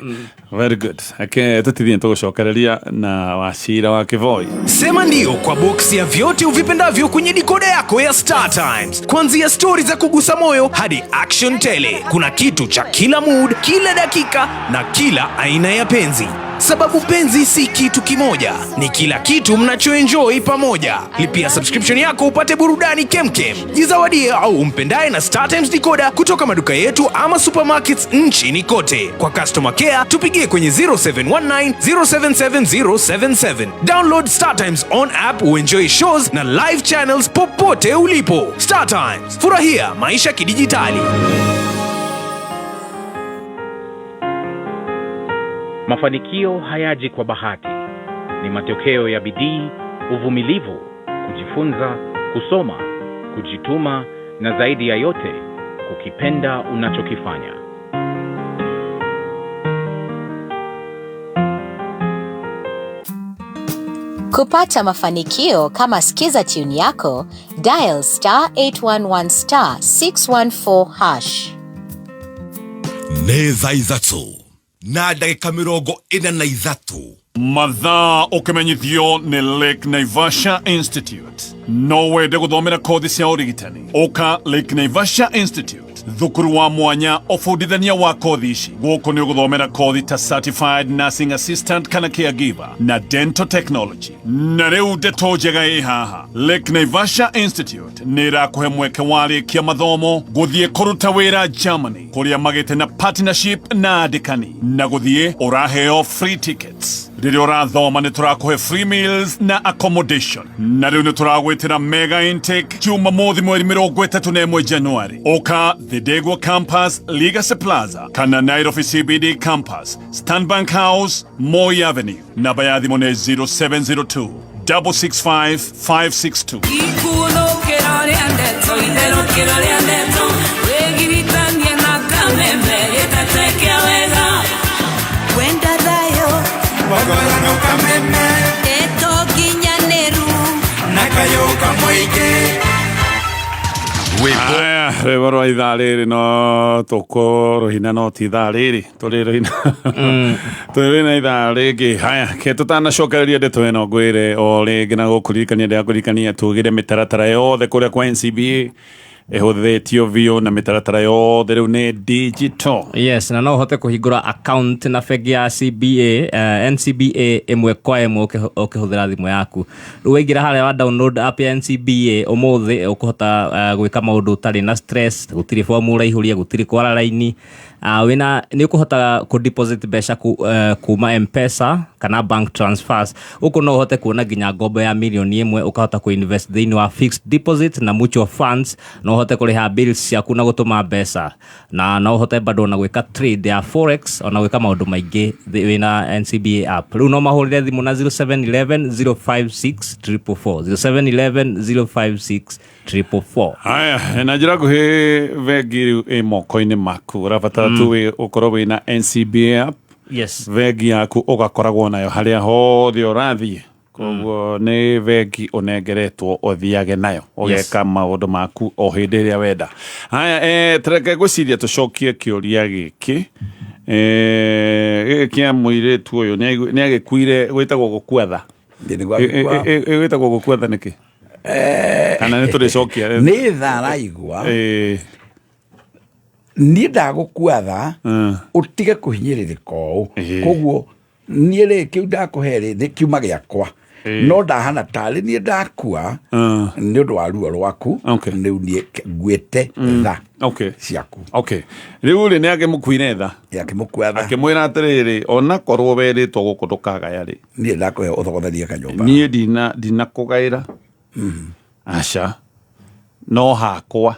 Speaker 1: very good. Ake tũtithie tũgũcokereria na wacira wa Kĩvoi.
Speaker 9: Sema ndio kwa boksi ya vyote uvipendavyo kwenye dikoda yako ya Star Times. Kuanzia stori za kugusa moyo hadi action tele. Kuna kitu cha kila mood, kila dakika na kila aina ya penzi. Sababu penzi si kitu kimoja, ni kila kitu mnachoenjoy pamoja. Lipia subscription yako upate burudani kemkem. Jizawadie au umpendaye na Star Times decoder kutoka maduka yetu ama supermarkets nchini kote. Kwa customer care tupigie kwenye 0719 077077. Download Star Times on app uenjoy shows na live channels popote ulipo. Star Times, furahia maisha kidijitali.
Speaker 10: Mafanikio hayaji kwa bahati. Ni matokeo ya bidii, uvumilivu, kujifunza, kusoma, kujituma na zaidi ya yote, kukipenda unachokifanya.
Speaker 16: Kupata mafanikio kama Skiza tune yako, dial *811*614#.
Speaker 11: Nĩ thaa 3:43.
Speaker 1: Mathaa ũkĩmenyithio nĩ Lake Naivasha Institute. No wende gũthomera kothi cia ũrigitani, ũka Lake Naivasha Institute, thukuru wa mwanya ũbundithania wa kothi ici. Gũkũ nĩ ũgũthomera kothi ta certified nursing assistant kana caregiver na dental technology. Na rĩu ndeto njega ĩ haha, Lake Naivasha Institute nĩ ĩrakũhe mweke warĩkia mathomo gũthiĩ kũruta wĩra Germany, kũrĩa magĩte na partnership na andĩkani, na gũthiĩ ũraheo free tickets. Rĩrĩa ũrathoma nĩ tũrakũhe free meals na accommodation. Na rĩu nĩ tũragwĩtĩra mega intake Jumamothi mweri 31 Januari. Ũka Thindigua Campus, Legacy Plaza, kana Nairobi CBD Campus, Stanbank House, Moi Avenue. Namba ya thimũ nĩ 0702 665 562.
Speaker 12: Ikunũkĩro rĩa ndeto, itherũkĩro rĩa ndeto, wĩgiritanie na kameme gĩteteke wega.
Speaker 13: Wenda thayũ
Speaker 5: Wakorano kameme
Speaker 13: ndeto nginyanĩru
Speaker 5: na kayũ kamũingĩ.
Speaker 1: Aya, rwĩmbo. Rwĩmbo rwa ithaa rĩrĩ no tũkũrũhina no ti ithaa rĩrĩ tũrĩ rũhina tũrĩ rũhina ithaa rĩngĩ. Haya, ke tũtanacokereria ndeto ĩno ngwĩre o rĩngĩ na gũkũririkania ndĩrakũririkania tugire mĩtaratara yothe kũrĩa kwa NCBA ĩhũthĩtio biũ na mĩtaratara yothe rĩu nĩ digital.
Speaker 8: Yes, na no ũhote kũhingũra account na bengi ya CBA, NCBA ĩmwe kwa ĩmwe ũkĩhũthĩra thimũ yaku. Rĩu waingĩra harĩa wa download app ya NCBA ũmũthĩ ũkũhota gwĩka maũndũ ũtarĩ na stress, gũtirĩ fomu ũraihũria, gũtirĩ kwara raini. Wĩna nĩ ũkũhota kũ deposit mbeca kuma M-Pesa kana bank transfers. Gũkũ no ũhote kuona nginya ngombo ya mirioni 1, ũkahota kũ invest thĩinĩ wa fixed deposit na mutual funds, no ũhote kũrĩha bills ciaku na gũtũma mbeca, na no ũhote bado ona gwĩka trade ya forex, ona gwĩka maũndũ maingĩ wĩna NCBA app. Rĩu no mahũrĩre thimũ na 0711 056 444, 0711 056 444.
Speaker 1: Haya, na njĩra nguhĩ, bengi rĩu ĩ moko-inĩ maku, ũrabatara tu ũkorwo wĩna NCBA app. Bengi yaku ũgakoragwo nayo harĩa hothe ũrathiĩ, koguo nĩ bengi ũnengeretwo ũthiage nayo ũgeka maũndũ maku o hĩndĩ ĩrĩa wenda. Haya, tereke ngwĩciria tũcokie kĩũria gĩkĩ, gĩkĩ kĩa mũirĩtu ũyũ nĩ agĩkuire, gwĩtagwo gũkua tha. Gwĩtagwo gũkua tha nĩkĩ? Kana nĩ tũrĩcokia?
Speaker 2: Nĩ tha araigua. Niĩ ndagũkua tha ũtige kũhinyĩrĩrĩka ũũ, koguo niĩ rĩ kĩu ndakũhe rĩ nĩ kiuma gĩakwa, no ndahana tarĩ niĩ ndakua nĩ ũndũ wa ruo rwaku. Rĩu niĩ nguĩte tha ciaku.
Speaker 1: Okay, rĩu rĩ nĩ akĩmũkuire tha.
Speaker 2: Akĩmũkua tha.
Speaker 1: Akĩmwĩra atĩrĩrĩ, ona korwo werĩtwo gũkũ ndũkagaya rĩ,
Speaker 2: niĩ ndakũhe ũthogothanie kanyũmba.
Speaker 1: Niĩ ndinakũgaĩra, aca, no hakwa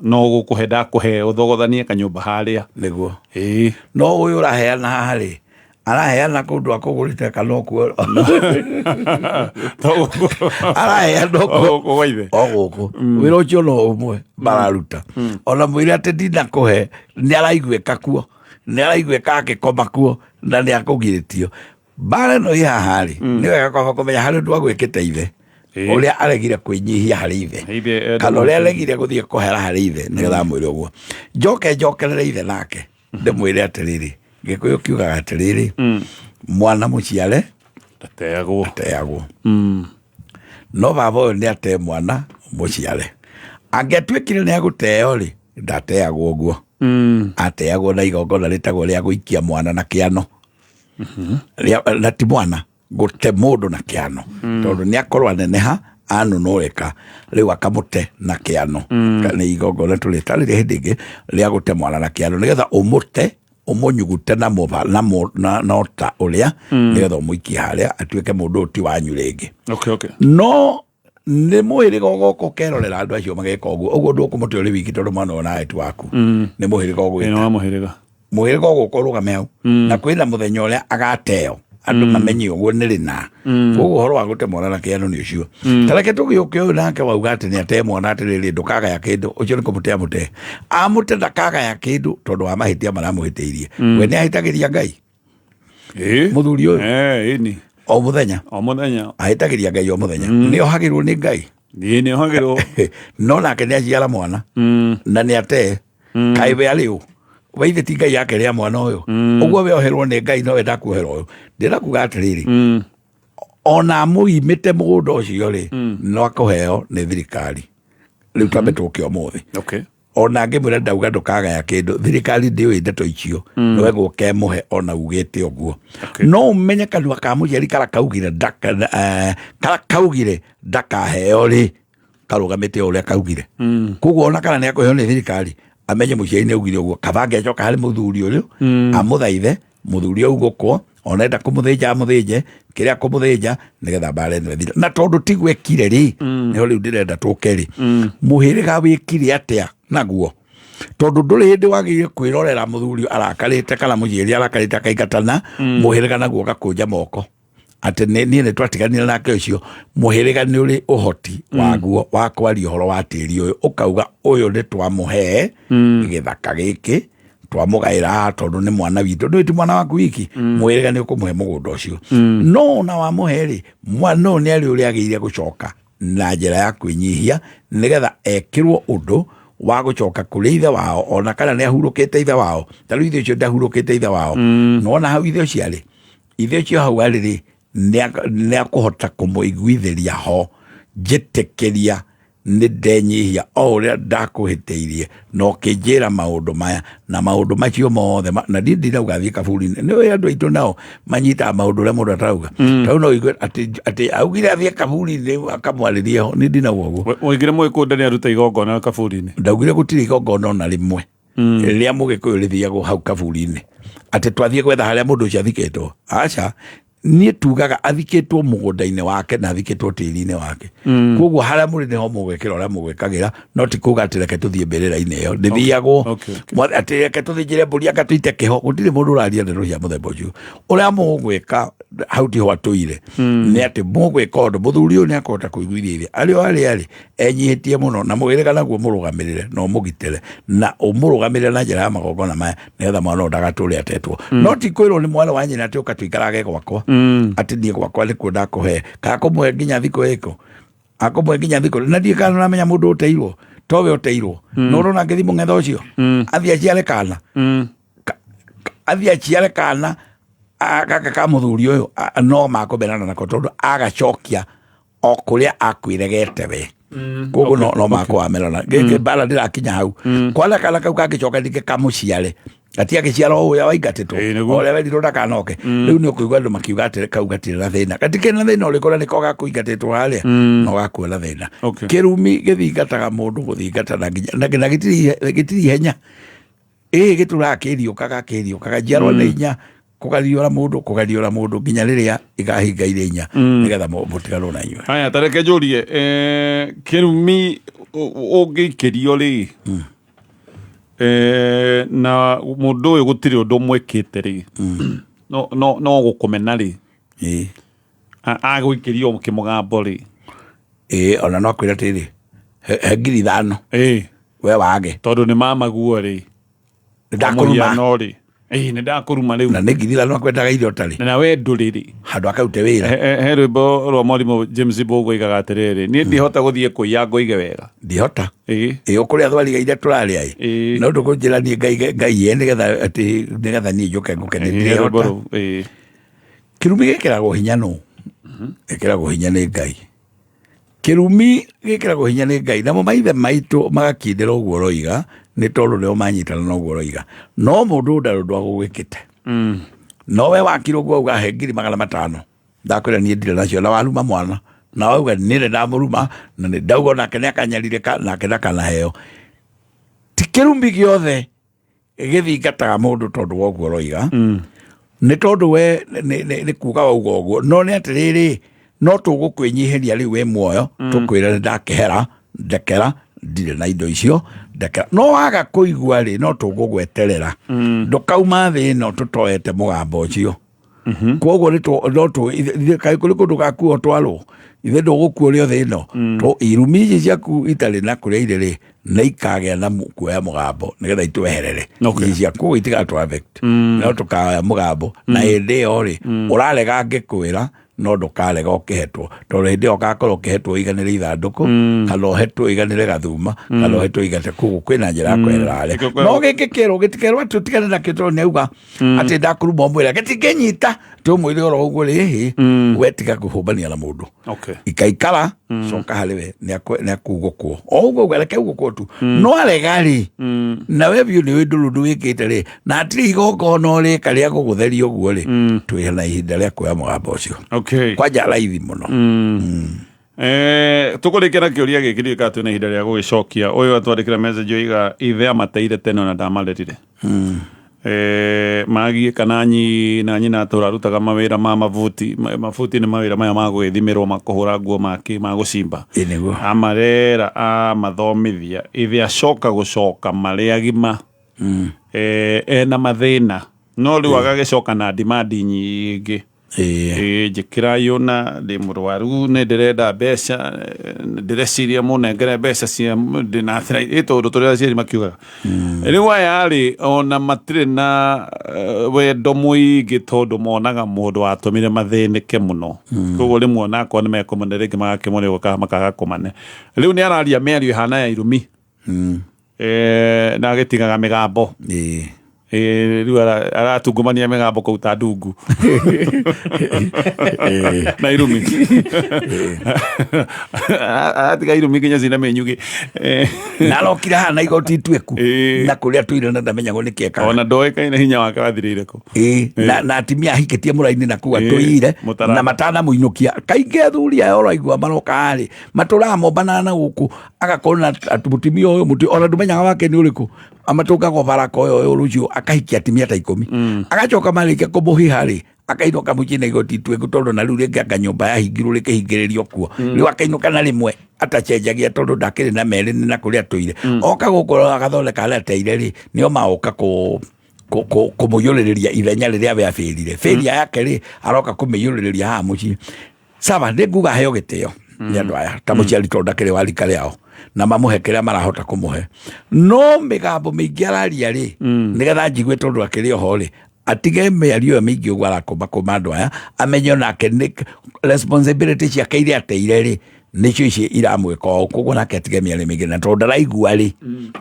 Speaker 1: no gũkũhe ndakũhe ũthogothanie kanyũmba harĩa.
Speaker 2: Nĩguo.
Speaker 1: Ĩĩ.
Speaker 2: No ũyũ ũraheana haha rĩ, araheana kũndũ akũgũrĩte kana okuo araheana
Speaker 1: O gũkũ gwa ithe.
Speaker 2: O gũkũ wĩra ũcio no ũmwe mararuta. Ona mwĩre atĩ ndinakũhe, nĩ araiguĩka kuo, nĩ araiguĩka akĩkoma kuo na nĩ akũgirĩtio. Mbara ĩno ĩ haha rĩ, nĩ wega kwamba kũmenya harĩ ũndũ agwĩkĩte ithe ũrĩa aregire kwĩnyihia harĩ ithe,
Speaker 1: Ithe,
Speaker 2: kana ũrĩa aregire gũthiĩ kũhera harĩ ithe nĩgetha amwĩre ũguo. Njoke njokerere ithe nake ndĩmwĩre atĩrĩrĩ, Gĩkũyũ kiugaga atĩrĩrĩ, mwana mũciare
Speaker 1: ndateagwo.
Speaker 2: Ndateagwo. No baba ũyũ nĩ ate mwana mũciare, angĩatuĩkire nĩ agũteo rĩ, ndateagwo ũguo. Ateagwo na igongona rĩtagwo rĩa gũikia mwana na kĩano. Na ti mwana gũte mũndũ na kĩano, tondũ nĩ akorwo aneneha anunũrĩka, rĩu akamũte na kĩano. Nĩ igongona tũrĩtarĩria hĩndĩ ĩngĩ rĩa gũte mwana na kĩano, nĩgetha ũmũte ũmũnyugute na mũba na na ota ũrĩa, nĩgetha ũmũikie harĩa atuĩke mũndũ ũyũ ti wanyu rĩngĩ. No nĩ mũhĩrĩga ũgoka ũkerorera andũ acio mageka ũguo, ũguo ndũkũmũte ũrĩ wiki, tondũ mwana ũyũ nawe ti waku. Nĩ mũhĩrĩga ũgwĩta.
Speaker 1: Ĩno wa mũhĩrĩga.
Speaker 2: Mũhĩrĩga ũgũka ũrũgame hau, na kwĩna mũthenya ũrĩa agateo andũ mamenye ũguo nĩ rĩna. Koguo ũhoro wa gũte mwana na kĩano nĩ ũcio. Ta reke tũgĩũke ũyũ nake wauga atĩ nĩ ate mwana atĩrĩrĩ, ndũkagaya kĩndũ, ũcio nĩ kũmũte amũte, amũte ndakagaya kĩndũ tondũ wa mahĩtia maramũhĩtĩirie. We nĩ ahĩtagĩria Ngai mũthuri ũyũ?
Speaker 1: Ĩni.
Speaker 2: O mũthenya.
Speaker 1: O mũthenya.
Speaker 2: Ahĩtagĩria Ngai o mũthenya. Nĩ ohagĩrwo nĩ Ngai.
Speaker 1: Ĩĩ, nĩ ohagĩrwo.
Speaker 2: No nake nĩ aciara mwana na nĩ ate kaĩ we arĩ ũ waithe ti Ngai yake rĩa mwana ũyũ ũguo we oherwo nĩ Ngai no we ndakuoherwo ũyũ. Ndĩrenda kuga atĩrĩrĩ, ona amũimĩte mũgũnda ũcio rĩ, no akũheo nĩ thirikari. Rĩu twambe tũke ũmũthĩ. Ona ngĩmwĩra ndauga ndũkagaya kĩndũ, thirikari ndĩũĩ ndeto icio. No ĩgũka ĩmũhe ona ugĩte ũguo. No ũmenye kanua ka mũciari kara kaugire kara kaugire ndakaheo rĩ, karũgamĩte o ũrĩa kaugire. Koguo ona kana nĩ akũheo nĩ thirikari, amenye mũciari nĩ augire ũguo, kaba angĩcoka harĩ mũthuri ũyũ amũthaithe mũthuri ũyũ gũkwo, ona enda kũmũthĩnja amũthĩnje kĩrĩa kũmũthĩnja nĩgetha mbara ĩno ĩthire. Na tondũ tiguo ekire rĩ, nĩho rĩu ndĩrenda tũke rĩ, mũhĩrĩga wĩkire atĩa naguo? Tondũ ndũrĩ hĩndĩ wagĩrĩire kwĩrorera mũthuri arakarĩte kana mũciari arakarĩte akaingatana, mũhĩrĩga naguo ũgakũnja moko atĩ niĩ nĩ twatiganire nake ũcio. Mũhĩrĩga nĩ ũrĩ ũhoti waguo wa kwaria ũhoro wa tĩri ũyũ, ũkauga ũyũ nĩ twamũhe gĩthaka gĩkĩ, twamũgaĩra haha tondũ nĩ mwana witũ, ndũĩ ti mwana waku wiki. Mũhĩrĩga nĩ ũkũmũhe mũgũnda ũcio. No ona wamũhe rĩ, mwana ũyũ nĩ arĩ ũrĩa agĩrĩire gũcoka na njĩra ya kwĩnyihia nĩgetha ekĩrwo ũndũ Wa gũcoka kũrĩ ithe wao, ona kana nĩ ahurũkĩte ithe wao. Ta rĩu ithe ũcio ndahurũkĩte ithe wao, nona hau ithe ũcio arĩ, ithe ũcio hau arĩ rĩ, nĩ akũhota kũmũiguithĩria ho, njĩtĩkĩria nĩ ndenyihia o ũrĩa ndakũhĩtĩirie na ũkĩnjĩra maũndũ maya na maũndũ macio mothe na niĩ ndirauga thiĩ kaburi-inĩ. Nĩ ũĩ andũ aitũ nao manyitaga maũndũ ũrĩa mũndũ atarauga. Tarĩu no ũigue atĩ augire athiĩ kaburi-inĩ akamwarĩrie ho. Niĩ ndinauga ũguo.
Speaker 1: Woigire mũgĩkũyũ ndarĩ aruta igongona kaburi-inĩ.
Speaker 2: Ndaugire gũtirĩ igongona ona rĩmwe rĩa mũgĩkũyũ rĩthiagwo hau kaburi-inĩ, atĩ twathiĩ gwetha harĩa mũndũ ũcio athikĩtwo. Aca, niĩ tugaga athikĩtwo mũgũnda-inĩ wake na athikĩtwo tĩri-inĩ wake. Koguo harĩa mũrĩ nĩho mũgwĩkĩra ũrĩa mũgwĩkagĩra, no ti kuga atĩ reke tũthiĩ mbĩrĩra-inĩ ĩyo ndĩthiagwo. Atĩ reke tũthĩnjĩre mbũri anga tũite kĩho, gũtirĩ mũndũ ũraria ndeto cia mũthemba ũcio. Ũrĩa mũgwĩka hau tiho atũire, nĩ atĩ mũgwĩka ũndũ mũthuri ũyũ nĩ akũhota kũiguithia ithe arĩ o harĩa arĩ enyihĩtie mũno, na mũhĩrĩga naguo mũrũgamĩrĩre na ũmũgitĩre na ũmũrũgamĩrĩre na njĩra ya magongona maya, nĩgetha mwana ũyũ ndagatũre atetwo. No ti kwĩrwo nĩ mwana wa nyina atĩ ũka tũikarage gwakwa, atĩ niĩ gwakwa nĩkuo ndakũhe, kana kũmũhe nginya thikũ ĩkũ, akũmũhe nginya thikũ. Na ndiĩ kana ũramenya mũndũ ũteirwo towe ũteirwo. No ũrona ngĩthi mũng'etha ũcio athiĩ aciare kana, athiĩ aciare kana gaka ka mũthuri ũyũ, no makũmenana nako tondũ agacokia o kũrĩa akwĩregete we. Koguo no makwamerana gĩkĩ mbara ndĩrakinya hau. Kwana kana kau kangĩcoka ningĩ kamũciare, gatiagĩciara o ũrĩa waingatĩtwo, o ũrĩa werirwo ndakanoke. Rĩu nĩ ũkũigua andũ makiuga atĩ kau gatirĩ na thĩna. Gatikĩrĩ na thĩna ũrĩkũ, na nĩko gakũingatĩtwo harĩa, no gakuona thĩna. Kĩrumi gĩthingataga mũndũ gũthingata na nginya na gĩtirĩ ihenya. Ĩĩ, gĩtũraga kĩriũkaga, kĩriũkaga njiarwa nĩ inya, kũgariũra mũndũ, kũgariũra mũndũ nginya rĩrĩa ikahinga irĩ inya, nĩgetha mũtiganwo na inyuĩ.
Speaker 1: Haya, tareke njũrie, kĩrumi ũngĩikĩrio rĩ, na mũndũ ũyũ gũtirĩ ũndũ mwĩkĩte rĩ, no gũkũmena rĩ, agũikĩrio kĩmũgambo rĩ?
Speaker 2: Ĩĩ, ona no akwĩre atĩrĩrĩ, he 5,000 we wage.
Speaker 1: Tondũ nĩ mamaguo rĩ.
Speaker 2: Ndakũruma.
Speaker 1: Mũhiano rĩ. Ĩĩ, nĩ ndakũruma rĩu.
Speaker 2: Na nĩ 5,000 akwendaga irio ũtarĩ.
Speaker 1: Na we ndũrĩ rĩ.
Speaker 2: Handũ akarute wĩra.
Speaker 1: He rwĩmbo rwa mwarimũ James Mbũgua oigaga atĩrĩrĩ, niĩ ndihota gũthiĩ kũiya ngoige wega.
Speaker 2: Ndihota.
Speaker 1: Ĩĩ.
Speaker 2: Ĩĩ, ũkũrĩa thwariga iria tũrarĩa ĩ. No ndũkũnjĩra niĩ ngaiye nĩgetha atĩ nĩgetha niĩ njũke ngũkene.
Speaker 1: Ĩĩ, he rwĩmbo
Speaker 2: Ndihota.
Speaker 1: rũu, ĩĩ.
Speaker 2: Kĩrumi gĩkĩragwo hinya nũ? Gĩkĩragwo hinya nĩ Ngai. Kĩrumi gĩkĩragwo hinya nĩ Ngai, namo maithe maitũ magakindĩra ũguo ũroiga, nĩ tondũ nĩo manyitana na ũguo ũroiga. No mũndũ ndarĩ ũndũ agũgwĩkĩte. No we wakira ũguo auga he 500,000, ndakwĩra niĩ ndirĩ nacio, na waruma mwana, na wauga niĩ nĩ ndamũruma, na nĩ ndauga onake nĩ akanyarirĩka, nake ndakanaheo. Ti kĩrumi gĩothe gĩthingataga mũndũ tondũ wa ũguo ũroiga. Nĩ tondũ we nĩ kuga wauga ũguo, no nĩ atĩrĩrĩ, no tũgũkwĩnyihĩria rĩu wĩ muoyo, tũkwĩre nĩ ndakĩhera, ndekera, ndirĩ na indo icio, ndekera. No waga kũigua rĩ, no tũgũgweterera. Ndũkauma thĩ ĩno tũtoete mũgambo ũcio. Koguo nĩ no ithe kaĩ kũrĩ kũndũ gakuo twarwo, ithe ndũgũkua ũrĩ o thĩ ĩno. Irumi ici ciaku itarĩ na kũrĩa irĩ rĩ, nĩ ikagĩa na kuoya mũgambo nĩgetha itweherere. Ici ciaku itigatũ affect. No tũkaya mũgambo na hĩndĩ ĩyo rĩ, ũrarega ngĩkwĩra, no ndũkarega ũkĩhetwo, tondũ hĩndĩ ĩyo ũgakorwo ũkĩhetwo ũiganĩre ithandũkũ, kana ũhetwo ũiganĩre gathuma, kana ũhetwo ũiganĩre. Koguo kwĩna njĩra ya kweherera harĩa.
Speaker 1: Nĩkĩo kwĩna-
Speaker 2: No gĩkĩ kĩerwo gĩtikerwo atĩ ũtigane nakĩo, tondũ nĩ auga atĩ ndakũruma ũmwĩre gĩtingĩnyita, tũmwĩre oro ũguo rĩ, ĩhĩ, we tiga kũhũmbania na mũndũ. Ikaikara, coka harĩ we, nĩ akugũkwo o ũguo ũguo, reke ugũkwo tu. No arega rĩ, na we biũ nĩ ũĩ ndũrũ ũndũ wĩkĩte rĩ, na hatirĩ igongona ũrĩka rĩa gũgũtheria ũguo rĩ, twĩ na ihinda rĩa kuoya mũgambo ũcio. Kwanja raithi mũno.
Speaker 1: Tũkũrĩkia na kĩũria gĩkĩ, ndiũĩ kana twĩna ihinda rĩa gũgĩcokia. Ũyũ atwandĩkĩra message oiga ithe amateire tene ona ndamarerire. Magiĩ kana nyina, nyina atũra arutaga mawĩra ma mabuti. Mabuti nĩ mawĩra maya ma gwĩthimĩrwo, ma kũhũra nguo, makĩ, ma gũcimba.
Speaker 2: Ĩ, nĩguo.
Speaker 1: Amarera, amathomithia, ithe acoka gũcoka marĩ agima. Ena mathĩna, no rĩu agagĩcoka na demand nyingĩ. Njĩkĩra yũna, ndĩ mũrwaru, nĩ ndĩrenda mbeca, ndĩreciria mũnengere mbeca cia ndĩna arthritis, tondũ tũrĩa aciari makiugaga. Rĩu aya rĩ, ona matirĩ na wendo mũingĩ, tondũ monaga mũndũ watũmire mathĩnĩke mũno. Koguo rĩmwe onakorwo nĩ mekũmane, rĩngĩ magakĩmũrĩgwo kana makaga kũmane. Rĩu nĩ araria mĩario ĩhana ya irumi. Na agĩtigaga mĩgambo. Rĩu aratungumania mĩgambo kũu ta ndungu na irumi. Aratiga irumi nginya cina mĩnyugĩ.
Speaker 2: Na arokire haha na igoti ituĩku na kũrĩa tũire na ndamenyagwo nĩ kĩekaga.
Speaker 1: Ona ndoĩkaine hinya wake wathirĩire kũ.
Speaker 2: Na atimia ahikĩtie mũraini na kũu atũire na matanamũinũkia. Kaingĩ athuri aya ũraigua maroka rĩ, matũraga mombanaga na gũkũ, agakorwo na mũtumia ũyũ, ona ndũmenyaga wake nĩ ũrĩkũ. Amatũngagwo baraka ũyũ ũyũ rũciũ akahikia atimia ta 10. Agacoka marĩkia kũmũhiha rĩ, akainũka mũciĩ na igoti ituĩku tondũ na rĩu rĩngĩ anga nyũmba yahingirwo rĩkĩhingĩrĩrio kuo. Rĩu akainũka na rĩmwe atacenjagia tondũ ndakĩrĩ na merĩ na kũrĩa atũire. Oka gũkũ agathondeka harĩa ateire rĩ, nĩo maoka kũmũiyũrĩrĩria ithenya rĩrĩa we abĩrire. Failure yake rĩ, aroka kũmĩiyũrĩrĩria haha mũciĩ. Sawa, nĩ nguga aheo gĩtĩo nĩ andũ aya ta mũciari tondũ ndakĩrĩ wa rika rĩao na mamũhe kĩrĩa marahota kũmũhe. No mĩgambo mĩingĩ araria rĩ, nĩgetha njigue tondũ akĩrĩ oho rĩ, atige mĩario ĩyo mĩingĩ ũguo arakũmba kũmba andũ aya, amenye onake nĩ responsibility ciake iria ateire rĩ, nĩcio ici iramwĩka ũũ. Koguo nake atige mĩario mĩingĩ, na tondũ ndaraigua rĩ,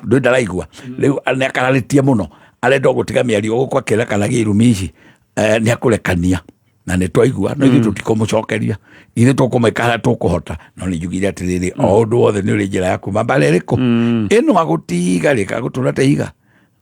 Speaker 2: ndũĩ ndaraigua rĩu nĩ akararĩtie mũno, arenda gũtiga mĩario gũkũ akĩrekanagia irumi ici, nĩ akũrekania. Na nĩ twaigua, no ithuĩ tũtikũmũcokeria, ithuĩ tũkũmwĩka harĩa tũkũhota. No nĩ njugire atĩrĩrĩ, o ũndũ wothe nĩ ũrĩ njĩra ya kuma mbara ĩrĩkũ. Ĩno agũtiga rĩ, agũtũra ta ihiga.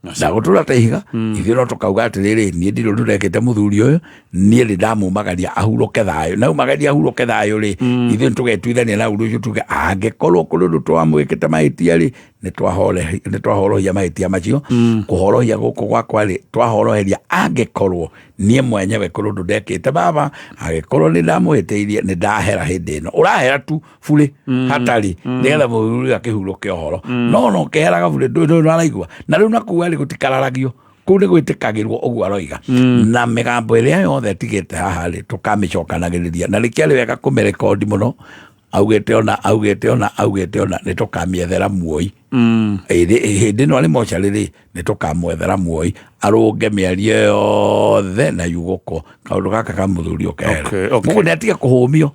Speaker 2: Ndagũtũra ta ihiga. Ithuĩ no tũkauga atĩrĩrĩ, niĩ ndirĩ ũndũ ndekĩte mũthuri ũyũ, niĩ nĩ ndamumagaria ahurũke thayũ. Na umagaria ahurũke thayũ rĩ, ithuĩ nĩ tũgetuithania na ũndũ ũcio tuge, angĩkorwo kũrĩ ũndũ twamwĩkĩte mahĩtia rĩ, nĩ twahorohia mahĩtia macio. Kũhorohia gũkũ gwakwa rĩ, twahoroheria angĩkorwo niĩ mwenyewe kũrĩ ũndũ ndekĩte baba, angĩkorwo nĩ ndamũhĩtĩirie, nĩ ndahera hĩndĩ ĩno. Ũrahera tu burĩ, hatarĩ, nĩgetha mũthuri akĩhurũke ũhoro. No no ũkĩheraga burĩ, ndũĩ nĩ araigua. Na rĩu nakuo rĩ, gũtikararagio. Kũu nĩ gwĩtĩkagĩrwo ũguo aroiga. Na mĩgambo ĩrĩa yothe ĩtigĩte haha rĩ, tũkamĩcokanagĩrĩria. Na rĩkĩarĩ wega kũmĩrekondi mũno. Augĩte ona, augĩte ona, augĩte ona, nĩ tũkamĩethera muoi. Hĩndĩ ĩno arĩ mocarĩ rĩ, nĩ tũkamwethera muoi, arũnge mĩario yothe na yugũko. Kaũndũ gaka ka mũthuri ũkehera. Mũguo nĩ atige kũhũmio.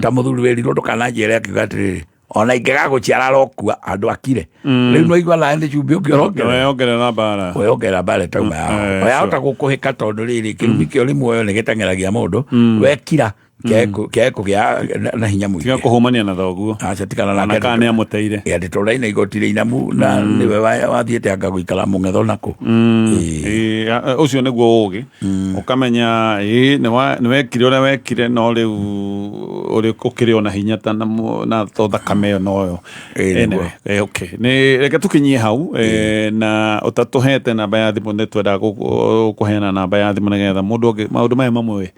Speaker 2: Ta mũthuri wĩrirwo ndũkananjĩre akiuga atĩrĩrĩ, ona ingĩgagũciara arokua, andũ akire. Rĩu no igua nawe nĩ cumbĩ ũngĩ ũrongerera.
Speaker 1: Weyongerera mbara.
Speaker 2: Weyongerera mbara ĩtauma yaho. Wahota gũkũhĩka tondũ rĩrĩ, kĩrumi kĩo rĩ muoyo nĩ gĩteng'eragia mũndũ. Wekira, kĩae kũgĩa na hinya mũingĩ.
Speaker 1: Tiga kũhũmania na thoguo.
Speaker 2: Aca, tigana nake.
Speaker 1: Ona kana nĩ amũteire.
Speaker 2: Ĩ, atĩ tũraina igoti rĩinamu, na nĩwe wathiĩte anga gũikara mũng'etho nakũ.
Speaker 1: Ũcio nĩguo ũgĩ. Ũkamenya, nĩ wekire ũrĩa wekire, no rĩu ũkĩrĩ ona hinya ta na to thakame ĩyo noyo.
Speaker 2: Nĩguo.
Speaker 1: Anyway, okay. Nĩ reke tũkinyie hau, na ũtatũhete namba ya thimũ, nĩ twendaga kũheana namba ya thimũ nĩgetha mũndũ ũngĩ maũndũ maya mamwe.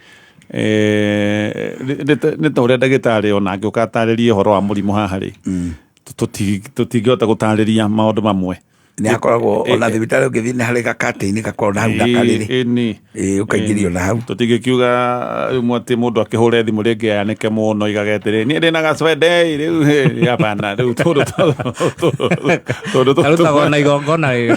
Speaker 1: Nĩ ta ũrĩa ndagĩtarĩ ona angĩũka atarĩrie ũhoro wa mũrimũ haha rĩ, tũtingĩhota gũtarĩria maũndũ mamwe.
Speaker 2: Nĩ akoragwo ona thibitarĩ ũngĩthiĩ nĩ harĩ gakatĩ-inĩ gakoragwo na hau na karĩrĩ. Ũkaingĩrio na hau.
Speaker 1: Tũtingĩkiuga rĩu atĩ mũndũ akĩhũre thimũ rĩngĩ ayanĩke mũno oigage atĩrĩ, niĩ ndĩna gacwende, rĩu, hapana, rĩu tondũ
Speaker 8: Arutagwo na igongona rĩu.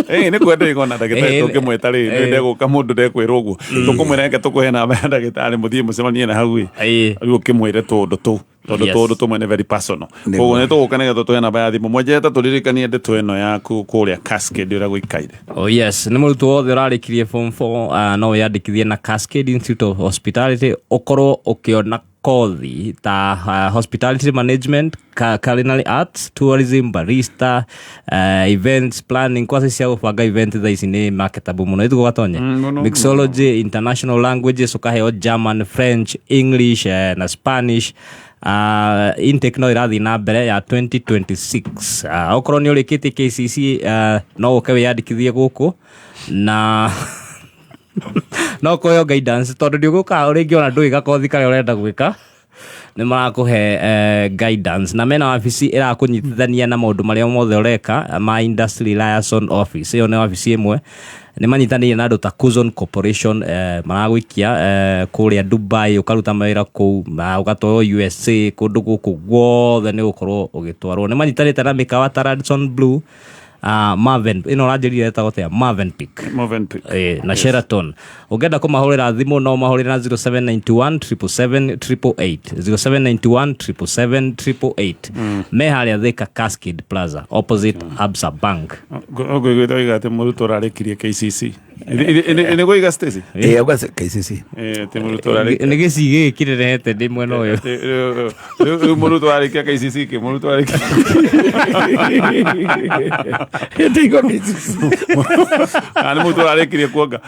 Speaker 1: Nĩ kwenda igongona ndagĩtarĩ tũngĩmwĩta rĩ, nĩ ndegũka mũndũ ndekwĩrwo ũguo. Tũkũmwĩra reke tũkũhe namba ya ndagĩtarĩ mũthiĩ mũcemanie na hau ĩ. Rĩu ũkĩmwĩre tũũndũ tũu. Tondũ tũũndũ tũmwe nĩ very personal. Koguo nĩ tũgũka nĩgetha tũhe namba ya thimũ. Mwenjete tũririkanie ndeto ĩno yaku kũrĩa Cascade ũrĩa gũikaire.
Speaker 8: Oh yes, nĩ mũrutwo wothe ũrarĩkirie form 4, no wĩyandĩkithie na Cascade Institute of Hospitality, ũkorwo ũkĩona kothi ta hospitality management, culinary arts, tourism, barista, events planning, kwasi cia gũbanga event thaa ici nĩ marketable mũno. Ĩtiguo gatonye?
Speaker 1: Mũno.
Speaker 8: Mixology, international languages, ũkaheo German, French, English, na Spanish. Intake no ĩrathiĩ na mbere ya 2026. Okorwo nĩ ũrĩkĩtie KCC, no ũke wĩyandĩkithie gũkũ na no kũheo guidance tondũ ndĩũgũka rĩngĩ ona ndũĩ gakothi karĩa ũrenda gwĩka. Nĩ marakũhe guidance na mena wabici ĩrakũnyitithania na maũndũ marĩa mothe ũreka ma Industry Liaison Office. Ĩyo nĩ wabici ĩmwe. Nĩ manyitanĩire na andũ ta Kuzon Corporation, maragũikia kũrĩa Dubai, ũkaruta mawĩra kũu, na ũgatwarwo USA, kũndũ gũkũ guothe nĩ ũgũkorwo ũgĩtwarwo. Nĩ manyitanĩte na mĩkawa ta Radisson Blu, Maven ĩno ũranjĩrire ĩtagwo atĩa? Mavenpick.
Speaker 1: Movenpick.
Speaker 8: Na
Speaker 1: Yes.
Speaker 8: Sheraton. Ũngĩenda kũmahũrĩra thimũ no mahũrĩre na 0791 777 888, 0791 777 888. Me harĩa Thika Cascade Plaza opposite Absa Bank.
Speaker 1: Ngũiguĩte oiga atĩ mũrutwo ũrarĩkirie KCC. Nĩ gũiga Stacy?
Speaker 2: Ĩĩ, auga KCC.
Speaker 1: Atĩ mũrutwo ũrarĩkia.
Speaker 8: Nĩ gĩcigĩ gĩkĩ kĩrehete ndĩ mwena ũyũ.
Speaker 1: Rĩu mũrutwo arĩkia KCC kĩ mũrutwo arĩkia.
Speaker 2: Ndĩigua KCC.
Speaker 1: Kana nĩ mũrutwo ũrarĩkirie kuonga.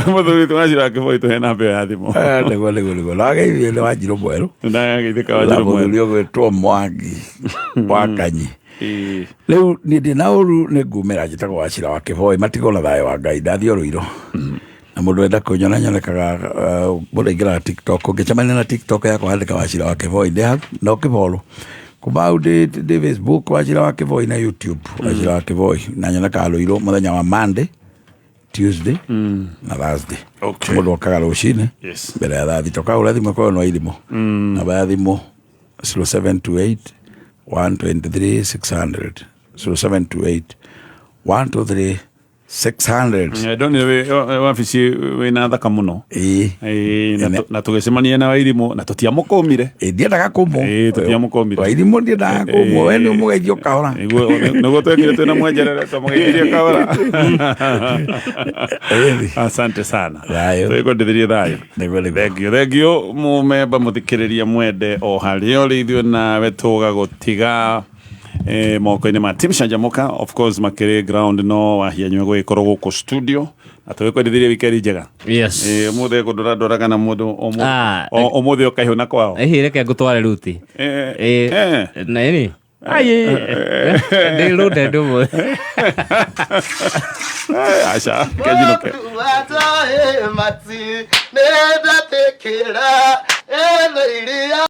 Speaker 1: Mũthuri tũgacira kĩboi tũhe namba ĩyo ya thimũ.
Speaker 2: Nĩguo nĩguo nĩguo. Nageithio nĩ Wanjirũ Mwerũ.
Speaker 1: Ndageithĩka
Speaker 2: Na
Speaker 1: Wanjirũ Mwerũ.
Speaker 2: mũthuri ũgwĩtwo Mwangi wa Kanyi. Rĩu niĩ ndĩ na ũru nĩ ngumĩra njĩtagwo Wachira wa Kĩboi, matigwo na thayũ wa Ngai, ndathiĩ o rũiro. Na mũndũ wenda kũnyona nyonekaga, mũndũ aingĩraga TikTok, ũngĩcemania na TikTok yakwa andĩka Wachira wa Kĩboi, ndĩ hau na ũkĩboro. Kuma hau ndĩ Facebook Wachira wa Kĩboi na YouTube Wachira wa Kĩboi, na nyonekaga rũirũ mũthenya wa Monday, Tuesday na Thursday.
Speaker 1: Okay.
Speaker 2: Mũndũ okaga rũcinĩ
Speaker 1: Yes.
Speaker 2: mbere ya thaa thita, ũkahũra thimũ korwo nĩ Wairimũ. Namba ya thimũ 0728 123 600, 0728 123 600.
Speaker 1: Ndonire wabici wĩna thaka mũno.
Speaker 2: Ĩĩ.
Speaker 1: Na tũgĩcemania na Wairimũ na tũtiamũkũmire.
Speaker 2: Ndiendaga kũmwo.
Speaker 1: Ĩĩ, tũtiamũkũmire.
Speaker 2: Wairimũ ndiendaga kũmwo, we nĩ ũmũgeithio kahora.
Speaker 1: Nĩguo twekire twĩna mwenjerere twamũgeithirie kahora. Asante sana. Twĩkwendithirie thayũ. Thank you, thank you mũmemba mũthikĩrĩria mwende o harĩa ũrĩ, ithuĩ nawe tũgagũtiga moko-inĩ ma Team Canjamũka, of course makĩrĩ ground no wahianywe gũgĩkorwo gũkũ studio na tũgĩkwendithirie wikendi njega.
Speaker 8: Yes.
Speaker 1: Ũmũthĩ kũndora kana mũndũ
Speaker 8: Ah,
Speaker 1: ũmũthĩ ũkaihũ na kwao.
Speaker 8: Ĩhĩ, reke ngũtware ruti. Na ĩni. Ai, ndĩ rũnde ndũmwe.
Speaker 1: Aca, kenjinũke.
Speaker 14: Mati, nĩ ndathĩkĩra, ĩno iria.